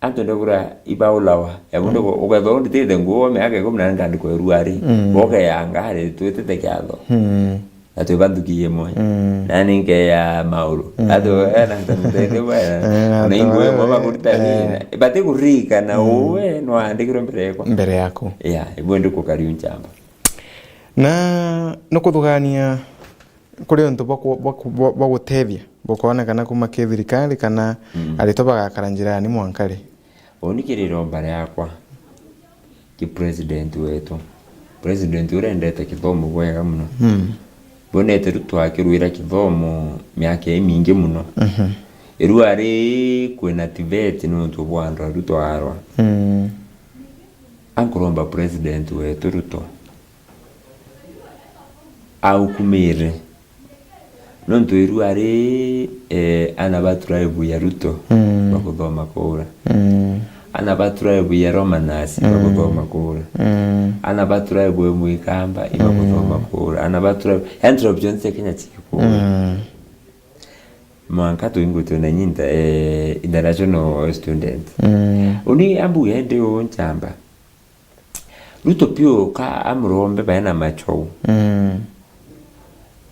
antu ndegura ibaulawa. Ebu Mm. ndego-, ukethwa unditite nguo miaka ikumi na nandi ndandikwa Ruari. Mm. Boke ya ngari, twitite kiatho. Mm. Na twi ba nthuki imwe. Mm. Nani nkeya mauru. Mm. Atu, eh, na ntamuteithia bwana. Eh, na Na ingu atu, imwe eh, bakurita eh. Nini. Bati kurika na Mm. uwe no andikirwe mbere yakwa. Mbere yaku. Yeah, ibu ndi kukariu njamba. Na nukuthugania kuri untu bwa ku-, bwa ku-, bwa, bwa gutethia, bukoonekana kuma ki thirikari kana Mm. aritwa bagakara njirani mwanka ri? Uni kiri iromba riakwa ki president wetu. President uria endete kithomo bwega muno. Mm. Bonete Ruto akirwira kithomo miaka imingi muno. Mhm. Iru ari kwina TVET nontu bwa andu a Ruto arwa. Mm. Ankuromba president wetu Ruto aukumire. Nontu iru ari, eh, ana ba tribe ya Ruto Mm. bakuthoma kuura. Mm. Ana ba tribe ya Romanus Mm. bakuthoma kuura. Mm. Ana ba tribe ya Mwikamba ibakuthoma Mm. kuura. Ana ba tribe, yani tribe cionthe cia Kenya cikuura. Mm. Mwanka twingutwe na nyinta, eh, international student. Mm. Uni ambu endi u nchamba. Ruto piu ka amurombe baena machou. Mm.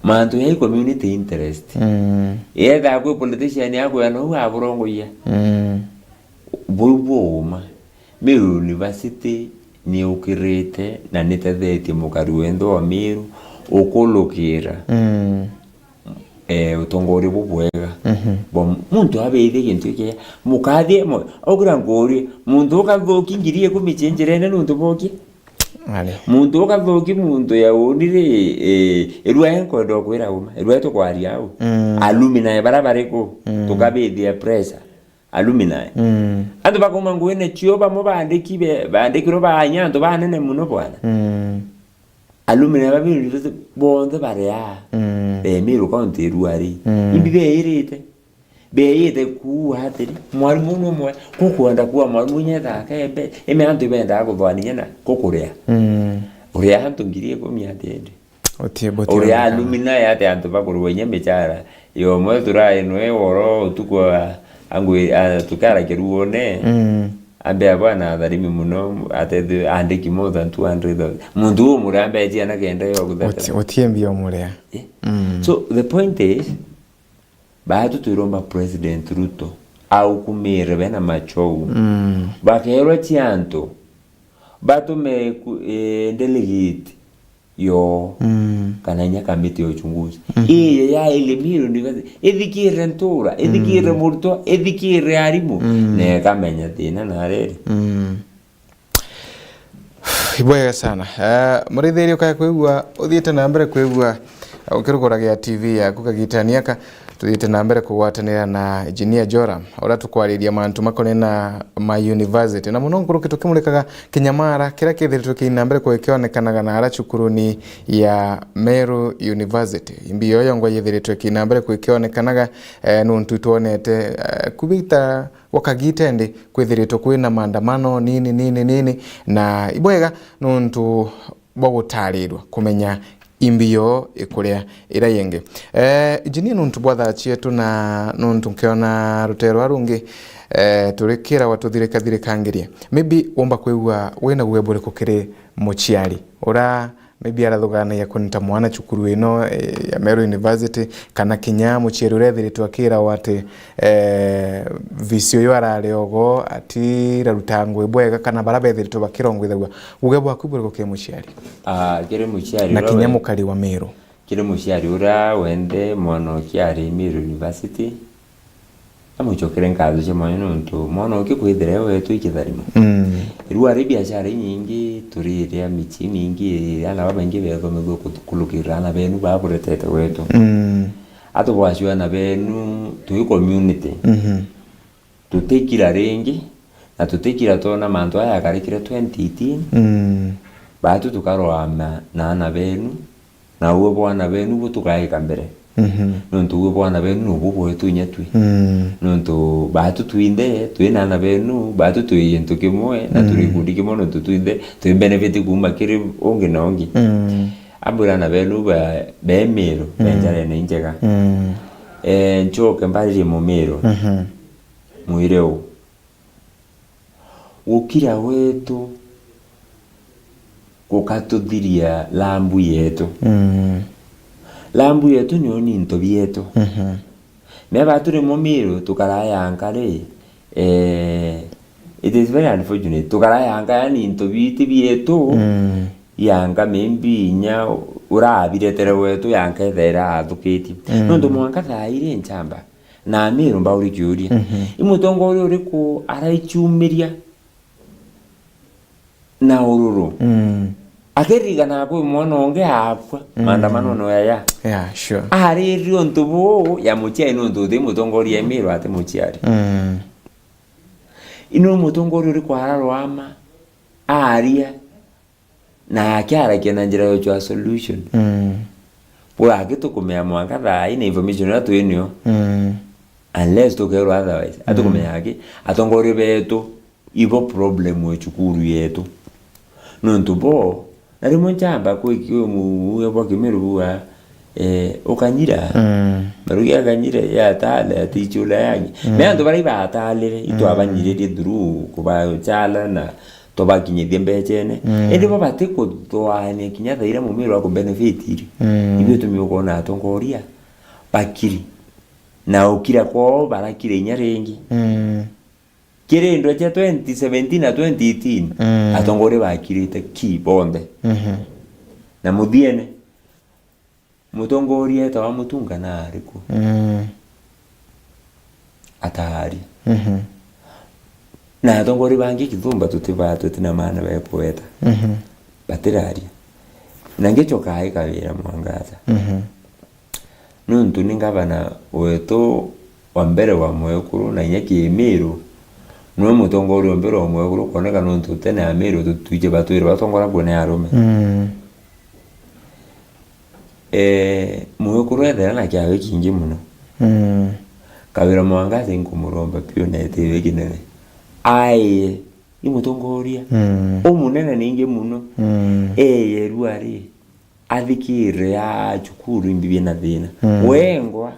Mantu ya community interest. Mm. Yetha kwi politician yakwea nou aburongoia. Mm. Buu bwoma. Meru University ni ukirite na ni tethetie mukari wenthe wa Meru ukulukira. Mm. Eh, utongoria bubwega. Mhm. Bo muntu abeithie gintu giki, mukathie mo-, aukira nkurie, muntu ukathuki ngiri ikumi cie njirene nuntu bokie? Ari. Muntu ukathuki muntu ya uni ri, eh, irua enkwenda kwira uma, irua tukwaria au. Mm. Alumni bara bariku, Mm. tukabithia pressure. Alumni. Mm. Antu bakuma nguine cio bamwe bandiki be-, bandikirwe baanya antu banene muno bwana. Mm. Alumni ba Meru University bonthe baria. Mm. Be Meru County irua ri. Mm. Imbi beirite. Beirite kuuga atiri, mwarimu nu mwe, kukwenda kuuga mwarimu inya ethaka embe, ime antu ibendaga kuthwania na kukuria. Mm. Uria antu ngiri ikumi atiri. Utie, utie Uria ndukana. Alumni ati antu bakurwa inya michara. Yo mwe turai nwe woro utuku a-, angwi, a, tukara kiruone. Mm. Ambe abwa na atharimi muno, atethe andiki more than two hundred thousand. Muntu umuria ambe eji ana kenda yo kuthatira. Uti-, utie mbia umuria. Eh? Mm. So the point is, baatu twiromba President Ruto aukumire bena machou. Mm. Bakerwa ci antu batume ku-, eh, delegate yo Mm. kana inya kamiti ya uchunguzi. Mhm. Ii ya elimu university, ithikire ntura, ithikire Mm. murutwa, ithikire arimu, Mm. na ikamenya thina na riri. Mm. Ibwega sana. Eh, murithiria ukaya kwigua, uthiite na mbere kwigua, ukiruguragia T V yaku kagitani aka, tuthiite na mbere kugwatanira na Engineer Joram, uria tukwariria mantu makonainie na ma university. Na muno nkuruki tukimurikaga kinyamara kiria kithiritwe kiina mbere kukionekanaga na ara cukuruni ya Meru University. Imbi yo yongwa yithiritwe kiina mbere kukionekanaga, eh, nuntu itwonete, eh, kubita gwa kagita indi kwithiritwe kwina maandamano nini, nini, nini, na ibwega nuntu bwa gutarirwa kumenya imbi yo ikuria ira yingi. Eh, Engineer, nuntu bwa thaa cietu na nuntu nkiona ruteere rwa rungi, eh, turikiragwa tuthirikathirikangirie. Maybe womba kwigua wina guoya buriku kiri muciari ura maybe arathuganagia kunita mwana cukuru ino, eh, ya Meru University, kana kinya muciari uria ethiritwe akiragwa ati, eh, visi uyu arari ogo, atiraruta ngugi bwega, kana bara bethiritwe bakirongwithagua. Guoya bwaku buriku kiri muciari? Ah, kiri muciari Na uria kinya we- mukari wa Meru. Kiri muciari uria wende mwana oki ari Meru University, amucokere nkatho cia mwanya nontu mwana oki kwithira e wetu i kitharimo. Mm. Riu ari biashara inyingi, turiria mici imingi, ana babaingi bethomithua kuth-, kulukirira ana benu baa buretete wetu. Mm. Atubwacua ana benu twi community. Mhm. Tutikira ringi, na tutikira twona mantu aya yakarikire twenty eighteen. Mm. Baatu tukarwama na ana benu, na uwe bwana benu bu tukaika mbere. Mhm. Nontu uwe bwana benu nubu bwetu inya twi. Mm. Nontu baatu twinthe twi na ana benu, baatu twi gintu kimwe, na turi, mm, gikundi kimwe, nontu twinthe twi benefit kuuma kiri ungi na ungi. Mm. Ambwira ana benu ba, be Meru, be, mm, njarene injega. Mm. Eh, ncoke mbaririe Mumiru. Mhm. Mwire uu, gukira gwetu gukatuthiria lambu yetu. Mm. Lambu yetu niyo ni into bietu. Mhm. Meba turi Mumiru tukarayanga ri, eh, it is very unfortunate. Tukarayanga, yani, into biti bietu, mm, yanga maybe inya urabiretere wetu yanga ethaira athukitie. Mm. Nontu mwanka thaa iri nchamba na Amiru mbauri kiuria. Mhm. I mutongoria uriku araichumiria na ururu? Mm. Akiririkana kwi mwana ungi akua, mm, maandamano no yaya. Yeah, sure. Aririre untu buu ya muciari nontu uti mutongoria Amiru ati muciari. Mm. Ino mutongoria uriku ararwama, aria, na akiarakia na njira ya uchwa solution. Mm. Bura akitukumia mwanka thaa ii na information iria twi nio. Mm. Unless tukerwa otherwise. Mm. Atukumenya aki, atongoria betu, ibo problem we cukuru yetu. Nontu bo, na rimwe nchamba kwi ki-, mu-, mu-, bwa Kimiru buga, eh, ukanyira. Mm. Marugi akanyire, yatale, ati ichula yangi. Mm. Me antu baria ibatalire, itwabanyiririe through kubachala na tubakinyithie mbechene. Mm. Indi bo batikuthuania kinya thaa iria Mumiru akubenefit iri. Mm. Ibio tumi ukona atongoria bakiri. Na ukira kwao barakire inya ringi. Mm. Kiri ndwe cia twenty seventeen na twenty eighteen, mm, atongoria bakirite ki bonthe. Mhm. Na muthiene, mutongoria etawa Mutunga na ariku? Mm. Atari. Mhm. Na atongoria bangi kithumba tutibaa tutina maana bekweta. Mhm. Batiraria. Na ngichokaa ikawira Mwangaza. Mhm. Nontu ni ngavana wetu wa mbere wa mwekuru, na inya Kimiru, niwe mutongoria wa mbere wa mwekuru kwoneka, nontu tene Amiru tutwije batwire batongora kuo ni arume. Mm. Eh, mwekuru ethera na kiawe kingi muno. Mm. Kawira Mwangaza nkumuromba piu na etiwe kinene. Aye, i mutongoria. Mm. Umunene ningi muno. Mm. Eye rua ri, athikire ya cukuru imbi bina thina. Mm. Wengwa,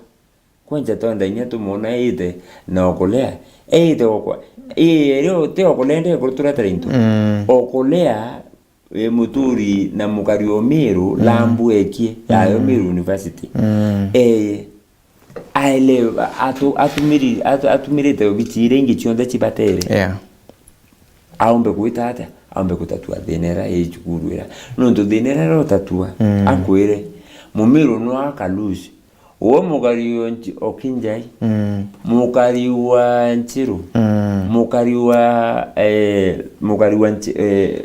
kwenja tonda inya tumwona eite na okulea, eite okwa, ii, rio ti okulea nde kuruturetera into. Mm. Okulea, e, muturi na mukari o Miru, mm, lambu ekie, yayo, mm, Miru University. Mm. Eye, aelewe, atu-, atumiri-, atu-, atumirite obici iria ingi cionthe cibatere. Yeah. Aumbe gwita atia? Aumbe gutatua thina iria i cukuru iria. Nontu thina iria irotatua, mm, akwire, Mumiru no akalusi. Uwe mukari wa nchi-, o Kinjai, mm, mukari wa Nchiru, mm, mukari wa, eh, mukari wa nchi-, eh,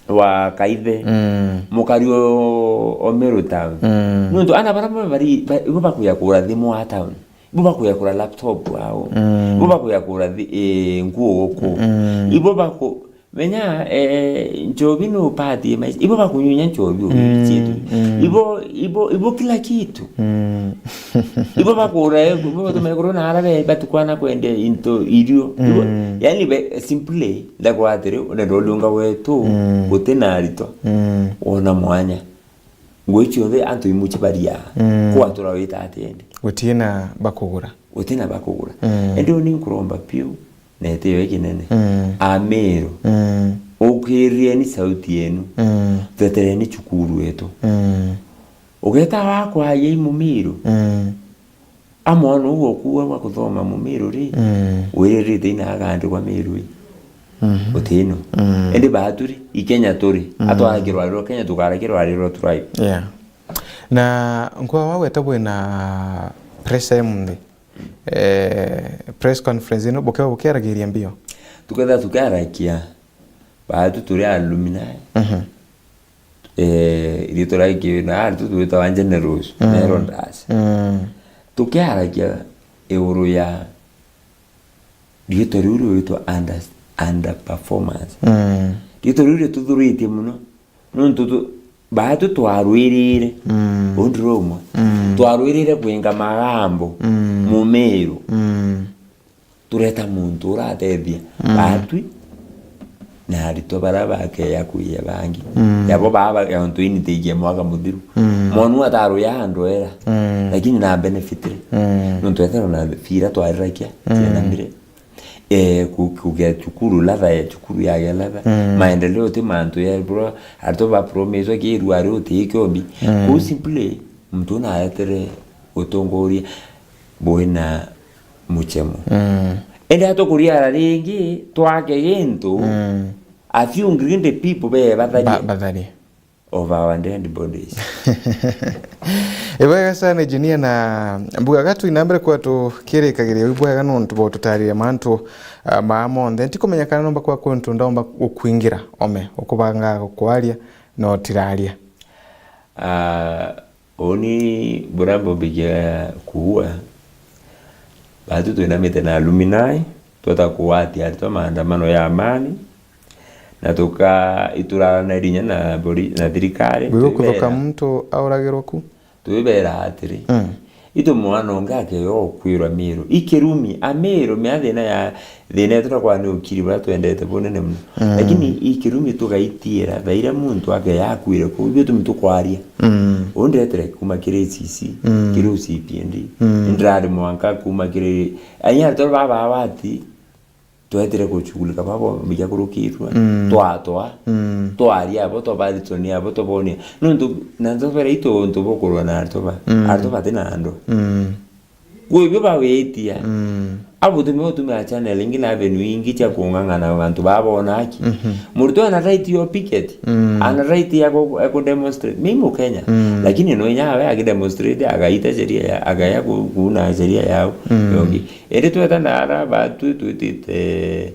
wa Kaithe, mm, mukari o, o Meru Town. Mm. Nontu ana baria ba-, bari, ba-, ibo bakuya kurathimwa town. Ibo bakuya kura laptop ao. Mm. Ibo bakuya kura thi-, eh, nguo guku. Mm. Ibo baku-, menya, eh, nchobi no part ya maisha. Ibo bakunyunya nchobi o, mm, chitu. Mm. Ibo, ibo, ibo kila kitu. Mm. Ibo bakura, eh, ibo batumekuru na ara be-, batukwana kwende into irio. Ibo, mm, yani be, simply, ndakwa atiri, une ndoliunga wetu, mm, guti na arito. Mm. Wona mwanya. Nguo icio nthe antu imuchi baria. Mm. Kwatura wita atia indi? Gutina bakugura. Gutina bakugura. Mm. Indi uni nkuromba piu, na itio ikinene. Mm. Amiru. Mm. Ukirieni sauti yenu. Mm. Thetereni cukuru yetu. Mm. Ugeta wakwa yai Mumiru. Mm. A mwana uu okuuga gwa kuthoma Mumiru ri, mm, wiririte ina agandikwa Miru ii. Mhm. Utino. Mm. Indi baatu ri, i Kenya turi. Mm. Atwara kirwariro Kenya, tukara kirwariro tribe. Yeah. Na nkwa wagweta bwina press ya munthi, eh, press conference ino, bukeba bukiaragiria mbio? Tuketha tukiarakia, baatu turi alumni. Mhm. Eh, riitwa ria kina, ari tu twitawa generals, Mm. na elders. Mm. Tukiarakia iguru ya riitwa riu riwitwa under-, underperformance. Mm. Riitwa riu rituthuritie muno, nontu tu-, baatu twarwirire, Mm. undi rumwe. Mm. Twarwirire kwinga magambo, Mm. mumiru. Mm. Tureta muntu uratethia Mm. baatwi na aritwa baria bakeya kuiya bangi. Mm. Yabo baba, ontu inithigie mwaka muthiru. Mm. Mwonu ataruya andu era, Mm. lakini na benefit ri. Mm. Nontu ethirwa na fira twarirakia, Mm. ciana mbire. Eh, ku-, kugia cukuru latha ya cukuru ya gelatha. Mm. Maendeleo ti mantu ya bro, aritwa ba promise kiru ari uti kiombi. Mm. Ku simply, muntu naetere utongoria bwina muchemo. Mm. Indi atukuriara ringi, twake gintu, Mm. a few greedy people be batharie Ba-, batharie. of our dead bodies. Ibwega sana, Engineer, na mbugaga twina mbere kwa tukirikagiria ibwega nontu bwa ututariria mantu, ah, maa monthe. Ntikumenya kana nomba kwa kuntu ndomba gukwingira ome, ukubanga gukwaria, no tiraria. Ah, Uni buria mbumbikia kuua, baatu twinamite na alumni, tweta kuwatia aritwa maandamano ya amani, na tuka-, iturarana irinya na bori-, na thirikari. Bwigukuthuka twibera, muntu auragirwa ku? Twibera atiri, Mm. itu mwana ungi akeyo kwirwa Miru. Ikirumi, Amiru, mea thina ya Thina yetu na kwani ukiri buria twendete bunene muno. Mm. Lakini ikirumi tugaitiira, thaira muntu akeya akwire kuu, ibio tumi tukwaria. Mm. Undetere kuma kiri C C, Mm. kiri U C P N D. Mm. Ndirari mwanka kuma kiri, anya aritwa baba awati, twetire kuchugulika babo, bija kurukirwa. Mm. Twatwa, Mm. twaria abo, twabaritoni abo, twabonia. Nontu, na ntobera itu untu bukurwa na aritwa ba. Mm. Aritwa bati na andu. Mm. Kwi bio bawitia. Mm. Abo tume utumira channel ingi na avenue ingi cia kung'ang'ana antu baa boona aki. Mhm. Murutwa ana right yo picket. Mm. Ana right ya ku, ya ku demonstrate. Mimi Mukenya. Mm. Lakini no inya awe aki demonstrate, agaita sheria ya, agaya ku, kuuna sheria yao. Mm. Yongi. Eri tweta na ara batu twitite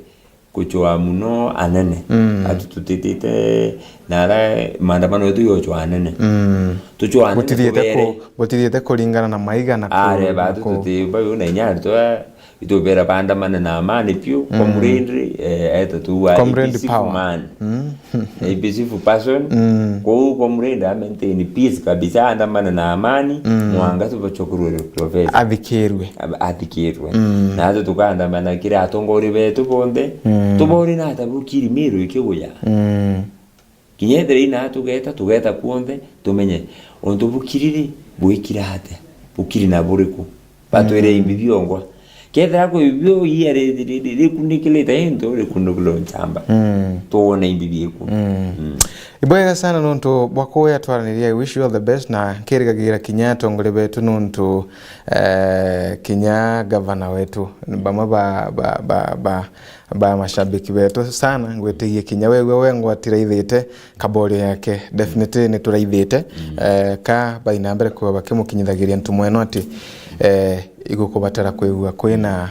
kuchwa muno anene. Mm. Atu tutitite na ara maandamano yetu yochwa anene. Mm. Tuchwa anene. Butithiite kubere ku-, butithiite kuringana na maiga na ku-, Are, na batu ku- tuti, bayo na inya aritwa, itubera baandamane na amani piu, Mm. Comrade, eh, eta tu a Comrade peaceful Power. Man. Mm. A peaceful person. Mm. Kou Comrade a maintain peace kabisa, andamane na amani, Mm. mwanga tubachokurwe professor. Athikirwe. Ab-, athikirwe. Mm. Na atu tukaandamana kiri atongori betu bonthe, Mm. tubori na ata bukiri Miru ikiguya. Mm. Kinya ethira ina tugeta, tugeta kuonthe, tumenye untu bukiri ri, bwikira atia, bukiri na buriku. Batwire Mm. imbi biongwa. Kethira kwi bio iya ri-, ri-, ri-, rikunikirite into, rikunikirwe nchamba. Mm. Twone imbi bieku. Mm. Mm. Ibwega sana nontu bwa kuya twaraniria. I wish you all the best, na nkirigagira kinya atongoria betu nontu, eh, kinya gavana wetu, bamwe ba, ba, ba, ba, ba mashabiki betu sana, ngwitigie kinya wewe we ngwatiraithite kaborio yake. Definitely ni turaithite. Mm. Eh, ka baina mbere kwa bakimukinyithagiria ntumo eno ati, eh, igukubatara kwigua kwina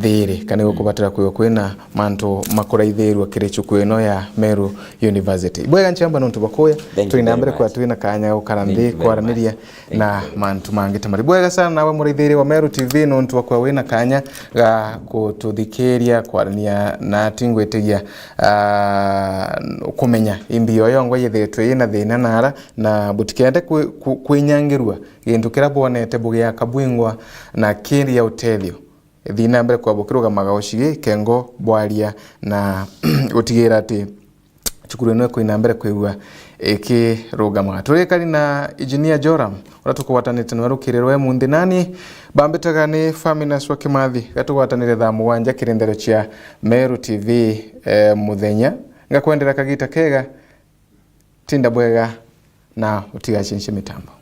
thiri, kana igukubatara kwigua kwina mantu makuraithirua kiri cukuru ino ya Meru University. Bwega nchamba nontu bakuya, Thank you twina very mbere kwa much. Twina kanya gukara Thank nthi you very kwaraniria much. Thank na you very much. Mantu mangi ta mari. Bwega sana nawe muraithiria wa Meru T V nontu wakwa wina kanya ga kututhikiria kwarania nati ngwitigia, ah, kumenya imbi yoyo ngwa yithiritwe yina thina nara, na butikende kwi-, ku-, kwinyangirua gintu kiria bwonete bugiaka bwingwa na kiri ya utethio. Thii na mbere kwa bukirugamaga ucigi kengo bwaria na gutigira ati cukuru ino ikwina mbere kwigua ikirugamaga. Turikari na Engineer Joram, uria tukugwatanite nawe rukiri rwa munthi. Nani bambitaga ni Faminas wa Kimathi, gatugwatanire thaa mugwanja kirindero cia Meru T V, eh, muthenya. Ngakwendera kagita kega, tinda bwega na utigacencie mitambo.